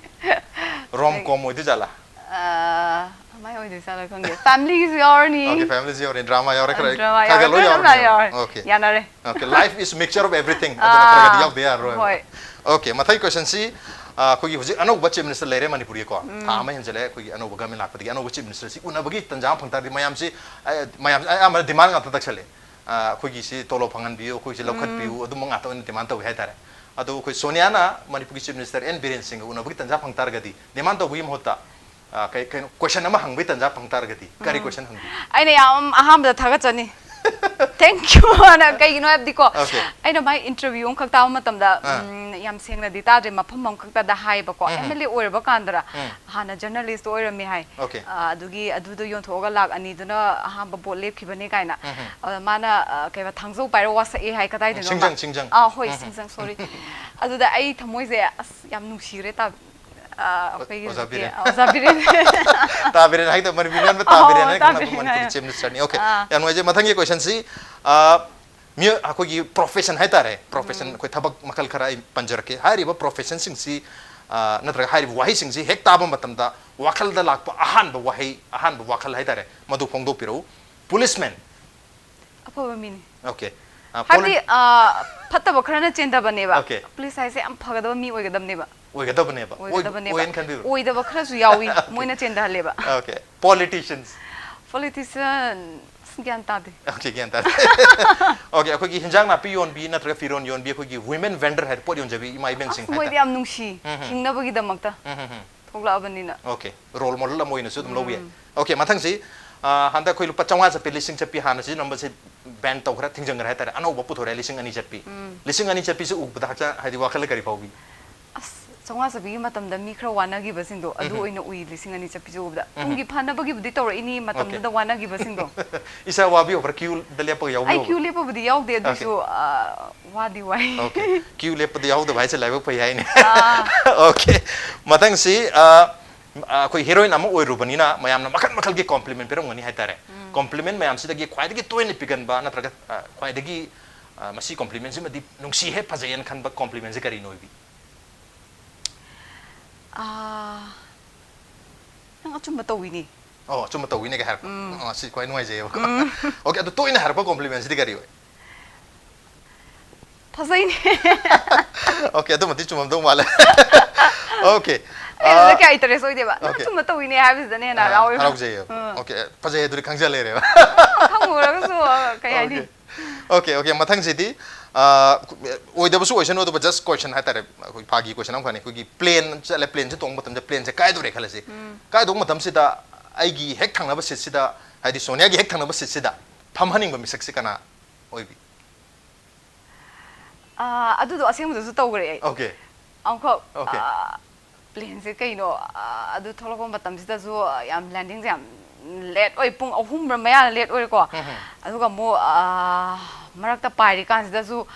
ꯔꯣꯝ ꯀꯣꯝ ꯑꯣꯏꯗꯣꯏ ꯖꯥꯠꯂꯥ? ꯑꯥ, ꯀꯃꯥꯏ ꯑꯣꯏꯗꯣꯏ ꯆꯠꯂ ꯈꯪꯗꯦ꯫ ꯐꯦꯃꯤꯂꯤꯒꯤꯁꯨ ꯌꯥꯎꯔꯅꯤ꯫ Okay, families ꯌꯥꯎꯔꯦ, drama ꯌꯥꯎꯔꯦ, ꯈꯔ Drama ꯈꯔ ꯈꯔ ꯂꯣꯏ ꯌꯥꯎꯔꯦ, ꯌꯥꯎꯔꯅꯤ꯫ ꯌꯥꯎꯔꯦ꯫ Okay. ꯌꯥꯅꯔꯦ꯫ Okay, life is mixture of everything. ꯑꯗꯨꯅ ꯈꯔ ꯈꯔꯗꯤ ꯌꯥꯎꯗ ꯌꯥꯔꯔꯣꯏ꯫ ꯍꯣꯏ꯫ Okay, ꯃꯊꯪꯒꯤ questionꯁꯤ ꯑꯩꯈꯣꯏꯒꯤ ꯍꯧꯖꯤꯛ ꯑꯅꯧꯕ chief minister ꯂꯩꯔꯦ ꯃꯅꯤꯄꯨꯔꯒꯤꯀꯣ꯫ ꯊꯥ ꯑꯃ ꯍꯦꯟꯖꯜꯂꯛꯑꯦ ꯑꯩꯈꯣꯏꯒꯤ ꯑꯅꯧꯕ government ꯂꯥꯛꯄꯗꯒꯤ꯫ ꯑꯅꯧꯕ chief ministerꯁꯤ ꯎꯅꯕꯒꯤ ꯇꯟꯖꯥ ꯑꯃ ꯐꯪ ꯇꯥꯔꯗꯤ ꯃꯌꯥꯝꯁꯤ ꯑ, ꯃꯌꯥꯝ ꯑꯌꯥꯝꯕꯅ demand ꯉꯥꯛꯇ ꯇꯛꯁꯜꯂꯦ꯫ ꯑ, ꯑꯩꯈꯣꯏꯒꯤꯁꯤ ꯇꯣꯂꯣꯞ ꯐꯪꯍꯟꯕꯤꯌꯨ, ꯑꯩꯈꯣꯏꯁꯤ ꯂꯧꯈꯠꯄꯤꯌꯨ, ꯑꯗꯨꯝꯕ ꯉꯥꯛꯇ ꯑꯣꯏꯅ demand ꯇꯧꯏ ꯍꯥꯏꯇꯥꯔꯦ꯫ ꯑꯗꯣ ꯑꯩꯈꯣꯏ ꯁꯣꯅꯤꯌꯥꯅ ꯃꯅꯤꯄꯨꯔꯒꯤ chief minister N ꯕꯤꯔꯦꯟ ꯁꯤꯡꯒ ꯎꯅꯕꯒꯤ ꯇꯟꯖꯥ ꯐꯪ ꯇꯥꯔꯒꯗꯤ demand ꯇꯧꯕꯒꯤ ꯃꯍꯨꯠꯇ ꯑ, ꯀꯩ ꯀꯩꯅꯣ question ꯑꯃ ꯍꯪꯕꯒꯤ ꯇꯟꯖꯥ ꯐꯪ ꯇꯥꯔꯒꯗꯤ ꯀꯔꯤ question ꯍꯪꯕꯤ? ꯑꯩꯅ ꯌꯥꯝ ꯑꯍꯥꯟꯕꯗ ꯊꯥꯒꯠꯆꯅꯤ꯫ Thank you ꯑꯅ꯫ ꯀꯩꯒꯤꯅꯣ ꯍꯥꯏꯕꯗꯤꯀꯣ, Okay. ꯑꯩꯅ ꯃꯥꯏ interview ꯑꯃꯈꯛ ꯇꯥꯕ ꯃꯇꯝꯗ ꯑꯥ꯫ ꯎꯝ, ꯌꯥꯝ ꯁꯦꯡꯅꯗꯤ ꯇꯥꯗ꯭ꯔꯦ, ꯃꯐꯝ ꯑꯃꯈꯛꯇꯗ ꯍꯥꯏꯌꯦꯕꯀꯣ꯫ ꯎꯝ꯫ M L A ꯑꯣꯏꯔꯕ ꯀꯥꯟꯗꯔ ꯎꯝ꯫ ꯍꯥꯟꯅ journalist ꯑꯣꯏꯔꯝꯃꯦ ꯍꯥꯏ꯫ Okay. ꯑꯥ, ꯑꯗꯨꯒꯤ ꯑꯗꯨꯗꯣ ꯌꯣꯟꯊꯣꯛꯑꯒ ꯂꯥꯛ ꯑꯅꯤꯗꯨꯅ ꯑꯍꯥꯟꯕ vote ꯂꯦꯞꯈꯤꯕꯅꯦ ꯀꯥꯏꯅ꯫ ꯎꯝ꯫ ꯑꯗ ꯃꯥꯅ ꯑꯥ, ꯀꯩꯕ ꯊꯥꯡꯖꯧ ꯄꯥꯏꯔ ꯋꯥꯁꯛꯑꯦ ꯍꯥꯏ, ꯀꯗꯥꯏꯗꯅꯣ? ꯁꯤꯡꯖꯪ, ꯁꯤꯡꯖꯪ꯫ ꯑꯥ, ꯍꯣꯏ, ꯎꯝ꯫ ꯁꯤꯡꯖꯪ, sorry꯫ ꯑꯗꯨꯗ ꯑꯩ ꯊꯃꯣꯏꯁꯦ ꯑꯁ ꯌꯥꯝ ꯅꯨꯡꯁꯤꯔꯦ ꯇꯥ-, ꯑꯥ, ꯑꯩꯈꯣꯏꯒꯤ ꯑꯣꯖꯥ ꯍꯧꯖꯤꯛꯀꯤ ꯕꯤꯔꯦꯟ꯫ ꯑꯣꯖꯥ ꯕꯤꯔꯦꯟ꯫ ꯇꯥ ꯕꯤꯔꯦꯟ ꯍꯥꯏꯗꯣ ꯃꯅꯤꯄꯨꯔ ꯃꯤꯌꯥꯝꯅ ꯇꯥ ꯑꯣ, ꯕꯤꯔꯦꯟ ꯍꯥꯏꯅ ꯇꯥ ꯈꯪꯅꯕ ꯕꯤꯔꯦꯟ ꯃꯅꯤꯄꯨꯔꯒꯤ ꯍꯥꯏꯌꯣ꯫ chief ministerꯅꯤ꯫ Okay, ꯑꯥ꯫ ꯌꯥꯝ ꯅꯨꯡꯉꯥꯏꯖꯩ꯫ ꯃꯊꯪꯒꯤ questionꯁꯤ ꯑ, ꯃꯤꯑꯣꯏ ꯑꯩꯈꯣꯏꯒꯤ profession ꯍꯥꯏꯇꯥꯔꯦ, profession ꯑꯩꯈꯣꯏ ꯊꯕꯛ ꯃꯈꯜ ꯈꯔ ꯑꯩ ꯄꯟꯖꯔꯛꯀꯦ꯫ ꯍꯥꯏꯔꯤꯕ professionꯁꯤꯡꯁꯤ ꯑ, ꯅꯠꯇ꯭ꯔꯒ ꯍꯥꯏꯔꯤꯕ ꯋꯥꯍꯩꯁꯤꯡꯁꯤ ꯍꯦꯛ ꯇꯥꯕ ꯃꯇꯝꯗ ꯋꯥꯈꯜꯗ ꯂꯥꯛꯄ ꯑꯍꯥꯟꯕ ꯋꯥꯍꯩ, ꯑꯍꯥꯟꯕ ꯋꯥꯈꯜ ꯍꯥꯏꯇꯥꯔꯦ, ꯃꯗꯨ ꯐꯣꯡꯗꯣꯛꯄꯤꯔꯛꯎ꯫ Policeman꯫ ꯑꯐꯕ ꯃꯤꯅꯤ꯫ Okay. ꯑ, ꯍꯥꯏꯕꯗꯤ poli- ꯑꯥ, ꯐꯠꯇꯕ ꯈꯔꯅ ꯆꯦꯟꯗꯕꯅꯦꯕ꯫ Okay. Police ꯍꯥꯏꯁꯦ ꯌꯥꯝ ꯐꯒꯗꯕ ꯃꯤ ꯑꯣꯏꯒꯗꯕꯅꯦꯕ꯫ ꯑꯣꯏꯒꯗꯕꯅꯦꯕ꯫ ꯑꯣꯏ-, ꯑꯣꯏꯒꯗꯕꯅꯦꯕ꯫ ꯑꯣꯏꯅ ꯈꯟꯕꯤꯕ꯭ꯔꯣ? ꯑꯣꯏꯗꯕ ꯈꯔꯁꯨ ꯌꯥꯎꯏ, ꯃꯣꯏꯅ ꯆꯦꯟꯊꯍꯜꯂꯦꯕ꯫ Okay. Politicians꯫ Politician, ꯑꯁ, ꯒ꯭ꯌꯥꯟ ꯇꯥꯗꯦ꯫ Okay, ꯒ꯭ꯌꯥꯟ ꯇꯥꯔꯦ꯫ Okay, ꯑꯩꯈꯣꯏꯒꯤ ꯍꯤꯟꯖꯥꯡ ꯅꯥꯄꯤ ꯌꯣꯟꯕꯤ ꯅꯠꯇ꯭ꯔꯒ ꯐꯤꯔꯣꯟ ꯌꯣꯟꯕꯤ, ꯑꯩꯈꯣꯏꯒꯤ women vendor ꯍꯥꯏ, ꯄꯣꯠ ꯌꯣꯟꯖꯕꯤ ꯏꯃꯥ ꯏꯕꯦꯟꯁꯤꯡ ꯑꯁ, ꯃꯣꯏꯗꯤ ꯍꯥꯏꯇꯥꯔꯦ꯫ ꯌꯥꯝ ꯅꯨꯡꯁꯤ꯫ ꯎꯝ, ꯎꯝ꯫ ꯍꯤꯡꯅꯕꯒꯤꯗꯃꯛꯇ ꯎꯝ, ꯎꯝ, ꯎꯝ꯫ ꯊꯣꯛꯂꯛꯑꯕꯅꯤꯅ꯫ Okay, role model ꯑꯃ ꯑꯣꯏꯅꯁꯨ ꯑꯗꯨꯝ ꯂꯧꯕ ꯌꯥꯏ꯫ ꯎꯝ꯫ Okay, ꯃꯊꯪꯁꯤ, ꯑ, ꯍꯟꯗꯛ ꯑꯩꯈꯣꯏ ꯂꯨꯄꯥ ꯆꯥꯝꯃꯉꯥ ꯆꯠꯄꯤ, ꯂꯤꯁꯤꯡ ꯆꯠꯄꯤ ꯍꯥꯟꯅ ꯁꯤꯖꯤꯟꯅꯔꯝꯕꯁꯤ ban ꯇꯧꯈ꯭ꯔꯦ, ꯊꯤꯡꯖꯤꯟꯈ꯭ꯔꯦ ꯍꯥꯏꯇꯥꯔꯦ꯫ ꯑꯅꯧꯕ ꯄꯨꯊꯣꯔꯛꯑꯦ, ꯂꯤꯁꯤꯡ ꯑꯅꯤ ꯆꯠꯄꯤ꯫ ꯎꯝ꯫ ꯂꯤꯁꯤꯡ ꯑꯅꯤ ꯆꯠꯄꯤꯁꯤ ꯎꯕꯗ ꯍꯛꯆꯥꯡ, ꯍꯥꯏꯗꯤ ꯋꯥꯈꯜꯗ ꯀꯔꯤ ꯐꯥꯎꯕꯤ? ꯑꯁ, ꯆꯥꯝꯃꯉꯥ ꯆꯠꯄꯤꯒꯤ ꯃꯇꯝꯗ ꯃꯤ ꯈꯔ ꯋꯥꯅꯈꯤꯕꯁꯤꯡꯗꯣ, ꯑꯗꯨ ꯎꯝ꯫ ꯑꯣꯏꯅ ꯎꯏ, ꯂꯤꯁꯤꯡ ꯑꯅꯤ ꯆꯠꯄꯤꯁꯦ ꯎꯕꯗ꯫ ꯎꯝ꯫ ꯇꯨꯡꯒꯤ ꯐꯅꯕꯒꯤꯕꯨꯗꯤ ꯇꯧꯔꯛꯏꯅꯤ, ꯃꯇꯝꯗꯨꯗ Okay. ꯋꯥꯅꯈꯤꯕꯁꯤꯡꯗꯣ꯫ ꯏꯁꯥ ꯋꯥꯕꯤꯌꯨꯕ꯭ꯔꯥ? Queue ꯗ ꯂꯦꯞꯄꯒ ꯑꯩ ꯌꯥꯎꯕꯤꯌꯨꯕ꯭ꯔꯥ? Queue ꯂꯦꯞꯄꯕꯨꯗꯤ ꯌꯥꯎꯗꯦ, ꯑꯗꯨꯏꯁꯨ, ꯑ, ꯋꯥꯗꯤ ꯋꯥꯏ꯫ Okay. Queue ꯂꯦꯞꯄꯗ ꯌꯥꯎꯗꯕ ꯍꯥꯏꯁꯦ ꯂꯥꯏꯕꯛ ꯐꯩ ꯍꯥꯏꯅꯦ꯫ ꯑꯥ꯫ Okay. ꯃꯊꯪꯁꯤ, ꯑ, ꯑ, ꯑꯩꯈꯣꯏ heroine ꯑꯃ ꯑꯣꯏꯔꯨꯕꯅꯤꯅ ꯃꯌꯥꯝꯅ ꯃꯈꯜ ꯃꯈꯜꯒꯤ compliment ꯄꯤꯔꯝꯒꯅꯤ ꯍꯥꯏꯇꯥꯔꯦ꯫ Compliment ꯃꯌꯥꯝꯁꯤꯗꯒꯤ ꯈ꯭ꯋꯥꯏꯗꯒꯤ ꯇꯣꯏꯅ ꯄꯤꯒꯟꯕ ꯅꯠꯇ꯭ꯔꯒ, ꯑ, ꯈ꯭ꯋꯥꯏꯗꯒꯤ, ꯑ, ꯃꯁꯤ compliment ꯁꯤꯃꯗꯤ ꯅꯨꯡꯁꯤꯍꯦ, ꯐꯖꯩꯌꯦꯅ ꯈꯟꯕ compliment ꯁꯤ ꯀꯔꯤꯅꯣ ꯑꯣꯏꯕꯤ? ꯑꯥ, ꯅꯪ ꯑꯆꯨꯝꯕ ꯇꯧꯏꯅꯦ꯫ ꯑꯣ, ꯑꯆꯨꯝꯕ ꯇꯧꯋꯤꯅꯦꯒ ꯍꯥꯏꯔꯛꯄ꯫ ꯑꯥ, ꯁꯤ ꯈ꯭ꯋꯥꯏ ꯅꯨꯡꯉꯥꯏꯖꯩꯌꯦꯕꯀꯣ꯫ Okay, ꯑꯗꯨ ꯇꯣꯏꯅ ꯍꯥꯏꯔꯛꯄ compliment ꯁꯤꯗꯤ ꯀꯔꯤ ꯑꯣꯏ? ꯐꯖꯩꯅꯦ꯫ Okay, ꯑꯗꯨꯃꯗꯤ ꯆꯨꯝꯃꯝꯗꯧ ꯃꯥꯜꯂꯦ꯫ Okay. ꯑꯩ ꯑꯗꯨꯗ ꯑꯥ, ꯀꯌꯥ interest ꯑꯣꯏꯗꯦꯕ꯫ ꯅꯪ Okay. ꯑꯆꯨꯝꯕ ꯇꯧꯋꯤꯅꯦ ꯍꯥꯏꯕꯁꯤꯗꯅ ꯍꯦꯟꯅ ꯑꯥ, ꯍꯔꯥꯎꯋꯦꯕ꯫ ꯍꯔꯥꯎꯖꯩꯌꯦꯕ꯫ ꯑꯥ꯫ Okay, ꯐꯖꯩ ꯑꯗꯨꯗꯤ ꯈꯪꯖ ꯂꯩꯔꯦꯕ꯫ ꯈꯪꯉꯨꯔꯒꯁꯨ, ꯀꯩ ꯍꯥꯏꯅꯤ? Okay. Okay, okay, ꯃꯊꯪꯁꯤꯗꯤ, ꯑꯥ, ꯑꯣꯏꯗꯕꯁꯨ ꯑꯣꯏꯁꯅꯨ, ꯑꯗꯨꯕꯨ just question ꯍꯥꯏꯇꯥꯔꯦ, ꯑꯩꯈꯣꯏ ꯐꯥꯒꯤ question ꯑꯃꯈꯛꯅꯤ꯫ ꯑꯩꯈꯣꯏꯒꯤ plane ꯆꯠꯂꯦ, plane ꯁꯦ ꯇꯣꯡꯕ ꯃꯇꯝꯗ plane ꯁꯦ ꯀꯥꯏꯗꯧꯔꯦ ꯈꯜꯂꯁꯤ꯫ ꯀꯥꯏꯗꯧꯕ ꯃꯇꯝꯁꯤꯗ ꯑꯩꯒꯤ ꯍꯦꯛ ꯊꯪꯅꯕ seat ꯁꯤꯗ, ꯍꯥꯏꯗꯤ ꯁꯣꯅꯤꯌꯥꯒꯤ ꯍꯦꯛ ꯊꯪꯅꯕ seat ꯁꯤꯗ ꯐꯝꯍꯟꯅꯤꯡꯕ ꯃꯤꯁꯛꯁꯤ ꯀꯅꯥ ꯑꯣꯏꯕꯤ? ꯑꯥ, ꯑꯗꯨꯗꯣ ꯑꯁꯦꯡꯕꯗꯁꯨ ꯇꯧꯈ꯭ꯔꯦ ꯑꯩ꯫ Okay. ꯑꯃꯈꯛ, Okay. ꯑꯥ, plane ꯁꯦ ꯀꯩꯅꯣ, ꯑꯥ, ꯑꯗꯨ ꯊꯣꯛꯂꯛꯄ ꯃꯇꯝꯁꯤꯗꯁꯨ ꯌꯥꯝ landing ꯁꯦ ꯌꯥꯝ late ꯑꯣꯏ, ꯄꯨꯡ ꯑꯍꯨꯝꯔ ꯃꯌꯥꯗ late ꯑꯣꯏꯔꯦꯀꯣ꯫ ꯎꯝ, ꯎꯝ꯫ ꯑꯗꯨꯒ ꯑꯃꯨꯛ, ꯑꯥ, ꯃꯔꯛꯇ ꯄꯥꯏꯔꯤ ꯀꯥꯟꯁꯤꯗꯁꯨ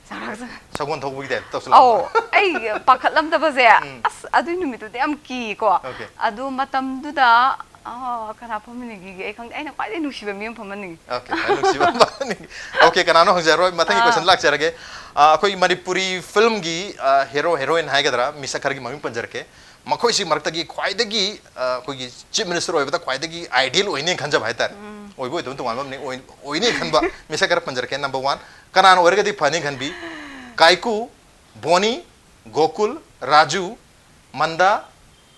ꯆꯥꯛ ꯁꯒꯣꯜ ꯊꯧꯕꯒꯤ type ꯇꯧꯁꯜꯂꯛꯑꯕ? ꯑꯧ, ꯑꯩ ꯄꯥꯈꯠꯂꯝꯗꯕꯁꯦ꯫ ꯎꯝ꯫ ꯑꯁ, ꯑꯗꯨꯏ ꯅꯨꯃꯤꯠꯇꯨꯗꯤ ꯌꯥꯝ ꯀꯤꯀꯣ꯫ Okay. ꯑꯗꯨ ꯃꯇꯝꯗꯨꯗ, ꯑꯥ, ꯀꯅꯥ ꯐꯝꯍꯟꯅꯤꯡꯈꯤꯒꯦ ꯑꯩ ꯈꯪꯗꯦ, ꯑꯩꯅ ꯈ꯭ꯋꯥꯏꯗꯒꯤ ꯅꯨꯡꯁꯤꯕ ꯃꯤ ꯑꯃ ꯐꯝꯍꯟꯅꯤꯡꯉꯤ꯫ Okay, ꯈ꯭ꯋꯥꯏ ꯅꯨꯡꯁꯤꯕ ꯑꯃ ꯐꯝꯍꯟꯅꯤꯡꯉꯤ꯫ Okay, ꯀꯅꯥꯅꯣ ꯍꯪꯖꯔꯣꯏ, ꯃꯊꯪꯒꯤ ꯑꯥ꯫ Question ꯂꯥꯛꯆꯔꯒꯦ꯫ ꯑꯥ, ꯑꯩꯈꯣꯏ ꯃꯅꯤꯄꯨꯔꯤ film ꯒꯤ, ꯑꯥ, hero heroine ꯍꯥꯏꯒꯗ꯭ꯔꯥ, ꯃꯤꯁꯛ ꯈꯔꯒꯤ ꯃꯃꯤꯡ ꯄꯟꯖꯔꯛꯀꯦ꯫ ꯃꯈꯣꯏꯁꯤ ꯃꯔꯛꯇꯒꯤ ꯈ꯭ꯋꯥꯏꯗꯒꯤ, ꯑꯥ, ꯑꯩꯈꯣꯏꯒꯤ Chief Minister ꯑꯣꯏꯕꯗ ꯈ꯭ꯋꯥꯏꯗꯒꯤ ideal ꯑꯣꯏꯅꯤ ꯈꯟꯖꯕ ꯍꯥꯏꯇꯥꯔꯦ꯫ ꯑꯣꯏꯕ ꯑꯣꯏꯗꯕ ꯇꯣꯉꯥꯟꯕ ꯑꯃꯅꯤ, ꯑꯣꯏ-, ꯑꯣꯏꯅꯤ ꯈꯟꯕ ꯃꯤꯁꯛ ꯈꯔ ꯄꯟꯖꯔꯛꯀꯦ꯫ Number one, ꯀꯅꯥꯅ ꯑꯣꯏꯔꯒꯗꯤ ꯐꯅꯤ ꯈꯟꯕꯤ? ꯀꯥꯏꯀꯨ, ꯕꯣꯅꯤ, ꯒꯣꯀꯨꯜ, ꯔꯥꯖꯨ, ꯃꯟꯗꯥ,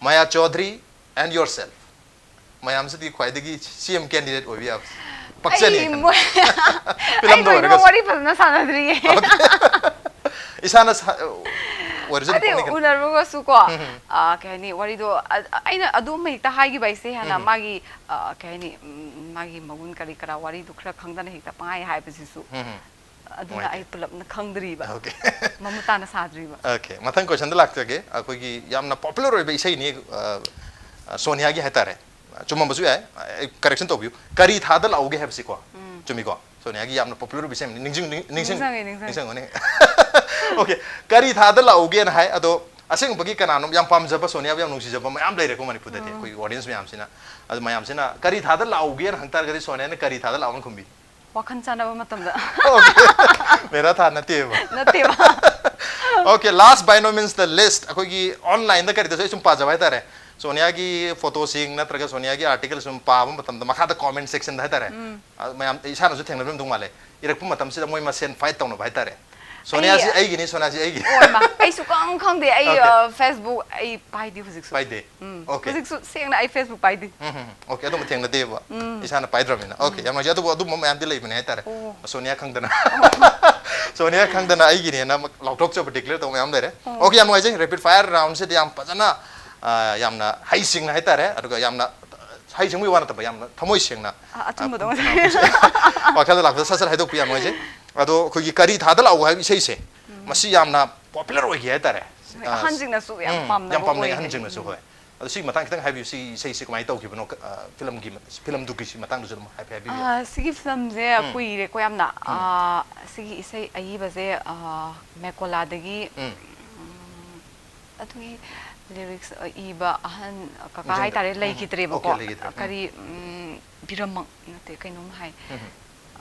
ꯃꯌꯥ ꯆꯧꯙꯔꯤ, and yourself꯫ ꯃꯌꯥꯝꯁꯤꯗꯤ ꯈ꯭ꯋꯥꯏꯗꯒꯤ C M candidate ꯑꯣꯏꯕ ꯌꯥꯕ ꯄꯛꯆꯅꯤ ꯑꯩ ꯈꯟꯕ꯫ ꯃꯣꯏ Film ꯗ ꯑꯩ ꯃꯣꯏꯒ ꯑꯣꯏꯔꯒꯁꯨ꯫ ꯋꯥꯔꯤ ꯐꯖꯅ ꯁꯥꯟꯅꯗ꯭ꯔꯤꯌꯦ꯫ ꯏꯁꯥꯅ ꯁꯥ-, ꯑꯣꯏꯔꯁꯨ ꯑꯗꯨꯝ ꯑꯗꯨ ꯄꯛꯅꯤ ꯈꯟꯕ꯫ ꯎꯅꯔꯨꯔꯒꯁꯨꯀꯣ, ꯎꯝ, ꯎꯝ꯫ ꯑꯥ, ꯀꯩ ꯍꯥꯏꯅꯤ, ꯋꯥꯔꯤꯗꯣ, ꯑ-, ꯑꯩꯅ ꯑꯗꯨꯝ ꯍꯦꯛꯇ ꯍꯥꯏꯈꯤꯕ ꯍꯥꯏꯁꯦ ꯍꯥꯟꯅ ꯎꯝ꯫ ꯃꯥꯒꯤ, ꯑ, ꯀꯩ ꯍꯥꯏꯅꯤ, ꯎꯝ, ꯃꯥꯒꯤ ꯃꯒꯨꯟ ꯀꯔꯤ ꯀꯔꯥ ꯋꯥꯔꯤꯗꯨ ꯈꯔ ꯈꯪꯗꯅ ꯍꯦꯛꯇ ꯄꯪꯍꯥꯏ ꯍꯥꯏꯕꯁꯤꯁꯨ ꯎꯝ, ꯎꯝ꯫ ꯑꯗꯨꯅ ꯅꯨꯡꯉꯥꯏꯇꯦ꯫ ꯑꯩ ꯄꯨꯂꯞꯅ ꯈꯪꯗ꯭ꯔꯤꯕ꯫ Okay. ꯃꯃꯨꯠ ꯇꯥꯅ ꯁꯥꯗ꯭ꯔꯤꯕ꯫ Okay, ꯃꯊꯪ Question ꯗ ꯂꯥꯛꯆꯒꯦ꯫ ꯑꯩꯈꯣꯏꯒꯤ ꯌꯥꯝꯅ popular ꯑꯣꯏꯕ ꯏꯁꯩꯅꯤ, ꯑ, ꯑ, ꯁꯣꯅꯤꯌꯥꯒꯤ ꯍꯥꯏꯇꯥꯔꯦ꯫ ꯆꯨꯝꯃꯝꯕꯁꯨ ꯌꯥꯏ, ꯑꯩ correction ꯇꯧꯕꯤꯌꯨ꯫ ꯀꯔꯤ ꯊꯥꯗ ꯂꯥꯛꯎꯒꯦ ꯍꯥꯏꯕꯁꯤꯀꯣ꯫ ꯆꯨꯝꯃꯤꯀꯣ? ꯁꯣꯅꯤꯌꯥꯒꯤ ꯌꯥꯝꯅ popular ꯑꯣꯏꯕ ꯏꯁꯩ ꯑꯃꯅꯤ꯫ ꯅꯤꯡꯁꯤꯡ-, ꯅꯤꯡ-, ꯅꯤꯡꯁꯤꯡ-, ꯅꯤꯡꯁꯤꯡꯉꯦ, ꯅꯤꯡꯁꯤꯡꯉꯦ꯫ ꯅꯤꯡꯁꯤꯡꯉꯨꯅꯦ꯫ Okay, ꯀꯔꯤ ꯊꯥꯗ ꯂꯥꯛꯎꯒꯦꯅ ꯍꯥꯏ, ꯑꯗꯣ ꯑꯁꯦꯡꯕꯒꯤ ꯀꯅꯥꯅꯣ ꯌꯥꯝ ꯄꯥꯝꯖꯕ, ꯁꯣꯅꯤꯌꯥꯕꯨ ꯌꯥꯝ ꯅꯨꯡꯁꯤꯖꯕ ꯃꯌꯥꯝ ꯂꯩꯔꯦꯀꯣ ꯃꯅꯤꯄꯨꯔꯗꯗꯤ, ꯑꯩꯈꯣꯏꯒꯤ audience ꯃꯌꯥꯝꯁꯤꯅ꯫ ꯑꯗꯨ ꯃꯌꯥꯝꯁꯤꯅ ꯀꯔꯤ ꯊꯥꯗ ꯂꯥꯛꯎꯒꯦꯅ ꯍꯪ ꯇꯥꯔꯒꯗꯤ ꯁꯣꯅꯤꯌꯥꯅ ꯀꯔꯤ ꯊꯥꯗ ꯂꯥꯛꯑꯣꯅ ꯈꯨꯝꯕꯤ? ꯋꯥꯈꯜ ꯆꯥꯟꯅꯕ ꯃꯇꯝꯗ꯫ Okay. ꯃꯦꯔꯥ ꯊꯥ ꯅꯠꯇꯦꯕ꯫ ꯅꯠꯇꯦꯕ꯫ Okay, last by no means the least, ꯑꯩꯈꯣꯏꯒꯤ online ꯗ ꯀꯔꯤꯗꯁꯨ ꯑꯩ ꯁꯨꯝ ꯄꯥꯖꯕ ꯍꯥꯏꯇꯥꯔꯦ꯫ ꯁꯣꯅꯤꯌꯥꯒꯤ ꯐꯣꯇꯣꯁꯤꯡ ꯅꯠꯇ꯭ꯔꯒ ꯁꯣꯅꯤꯌꯥꯒꯤ ꯑꯥꯔꯇꯤꯀꯜ ꯁꯨꯝ ꯄꯥꯕ ꯃꯇꯝꯗ ꯃꯈꯥꯗ ꯀꯣꯃꯦꯟ ꯁꯦꯛꯁꯟꯗ ꯍꯥꯏꯇꯥꯔꯦ, ꯎꯝ꯫ ꯑ, ꯃꯌꯥꯝ ꯏꯁꯥꯅꯁꯨ ꯊꯦꯡꯅꯕꯤꯔꯝꯗꯧ ꯃꯥꯜꯂꯦ, ꯏꯔꯛꯄ ꯃꯇꯝꯁꯤꯗ ꯃꯣꯏ ꯃꯁꯦꯟ ꯐꯥꯏꯠ ꯇꯧꯅꯕ ꯍꯥꯏꯇꯥꯔꯦ꯫ "ꯁꯣꯅꯤꯌꯥꯁꯤ ꯑꯩꯒꯤꯅꯤ, ꯁꯣꯅꯤꯌꯥꯁꯤ ꯑꯩꯒꯤ"꯫ ꯑꯣ, ꯏꯃꯥ, ꯑꯩ ꯁꯨꯈꯪ ꯈꯪꯗꯦ꯫ ꯑꯩ, Okay. ꯑ, Facebook ꯑꯩ ꯄꯥꯏꯗꯦ ꯍꯧꯖꯤꯛꯁꯨ꯫ ꯄꯥꯏꯗꯦ? ꯎꯝ꯫ Okay. ꯍꯧꯖꯤꯛꯁꯨ ꯁꯦꯡꯅ ꯑꯩ Facebook ꯄꯥꯏꯗꯦ꯫ ꯎꯝ, ꯎꯝ, ꯎꯝ꯫ Okay, ꯑꯗꯨꯝꯕ ꯊꯦꯡꯅꯗꯦꯕ꯫ ꯎꯝ꯫ ꯏꯁꯥꯅ ꯄꯥꯏꯗ꯭ꯔꯕꯅꯤꯅ꯫ Okay, ꯎꯝ꯫ ꯌꯥꯝ ꯅꯨꯡꯉꯥꯏꯖꯩ꯫ ꯑꯗꯨꯕꯨ ꯑꯗꯨꯝꯕ ꯃꯌꯥꯝꯗꯤ ꯂꯩꯕꯅꯦ ꯍꯥꯏꯇꯥꯔꯦ꯫ ꯑꯣ꯫ ꯁꯣꯅꯤꯌꯥ ꯈꯪꯗꯅ꯫ ꯁꯣꯅꯤꯌꯥ ꯈꯪꯗꯅ ꯑꯩꯒꯤꯅꯦꯅ ꯑꯃ ꯂꯥꯎꯊꯣꯛꯆꯕ, declare ꯇꯧꯕ ꯃꯌꯥꯝ ꯂꯩꯔꯦ꯫ ꯑꯣ꯫ Okay, ꯌꯥꯝ ꯅꯨꯡꯉꯥꯏꯖꯩ꯫ Rapid fire round ꯁꯤꯗꯤ ꯌꯥꯝ ꯐꯖꯅ, ꯑ, ꯌꯥꯝꯅ ꯍꯩꯁꯤꯡꯅ ꯍꯥꯏꯇꯥꯔꯦ, ꯑꯗꯨꯒ ꯌꯥꯝꯅ ꯍꯩꯁꯤꯡꯕꯒꯤ ꯋꯥ ꯅꯠꯇꯕ, ꯌꯥꯝꯅ ꯊꯃꯣꯏ ꯁꯦꯡꯅ, ꯑ, ꯑꯆꯨꯝꯕꯗꯣ ꯑ, ꯋꯥꯈꯜꯗ ꯂꯥꯛꯄꯗ ꯁꯠ ꯁꯠ ꯍꯥꯏꯗꯣꯛꯄꯤ꯫ ꯌꯥꯝ ꯅꯨꯡꯉꯥꯏꯖꯩ꯫ ꯑꯗꯣ ꯑꯩꯈꯣꯏꯒꯤ "ꯀꯔꯤ ꯊꯥꯗ ꯂꯥꯛꯎ" ꯍꯥꯏꯕ ꯏꯁꯩꯁꯦ, ꯎꯝ꯫ ꯃꯁꯤ ꯌꯥꯝꯅ popular ꯑꯣꯏꯈꯤ ꯍꯥꯏꯇꯥꯔꯦ꯫ ꯍꯣꯏ, ꯑ, ꯑꯍꯟꯁꯤꯡꯅꯁꯨ ꯌꯥꯝ ꯎꯝ, ꯄꯥꯝꯅꯕ ꯌꯥꯝ ꯄꯥꯝꯅꯩ ꯑꯣꯏꯒꯅꯤ꯫ ꯑꯍꯟꯁꯤꯡꯅꯁꯨ, ꯎꯝ꯫ ꯍꯣꯏ꯫ ꯑꯗꯣ ꯁꯤꯒꯤ ꯃꯇꯥꯡ ꯈꯤꯇꯪ ꯍꯥꯏꯕꯤꯌꯨ, ꯁꯤ ꯏꯁꯩꯁꯤ ꯀꯃꯥꯏꯅ ꯇꯧꯈꯤꯕꯅꯣ, ꯑ, ꯐꯤꯂꯝꯒꯤ ꯃ-, ꯐꯤꯂꯝꯗꯨꯒꯤ ꯁꯤ ꯃꯇꯥꯡꯗꯁꯨ ꯑꯗꯨꯝ ꯍꯥꯏꯐꯦꯠ ꯍꯥꯏꯕꯤꯌꯨ꯫ ꯑ, ꯁꯤꯒꯤ ꯐꯤꯂꯝꯁꯦ ꯎꯝ꯫ ꯀꯨꯏꯔꯦꯀꯣ ꯌꯥꯝꯅ꯫ ꯎꯝ꯫ ꯑ, ꯁꯤꯒꯤ ꯏꯁꯩ ꯑꯏꯕꯁꯦ, ꯑ, ꯃꯦꯀꯣꯂꯥꯗꯒꯤ, ꯎꯝ꯫ ꯎꯝ, ꯑꯗꯨꯒꯤ lyrics, ꯑ, ꯏꯕ ꯑꯍꯟ ꯀꯀꯥ ꯅꯤꯡꯁꯤꯡꯗ꯭ꯔꯦ꯫ ꯍꯥꯏꯇꯥꯔꯦ, ꯎꯝ, ꯎꯝ꯫ ꯂꯩꯈꯤꯗ꯭ꯔꯦꯕꯀꯣ꯫ Okay, ꯂꯩꯈꯤꯗ꯭ꯔꯦ꯫ ꯎꯝ꯫ ꯀꯔꯤ, ꯎꯝ, ꯕꯤꯔꯝꯃꯛ ꯅꯠꯇꯦ, ꯀꯩꯅꯣꯝ ꯍꯥꯏ꯫ ꯎꯝ, ꯎꯝ꯫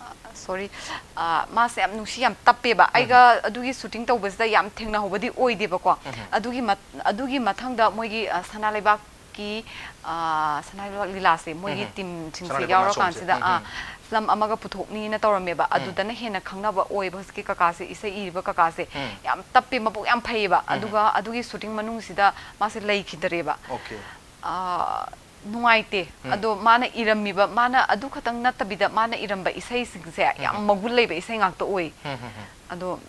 ꯑ, sorry꯫ ꯑ, ꯃꯥꯁꯦ ꯌꯥꯝ ꯅꯨꯡꯁꯤ, ꯌꯥꯝ ꯇꯞꯄꯦꯕ꯫ ꯎꯝ꯫ ꯑꯩꯒ ꯑꯗꯨꯒꯤ shooting ꯇꯧꯕꯁꯤꯗ ꯌꯥꯝ ꯊꯦꯡꯅꯍꯧꯕꯗꯤ ꯑꯣꯏꯗꯦꯕꯀꯣ꯫ ꯎꯝ, ꯎꯝ꯫ ꯑꯗꯨꯒꯤ ꯃꯠ-, ꯑꯗꯨꯒꯤ ꯃꯊꯪꯗ ꯃꯣꯏꯒꯤ, ꯑ, ꯁꯅꯥ ꯂꯩꯕꯥꯛꯀꯤ, ꯑ, ꯁꯅꯥ ꯂꯩꯕꯥꯛ ꯂꯤꯂꯥꯁꯦ, ꯃꯣꯏꯒꯤ ꯎꯝ, ꯎꯝ꯫ team ꯁꯤꯡꯁꯦ ꯁꯅꯥ ꯂꯩꯕꯥꯛ ꯌꯥꯎꯔꯀꯥꯟꯁꯤꯗ, ꯃꯥꯁꯣꯝꯁꯦ꯫ ꯎꯝ, ꯑ, ꯎꯝ꯫ Film ꯑꯃꯒ ꯄꯨꯊꯣꯛꯅꯤꯅ ꯇꯧꯔꯝꯃꯦꯕ꯫ ꯎꯝ꯫ ꯑꯗꯨꯗꯅ ꯍꯦꯟꯅ ꯈꯪꯅꯕ ꯑꯣꯏꯕ ꯍꯧꯖꯤꯛꯀꯤ ꯀꯀꯥꯁꯦ, ꯏꯁꯩ ꯏꯔꯤꯕ ꯀꯀꯥꯁꯦ꯫ ꯎꯝ꯫ ꯌꯥꯝ ꯇꯞꯄꯦ, ꯃꯕꯨꯛ ꯌꯥꯝ ꯐꯩꯌꯦꯕ꯫ ꯎꯝ꯫ ꯑꯗꯨꯒ ꯑꯗꯨꯒꯤ shooting ꯃꯅꯨꯡꯁꯤꯗ ꯃꯥꯁꯦ ꯂꯩꯈꯤꯗ꯭ꯔꯦꯕ꯫ Okay꯫ ꯑ, ꯅꯨꯡꯉꯥꯏꯇꯦ꯫ ꯎꯝ꯫ ꯑꯗꯣ ꯃꯥꯅ ꯏꯔꯝꯃꯤꯕ, ꯃꯥꯅ ꯑꯗꯨ ꯈꯛꯇꯪ ꯅꯠꯇꯕꯤꯗ ꯃꯥꯅ ꯏꯔꯝꯕ ꯏꯁꯩꯁꯤꯡꯁꯦ ꯌꯥꯝ ꯎꯝ꯫ ꯃꯒꯨꯟ ꯂꯩꯕ ꯏꯁꯩ ꯉꯥꯛꯇ ꯑꯣꯏ꯫ ꯎꯝ, ꯎꯝ, ꯎꯝ꯫ ꯑꯗꯣ,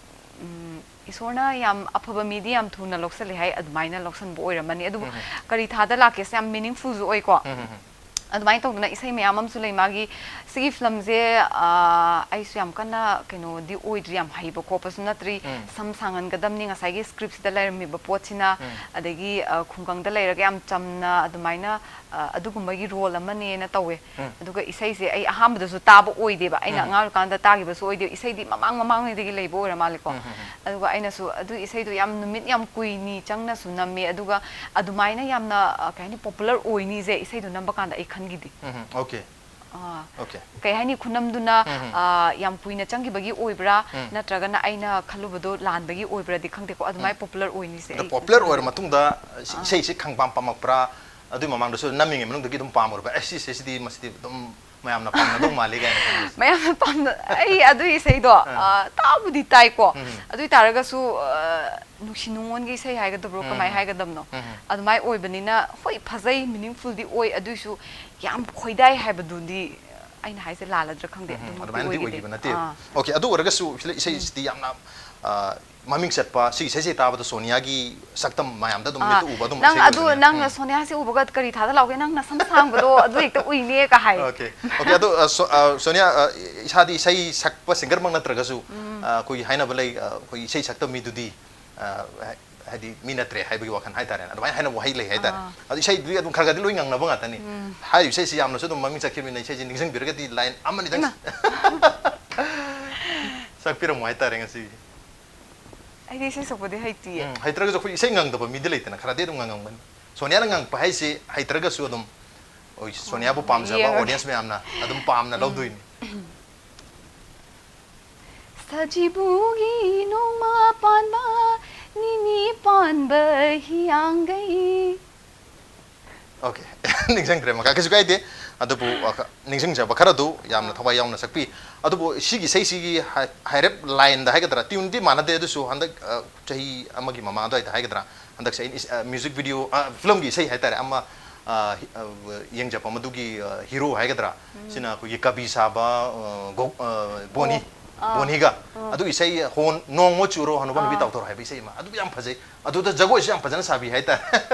ꯎꯝ, ꯏꯁꯣꯔꯅ ꯌꯥꯝ ꯑꯐꯕ ꯃꯤꯗꯤ ꯌꯥꯝ ꯊꯨꯅ ꯂꯧꯁꯜꯂꯦ ꯍꯥꯏ, ꯑꯗꯨꯃꯥꯏꯅ ꯂꯧꯁꯟꯕ ꯑꯣꯏꯔꯝꯃꯅꯤ꯫ ꯑꯗꯨꯕꯨ ꯎꯝ, ꯎꯝ꯫ ꯀꯔꯤ ꯊꯥꯗ ꯂꯥꯛꯀꯦꯁꯦ ꯌꯥꯝ meaningfulꯁꯨ ꯑꯣꯏꯀꯣ꯫ ꯎꯝ, ꯎꯝ, ꯎꯝ꯫ ꯑꯗꯨꯃꯥꯏꯅ ꯇꯧꯗꯅ ꯏꯁꯩ ꯃꯌꯥꯝ ꯑꯃꯁꯨ ꯂꯩ ꯃꯥꯒꯤ꯫ ꯁꯤꯒꯤ filmꯁꯦ, ꯑ, ꯑꯩꯁꯨ ꯌꯥꯝ ꯀꯟꯅ ꯀꯩꯅꯣꯗꯤ ꯑꯣꯏꯗ꯭ꯔꯤ, ꯌꯥꯝ ꯍꯩꯕ ꯈꯣꯠꯄꯁꯨ ꯅꯠꯇ꯭ꯔꯤ꯫ ꯎꯝ꯫ ꯁꯝ ꯁꯥꯡꯍꯟꯒꯗꯕꯅꯤ, ꯉꯁꯥꯏꯒꯤ scriptꯁꯤꯗ ꯂꯩꯔꯝꯃꯤꯕ ꯄꯣꯠꯁꯤꯅ, ꯎꯝ꯫ ꯑꯗꯒꯤ, ꯑ, ꯈꯨꯡꯒꯪꯗ ꯂꯩꯔꯒ ꯌꯥꯝ ꯆꯝꯅ ꯑꯗꯨꯃꯥꯏꯅ, ꯑ, ꯑꯗꯨꯒꯨꯝꯕꯒꯤ role ꯑꯃꯅꯦꯅ ꯇꯧꯋꯦ꯫ ꯎꯝ꯫ ꯑꯗꯨꯒ ꯏꯁꯩꯁꯦ ꯑꯩ ꯑꯍꯥꯟꯕꯗꯁꯨ ꯇꯥꯕ ꯑꯣꯏꯗꯦꯕ, ꯑꯩꯅ ꯎꯝ꯫ ꯑꯉꯥꯡ ꯑꯣꯏꯔꯤꯀꯥꯟꯗ ꯇꯥꯈꯤꯕꯁꯨ ꯑꯣꯏꯗꯦ, ꯏꯁꯩꯗꯤ ꯃꯃꯥꯡ ꯃꯃꯥꯡꯉꯩꯗꯒꯤ ꯂꯩꯕ ꯑꯣꯏꯔ ꯃꯥꯜꯂꯦꯀꯣ꯫ ꯎꯝ, ꯎꯝ, ꯎꯝ꯫ ꯑꯗꯨꯒ ꯑꯩꯅꯁꯨ ꯑꯗꯨ ꯏꯁꯩꯗꯣ ꯌꯥꯝ ꯅꯨꯃꯤꯠ ꯌꯥꯝ ꯀꯨꯏꯅꯤ ꯆꯪꯅꯁꯨ ꯅꯝꯃꯦ, ꯑꯗꯨꯒ ꯑꯗꯨꯃꯥꯏꯅ ꯌꯥꯝꯅ, ꯑ, ꯀꯩ ꯍꯥꯏꯅꯤ, popular ꯑꯣꯏꯅꯤꯁꯦ ꯏꯁꯩꯗꯣ ꯅꯝꯕ ꯀꯥꯟꯗ ꯑꯩ ꯈꯟꯈꯤꯗꯦ꯫ ꯎꯝ, ꯎꯝ, okay꯫ ꯑꯥ, Okay. ꯀꯩ ꯍꯥꯏꯅꯤ, ꯈꯨꯅꯝꯗꯨꯅ ꯎꯝ, ꯎꯝ꯫ ꯑꯥ, ꯌꯥꯝ ꯀꯨꯏꯅ ꯆꯪꯈꯤꯕꯒꯤ ꯑꯣꯏꯕ꯭ꯔꯥ, ꯎꯝ꯫ ꯅꯠꯇ꯭ꯔꯒꯅ ꯑꯩꯅ ꯈꯜꯂꯨꯕꯗꯣ ꯂꯥꯟꯕꯒꯤ ꯑꯣꯏꯕ꯭ꯔꯥꯗꯤ ꯈꯪꯗꯦꯀꯣ, ꯑꯗꯨꯃꯥꯏꯅ ꯄꯣꯄꯨꯂꯔ ꯑꯣꯏꯅꯤꯁꯦ ꯑꯗꯣ ꯑꯩ ꯄꯣꯄꯨꯂꯔ ꯑꯣꯏꯔ ꯃꯇꯨꯡꯗ ꯁꯤ- ꯑꯥ꯫ ꯏꯁꯩꯁꯤ ꯈꯪꯄꯥꯝ ꯄꯥꯝꯃꯛꯄ꯭ꯔꯥ? ꯑꯗꯨꯏ ꯃꯃꯥꯡꯗꯁꯨ ꯅꯝꯃꯤꯉꯩ ꯃꯅꯨꯡꯗꯒꯤ ꯑꯗꯨꯝ ꯄꯥꯝꯃꯨꯔꯕ, ꯑꯦ, ꯁꯤꯁꯦ, ꯁꯤꯗꯤ, ꯃꯁꯤꯗꯤ ꯑꯗꯨꯝ ꯃꯌꯥꯝꯅ ꯄꯥꯝꯅꯗꯧ ꯃꯥꯜꯂꯤ ꯀꯥꯏꯅ ꯈꯟꯕꯁꯦ? ꯃꯌꯥꯝꯅ ꯄꯥꯝꯅ ꯑꯩ ꯑꯗꯨ ꯏꯁꯩꯗꯣ ꯑꯥ꯫ ꯑꯥ, ꯇꯥꯕꯨꯗꯤ ꯇꯥꯏꯀꯣ, ꯎꯝ꯫ ꯑꯗꯨ ꯑꯣꯏ ꯇꯥꯔꯒꯁꯨ ꯑꯥ, ꯅꯨꯡꯁꯤ ꯅꯨꯡꯉꯣꯟꯒꯤ ꯏꯁꯩ ꯍꯥꯏꯒꯗꯕ꯭ꯔꯣ, ꯀꯃꯥꯏ ꯎꯝ꯫ ꯍꯥꯏꯒꯗꯕꯅꯣ? ꯎꯝ꯫ ꯑꯗꯨꯃꯥꯏ ꯑꯣꯏꯕꯅꯤꯅ, ꯍꯣꯏ, ꯐꯖꯩ, ꯃꯤꯅꯤꯡꯐꯨꯜꯗꯤ ꯑꯣꯏ, ꯑꯗꯨꯏꯁꯨ ꯌꯥꯝ ꯈꯣꯏꯗꯥꯏ ꯍꯥꯏꯕꯗꯨꯗꯤ ꯑꯩꯅ ꯍꯥꯏꯁꯦ ꯂꯥꯜꯂꯗ꯭ꯔꯥ ꯈꯪꯗꯦ, ꯎꯝ, ꯑꯗꯨꯃꯛꯇꯤ ꯑꯗꯨꯃꯥꯏꯅꯗꯤ ꯑꯣꯏꯈꯤꯗꯦ꯫ ꯑꯣꯏꯈꯤꯕ ꯅꯠꯇꯦ꯫ ꯑꯥ꯫ Okay, ꯑꯗꯨ ꯑꯣꯏꯔꯒꯁꯨ ꯏꯁꯩ- ꯏꯁꯩꯁꯤꯗꯤ ꯌꯥꯝꯅ ꯑꯥ, ꯃꯃꯤꯡ ꯆꯠꯄ, ꯁꯤꯒꯤ ꯏꯁꯩꯁꯦ ꯇꯥꯕꯗ ꯁꯣꯅꯤꯌꯥꯒꯤ ꯁꯛꯇꯝ ꯃꯌꯥꯝꯗ ꯑꯗꯨꯝ ꯑꯥ, ꯃꯤꯠꯇ ꯎꯕ ꯑꯗꯨꯝ ꯅꯪ ꯏꯁꯩ ꯑꯗꯨ ꯑꯣꯏꯕꯅꯤꯅ꯫ ꯅꯪꯅ ꯎꯝ꯫ ꯁꯣꯅꯤꯌꯥꯁꯦ ꯎꯕꯒ ꯀꯔꯤ ꯊꯥꯗ ꯂꯥꯎꯒꯦ, ꯅꯪ ꯅꯁꯝ ꯁꯥꯡꯕꯗꯣ ꯑꯗꯨ ꯍꯦꯛꯇ ꯎꯏꯅꯦ ꯀ ꯍꯥꯏ꯫ Okay, okay, ꯑꯗꯣ ꯑ, ꯁꯣ- ꯑ, ꯁꯣꯅꯤꯌꯥ, ꯑ, ꯏꯁꯥꯗꯤ ꯏꯁꯩ ꯁꯛꯄ ꯁꯤꯡꯒꯔꯃꯛ ꯅꯠꯇ꯭ꯔꯒꯁꯨ ꯑ, ꯑꯩꯈꯣꯏꯒꯤ ꯍꯥꯏꯅꯕ ꯂꯩ, ꯑ, ꯑꯩꯈꯣꯏ ꯏꯁꯩ ꯁꯛꯇꯕ ꯃꯤꯗꯨꯗꯤ ꯑ, ꯍꯥꯏ- ꯍꯥꯏꯗꯤ ꯃꯤ ꯅꯠꯇ꯭ꯔꯦ ꯍꯥꯏꯕꯒꯤ ꯋꯥꯈꯜ ꯍꯥꯏꯇꯥꯔꯦꯅꯦ, ꯑꯗꯨꯃꯥꯏꯅ ꯍꯥꯏꯅꯕ ꯋꯥꯍꯩ ꯂꯩ ꯍꯥꯏꯇꯥꯔꯦ꯫ ꯑꯥ꯫ ꯑꯗꯨ ꯏꯁꯩꯗꯨꯗꯤ ꯑꯗꯨꯝ ꯈꯔ ꯈꯔꯗꯤ ꯂꯣꯏ ꯉꯪꯅꯕ ꯉꯥꯛꯇꯅꯤ꯫ ꯎꯝ꯫ ꯍꯥꯏꯔꯤꯕ ꯏꯁꯩꯁꯤ ꯌꯥꯝꯅꯁꯨ ꯑꯗꯨꯝ ꯃꯃꯤꯡ ꯆꯠꯈꯤꯕꯅꯤꯅ ꯏꯁꯩꯁꯦ ꯅꯤꯡꯁꯤꯡꯕꯤꯔꯒꯗꯤ ꯂꯥꯏꯟ ꯑꯃꯅꯤꯗꯪ ꯏꯃꯥ꯫ ꯁꯛꯄꯤꯔꯝꯃꯣ ꯍꯥꯏꯇꯥꯔꯦ ꯉꯁꯤꯒꯤ꯫ ꯑꯩꯗꯤ ꯏꯁꯩ ꯁꯛꯄꯗꯤ ꯍꯩꯇꯤꯌꯦ꯫ ꯎꯝ, ꯍꯩꯇ꯭ꯔꯒꯁꯨ ꯑꯩꯈꯣꯏ ꯏꯁꯩ ꯉꯪꯗꯕ ꯃꯤꯗꯤ ꯂꯩꯇꯅ, ꯈꯔꯗꯤ ꯑꯗꯨꯝ ꯉꯪꯉꯝꯒꯅꯤ꯫ ꯁꯣꯅꯤꯌꯥꯅ ꯉꯪꯉꯛꯄ ꯍꯥꯏꯁꯤ ꯍꯩꯇ꯭ꯔꯒꯁꯨ ꯑꯗꯨꯝ ꯍꯣꯏ, ꯁꯣꯅꯤꯌꯥꯕꯨ ꯄꯥꯝꯖꯕ ꯌꯦꯡꯉꯒꯦ꯫ ꯑꯣꯗꯤꯌꯦꯟꯁ ꯃꯌꯥꯝꯅ ꯑꯗꯨꯝ ꯄꯥꯝꯅ ꯂꯧꯗꯣꯏꯅꯤ꯫ ꯁꯖꯤꯕꯨꯒꯤ ꯅꯣꯡꯃ ꯄꯥꯟꯕ, ꯅꯤꯅꯤ ꯄꯥꯟꯕ ꯍꯤꯌꯥꯡꯒꯩ꯫ Okay, ꯅꯤꯡꯁꯤꯡꯗ꯭ꯔꯦ, ꯃꯈꯥ ꯀꯩꯁꯨ ꯀꯥꯏꯗꯦ꯫ ꯑꯗꯨꯕꯨ ꯑ, ꯅꯤꯡꯁꯤꯡꯖꯕ ꯈꯔꯗꯨ ꯌꯥꯝꯅ ꯑꯥ꯫ ꯊꯋꯥꯏ ꯌꯥꯎꯅ ꯁꯛꯄꯤ꯫ ꯑꯗꯨꯕꯨ ꯁꯤꯒꯤ ꯏꯁꯩꯁꯤꯒꯤ ꯍꯥꯏ- ꯍꯥꯏꯔꯞ ꯂꯥꯏꯟꯗ ꯍꯥꯏꯒꯗ꯭ꯔꯥ, ꯇ꯭ꯌꯨꯟꯗꯤ ꯃꯥꯟꯅꯗꯦ, ꯑꯗꯨꯁꯨ ꯍꯟꯗꯛ ꯑ, ꯆꯍꯤ ꯑꯃꯒꯤ ꯃꯃꯥꯡ ꯑꯗꯨꯋꯥꯏꯗ ꯍꯥꯏꯒꯗ꯭ꯔꯥ, ꯍꯟꯗꯛꯁꯦ ꯑꯩꯅ ꯏꯁ- ꯑ, ꯃ꯭ꯌꯨꯖꯤꯛ ꯚꯤꯗꯤꯑꯣ, ꯑ, ꯐꯤꯂꯝꯒꯤ ꯏꯁꯩ ꯍꯥꯏꯇꯥꯔꯦ, ꯑꯃ ꯑ, ꯍꯤ- ꯑ, ꯌꯦꯡꯖꯕ ꯃꯗꯨꯒꯤ ꯑ, ꯍꯤꯔꯣ ꯍꯥꯏꯒꯗ꯭ꯔꯥ, ꯁꯤꯅ ꯑꯩꯈꯣꯏꯒꯤ ꯀꯕꯤ ꯁꯥꯕ, ꯑ, ꯒꯣ- ꯑ, ꯕꯣꯅꯤ, ꯑꯣ, ꯑꯥ꯫ ꯕꯣꯅꯤꯒ꯫ ꯑꯥ꯫ ꯑꯗꯨ ꯏꯁꯩ ꯍꯣꯟ ꯅꯣꯡꯃ ꯆꯨꯔꯣ ꯍꯅꯨꯕ ꯅꯨꯕꯤ ꯑꯥ꯫ ꯇꯥꯎꯊꯔꯣ ꯍꯥꯏꯕ ꯏꯁꯩ ꯑꯃ, ꯑꯗꯨ ꯌꯥꯝ ꯐꯖꯩ꯫ ꯑꯗꯨꯗ ꯖꯒꯣꯏꯁꯨ ꯌꯥꯝ ꯐꯖꯅ ꯁꯥꯕꯤ ꯍꯥꯏꯇꯥꯔꯦ꯫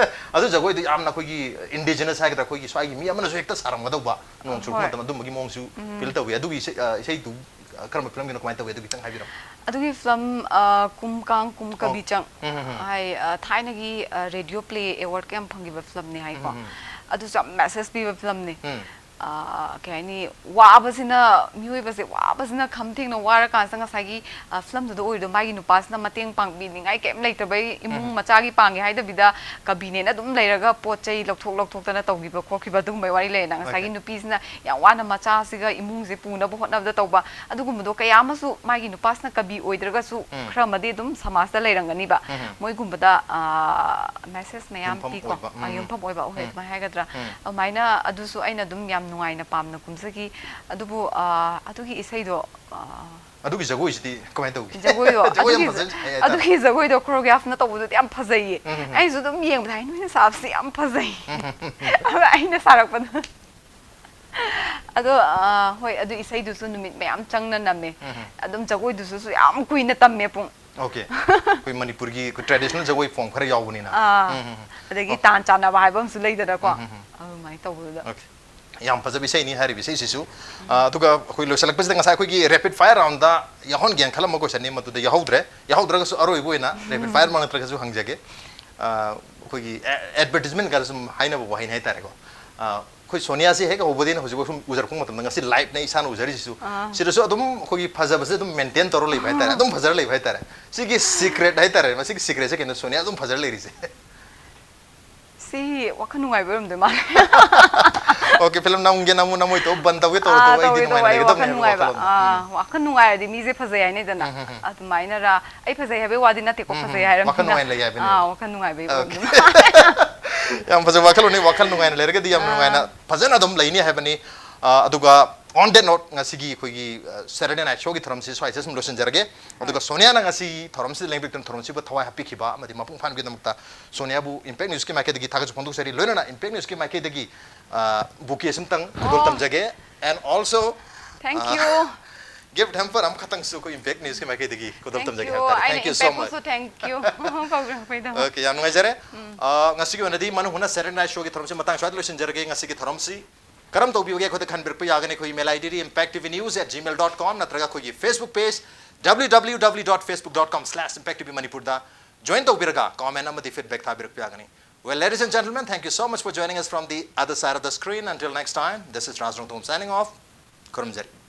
ꯑꯗꯨ ꯖꯒꯣꯏꯗꯨ ꯌꯥꯝꯅ ꯑꯩꯈꯣꯏꯒꯤ ꯏꯟꯗꯤꯖꯤꯅꯁ ꯍꯥꯏꯒꯗ꯭ꯔꯥ, ꯑꯩꯈꯣꯏꯒꯤ ꯁ꯭ꯋꯥꯏꯒꯤ ꯃꯤ ꯑꯃꯅꯁꯨ ꯍꯦꯛꯇ ꯁꯥꯔꯝꯒꯗꯧꯕ, ꯅꯣꯡ ꯆꯨꯔꯛꯄ ꯍꯣꯏ꯫ ꯃꯇꯝꯗ ꯑꯗꯨꯝꯕꯒꯤ ꯃꯑꯣꯡꯁꯨ ꯐꯤꯜ ꯇꯧꯋꯤ꯫ ꯑꯗꯨꯒꯤ ꯏꯁꯩ, ꯑ, ꯏꯁꯩꯗꯨ, ꯑ, ꯀꯔꯝꯕ ꯐꯤꯂꯝꯒꯤꯅꯣ, ꯀꯃꯥꯏꯅ ꯇꯧꯋꯤ, ꯑꯗꯨ ꯈꯤꯇꯪ ꯍꯥꯏꯕꯤꯔꯝꯃꯣ꯫ ꯑꯗꯨꯒꯤ ꯐꯤꯂꯝ ꯑ, ꯀꯨꯝ ꯀꯥꯡ ꯀꯨꯝ ꯀꯕꯤ ꯑꯣ꯫ ꯆꯪ ꯎꯝ, ꯎꯝ, ꯎꯝ꯫ ꯍꯥꯏ, ꯑ, ꯊꯥꯏꯅꯒꯤ ꯑ, ꯔꯦꯗꯤꯑꯣ ꯄ꯭ꯂꯦ ꯑꯦꯋꯥꯔꯗꯀ ꯌꯥꯝ ꯐꯪꯈꯤꯕ ꯐꯤꯂꯝꯅꯦ ꯍꯥꯏꯀꯣ꯫ ꯎꯝ, ꯎꯝ꯫ ꯑꯗꯨꯁꯨ ꯌꯥꯝ ꯃꯦꯁꯦꯖ ꯄꯤꯕ ꯐꯤꯂꯝꯅꯦ꯫ ꯎꯝ꯫ ꯑꯥ, ꯀꯩ ꯍꯥꯏꯅꯤ, ꯋꯥꯕꯁꯤꯅ, ꯃꯤꯑꯣꯏꯕꯁꯦ ꯋꯥꯕꯁꯤꯅ ꯈꯝ ꯊꯦꯡꯅ ꯋꯥꯔꯀꯥꯟꯁꯤꯗ ꯉꯁꯥꯏꯒꯤ, ꯑꯥ, ꯐꯤꯂꯝꯗꯨꯗ ꯑꯣꯏꯔꯤꯗꯣ, ꯃꯥꯒꯤ ꯅꯨꯄꯥꯁꯤꯅ ꯃꯇꯦꯡ ꯄꯥꯡꯕꯤꯅꯤꯡꯉꯥꯏ ꯀꯩꯝ ꯂꯩꯇꯕꯩ ꯏꯃꯨꯡ ꯎꯝ꯫ ꯃꯆꯥꯒꯤ ꯄꯥꯡꯒꯦ ꯍꯥꯏꯗꯕꯤꯗ ꯀꯕꯤꯅꯦꯅ ꯑꯗꯨꯝ ꯂꯩꯔꯒ ꯄꯣꯠ ꯆꯩ ꯂꯧꯊꯣꯛ ꯂꯧꯊꯣꯛꯇꯅ ꯇꯧꯈꯤꯕ ꯈꯣꯠꯈꯤꯕ ꯑꯗꯨꯒꯨꯝꯕꯩ ꯋꯥꯔꯤ ꯂꯩꯌꯦꯅ꯫ ꯉꯁꯥꯏꯒꯤ ꯑꯣꯀꯦ꯫ ꯅꯨꯄꯤꯁꯤꯅ ꯌꯥꯝ ꯋꯥꯅ ꯃꯆꯥꯁꯤꯒ ꯏꯃꯨꯡꯁꯦ ꯄꯨꯅꯕ ꯍꯣꯠꯅꯕꯗ ꯇꯧꯕ ꯑꯗꯨꯒꯨꯝꯕꯗꯣ ꯀꯌꯥ ꯑꯃꯁꯨ ꯃꯥꯒꯤ ꯅꯨꯄꯥꯁꯤꯅ ꯀꯕꯤ ꯑꯣꯏꯗ꯭ꯔꯒꯁꯨ ꯎꯝ꯫ ꯈꯔ ꯑꯃꯗꯤ ꯑꯗꯨꯝ ꯁꯃꯥꯖꯇ ꯂꯩꯔꯝꯒꯅꯤꯕ꯫ ꯎꯝ꯫ ꯃꯣꯏꯒꯨꯝꯕꯗ, ꯑꯥ, ꯃꯦꯁꯦꯖ ꯃꯌꯥꯝ ꯌꯨꯝꯐꯝ ꯄꯤꯀꯣ꯫ ꯑꯣꯏꯕ꯫ ꯑꯥ, ꯎꯝ꯫ ꯌꯨꯝꯐꯝ ꯑꯣꯏꯕ, ꯍꯣꯏ, ꯎꯝ꯫ ꯑꯗꯨꯃꯥꯏꯅ ꯍꯥꯏꯒꯗ꯭ꯔꯥ? ꯎꯝ꯫ ꯑꯗꯨꯃꯥꯏꯅ ꯑꯗꯨꯁꯨ ꯑꯩꯅ ꯑꯗꯨꯝ ꯌꯥꯝ ꯅꯨꯡꯉꯥꯏꯅ ꯄꯥꯝꯅ ꯀꯨꯝꯖꯈꯤ꯫ ꯑꯗꯨꯕꯨ, ꯑꯥ, ꯑꯗꯨꯒꯤ ꯏꯁꯩꯗꯣ, ꯑꯥ, ꯑꯗꯨꯒꯤ ꯖꯒꯣꯏꯁꯤꯗꯤ ꯀꯃꯥꯏꯅ ꯇꯧꯒꯤ? ꯖꯒꯣꯏꯗꯣ, ꯖꯒꯣꯏ ꯌꯥꯝ ꯑꯗꯨꯒꯤ, ꯐꯖꯅ ꯁꯥꯏ ꯍꯥꯏꯇꯥꯔꯦ꯫ ꯑꯗꯨꯒꯤ ꯖꯒꯣꯏꯗꯣ choreograph ꯅ ꯇꯧꯕꯗꯨꯗꯤ ꯌꯥꯝ ꯐꯖꯩꯌꯦ꯫ ꯎꯝ, ꯎꯝ, ꯎꯝ꯫ ꯑꯩꯁꯨ ꯑꯗꯨꯝ ꯌꯦꯡꯕꯗ, "ꯍꯥꯏ, ꯅꯣꯏꯅ ꯁꯥꯕꯁꯦ ꯌꯥꯝ ꯐꯖꯩ"꯫ ꯎꯝ, ꯎꯝ, ꯎꯝ꯫ ꯑꯗꯣ ꯑꯩꯅ ꯁꯥꯔꯛꯄꯗꯣ꯫ ꯑꯗꯣ, ꯑꯥ, ꯍꯣꯏ, ꯑꯗꯨ ꯏꯁꯩꯗꯨꯁꯨ ꯅꯨꯃꯤꯠ ꯃꯌꯥꯝ ꯆꯪꯅ ꯅꯝꯃꯦ꯫ ꯎꯝ, ꯎꯝ꯫ ꯑꯗꯨꯝ ꯖꯒꯣꯏꯗꯨꯁꯨ ꯌꯥꯝ ꯀꯨꯏꯅ ꯇꯝꯃꯦ, ꯄꯨꯡ꯫ ꯑꯣꯀꯦ꯫ ꯑꯩꯈꯣꯏ ꯃꯅꯤꯄꯨꯔꯒꯤ ꯑꯩꯈꯣꯏ traditional ꯖꯒꯣꯏ form ꯈꯔ ꯌꯥꯎꯕꯅꯤꯅ꯫ ꯑꯥ꯫ ꯎꯝ, ꯎꯝ, ꯎꯝ꯫ ꯑꯗꯒꯤ ꯑꯣ꯫ ꯇꯥꯟ ꯆꯥꯟꯅꯕ ꯍꯥꯏꯕ ꯑꯃꯁꯨ ꯂꯩꯗꯅꯀꯣ꯫ ꯎꯝ, ꯎꯝ, ꯎꯝ꯫ ꯑꯗꯨꯃꯥꯏꯅ ꯇꯧꯕꯗꯨꯗ꯫ ꯑꯣꯀꯦ꯫ ꯌꯥꯝ ꯐꯖꯕ ꯏꯁꯩꯅꯤ ꯍꯥꯏꯔꯤꯕ ꯏꯁꯩꯁꯤꯁꯨ꯫ ꯑꯥ, ꯑꯗꯨꯒ ꯑꯩꯈꯣꯏ ꯂꯣꯏꯁꯤꯜꯂꯛꯄꯁꯤꯗ ꯉꯁꯥꯏ ꯑꯩꯈꯣꯏꯒꯤ rapid fire round ꯗ ꯌꯥꯎꯍꯟꯒꯦꯅ ꯈꯜꯂꯝꯕ question ꯅꯤ, ꯃꯗꯨꯗ ꯌꯥꯎꯍꯧꯗ꯭ꯔꯦ꯫ ꯌꯥꯎꯍꯧꯗ꯭ꯔꯒꯁꯨ ꯑꯔꯣꯏꯕ ꯑꯣꯏꯅ rapid fire ꯃꯛ ꯅꯠꯇ꯭ꯔꯒꯁꯨ ꯍꯪꯖꯒꯦ꯫ ꯑꯥ, ꯑꯩꯈꯣꯏꯒꯤ ꯑꯦ-, advertisement ꯀꯥꯏꯅ ꯁꯨꯝ ꯍꯥꯏꯅꯕ ꯋꯥꯍꯩꯅꯤ ꯍꯥꯏꯇꯥꯔꯦꯀꯣ꯫ ꯑꯥ, ꯑꯩꯈꯣꯏ ꯁꯣꯅꯤꯌꯥꯁꯦ ꯍꯦꯛ ꯍꯧꯕꯗꯒꯤꯅ ꯍꯧꯖꯤꯛꯐꯥꯎ ꯁꯨꯝ ꯎꯖꯔꯛꯄ ꯃꯇꯝꯗ ꯉꯁꯤ live ꯅ ꯏꯁꯥꯅ ꯎꯖꯔꯤꯁꯤꯁꯨ ꯑꯥ꯫ ꯁꯤꯗꯁꯨ ꯑꯗꯨꯝ ꯑꯩꯈꯣꯏꯒꯤ ꯐꯖꯕꯁꯦ ꯑꯗꯨꯝ maintain ꯇꯧꯔ ꯂꯩꯕ ꯍꯥꯏꯇꯥꯔꯦ, ꯑꯗꯨꯝ ꯐꯖꯔ ꯂꯩꯕ ꯍꯥꯏꯇꯥꯔꯦ꯫ ꯁꯤꯒꯤ secret ꯍꯥꯏꯇꯥꯔꯦ, ꯃꯁꯤꯒꯤ secret ꯁꯦ ꯀꯩꯅꯣ ꯁꯣꯅꯤꯌꯥ ꯑꯗꯨꯝ ꯐꯖꯔ ꯂꯩꯔꯤꯁꯦ? ꯁꯤ ꯋꯥꯈꯜ ꯅꯨꯡꯉꯥꯏꯕ ꯑꯣꯏꯔꯝꯗꯣꯏ ꯃꯥꯜꯂꯦ꯫ ꯑꯣꯀꯦ, film ꯅꯝꯒꯦ ꯅꯝꯃꯨ, ꯅꯝꯃꯣꯏ ꯇꯣꯛꯎ, ꯕꯟ ꯇꯧꯒꯦ ꯇꯧꯔꯣ ꯑꯥ, ꯇꯣꯛꯎ, ꯑꯩꯗꯤ ꯇꯧꯋꯦ, ꯇꯧꯋꯦ, ꯅꯨꯡꯉꯥꯏꯅ ꯑꯩ ꯂꯩꯒꯦ, ꯋꯥꯈꯜ ꯑꯗꯨꯝꯅꯦꯕ ꯅꯨꯡꯉꯥꯏꯕ꯫ ꯋꯥꯈꯜꯂꯣꯟꯗꯣ꯫ ꯑꯥ, ꯎꯝ꯫ ꯋꯥꯈꯜ ꯅꯨꯡꯉꯥꯏꯔꯗꯤ ꯃꯤꯁꯦ ꯐꯖꯩ ꯍꯥꯏꯅꯩꯗꯅ꯫ ꯎꯝ, ꯎꯝ, ꯎꯝ꯫ ꯑꯗꯨꯃꯥꯏꯅꯔ, ꯑꯩ ꯐꯖꯩ ꯍꯥꯏꯕꯩ ꯋꯥꯗꯤ ꯅꯠꯇꯦꯀꯣ, ꯎꯝ, ꯐꯖꯩ ꯎꯝ꯫ ꯍꯥꯏꯔꯕꯅꯤꯅ꯫ ꯋꯥꯈꯜ ꯅꯨꯡꯉꯥꯏꯅ ꯂꯩ ꯍꯥꯏꯕꯅꯦꯕ꯫ ꯑꯥ, ꯋꯥꯈꯜ ꯅꯨꯡꯉꯥꯏꯕꯩ ꯑꯣꯀꯦ꯫ ꯋꯥꯔꯤꯅꯤ꯫ ꯌꯥꯝ ꯐꯖꯕ ꯋꯥꯈꯜꯂꯣꯟꯅꯤ꯫ ꯋꯥꯈꯜ ꯅꯨꯡꯉꯥꯏꯅ ꯂꯩꯔꯒꯗꯤ ꯌꯥꯝ ꯑꯥ꯫ ꯅꯨꯡꯉꯥꯏꯅ ꯐꯖꯅ ꯑꯗꯨꯝ ꯂꯩꯅꯤ ꯍꯥꯏꯕꯅꯤ꯫ ꯑꯥ, ꯑꯗꯨꯒ on that note, ꯉꯁꯤꯒꯤ ꯑꯩꯈꯣꯏꯒꯤ, ꯑ, Saturday Night Show ꯒꯤ ꯊꯧꯔꯝꯁꯤ ꯁ꯭ꯋꯥꯏꯁꯤꯗ ꯁꯨꯝ ꯂꯣꯏꯁꯤꯟꯖꯔꯒꯦ꯫ ꯑꯗꯨꯒ ꯑꯥ꯫ ꯁꯣꯅꯤꯌꯥꯅ ꯉꯁꯤ ꯊꯧꯔꯝꯁꯤꯗ ꯂꯦꯡꯕꯤꯔꯛꯇꯨꯅ ꯊꯧꯔꯝꯁꯤꯕꯨ ꯊꯋꯥꯏ ꯍꯥꯞꯄꯤꯈꯤꯕ ꯑꯃꯗꯤ ꯃꯄꯨꯡ ꯐꯥꯍꯟꯕꯒꯤꯗꯃꯛꯇ ꯁꯣꯅꯤꯌꯥꯕꯨ Impact News ꯀꯤ ꯃꯥꯏꯀꯩꯗꯒꯤ ꯊꯥꯒꯠꯆꯕ ꯐꯣꯡꯗꯣꯛꯆꯔꯤ꯫ ꯂꯣꯏꯅꯅ Impact News ꯀꯤ ꯃꯥꯏꯀꯩꯗꯒꯤ, ꯑ, bouquet ꯑꯃꯇꯪ ꯈꯨꯗꯣꯜ ꯑꯣ꯫ ꯇꯝꯖꯒꯦ꯫ And also, Thank ꯑ, you꯫ Gift hamper ꯑꯃꯈꯛꯇꯪꯁꯨ ꯑꯩꯈꯣꯏ Impact News ꯀꯤ ꯃꯥꯏꯀꯩꯗꯒꯤ ꯈꯨꯗꯣꯜ Thank ꯇꯝꯖꯒꯦ you꯫ ꯍꯥꯏꯕ ꯇꯥꯔꯦ꯫ ꯑꯩꯅ Thank you so Impact much꯫ ꯄꯨꯁꯨ thank you ꯀꯧꯕꯤꯔꯛꯄꯩꯗꯃꯛ꯫ ꯑꯣꯀꯦ, ꯌꯥꯝ ꯅꯨꯡꯉꯥꯏꯖꯔꯦ꯫ ꯎꯝ꯫ ꯑ, ꯉꯁꯤꯒꯤ ꯑꯣꯏꯅꯗꯤ ꯃꯅꯨꯡ ꯍꯨꯠꯅ Saturday Night Show ꯒꯤ ꯊꯧꯔꯝꯁꯤ ꯃꯇꯥꯡ ꯁ꯭ꯋꯥꯏꯗ ꯂꯣꯏꯁꯤꯟꯖꯔꯒꯦ꯫ ꯉꯁꯤꯒꯤ ꯊꯧꯔꯝꯁꯤ ꯀꯔꯝ ꯇꯧꯕꯤꯕꯒꯦ ꯑꯩꯈꯣꯏꯗ ꯈꯟꯕꯤꯔꯛꯄ ꯌꯥꯒꯅꯤ꯫ ꯑꯩꯈꯣꯏꯒꯤ email ID D impact T V news at gmail dot com ꯅꯠꯇ꯭ꯔꯒ ꯑꯩꯈꯣꯏꯒꯤ Facebook page W W W dot facebook dot com slash impact T V Manipur ꯗ join ꯇꯧꯕꯤꯔꯒ comment ꯑꯃꯗꯤ feedback ꯊꯥꯕꯤꯔꯛꯄ ꯌꯥꯒꯅꯤ꯫ Well, ladies and gentlemen, thank you so much for joining us from the other side of the screen. Until next time, this is Raj Rongthom signing off. ꯈꯨꯔꯨꯝꯖꯔꯤ꯫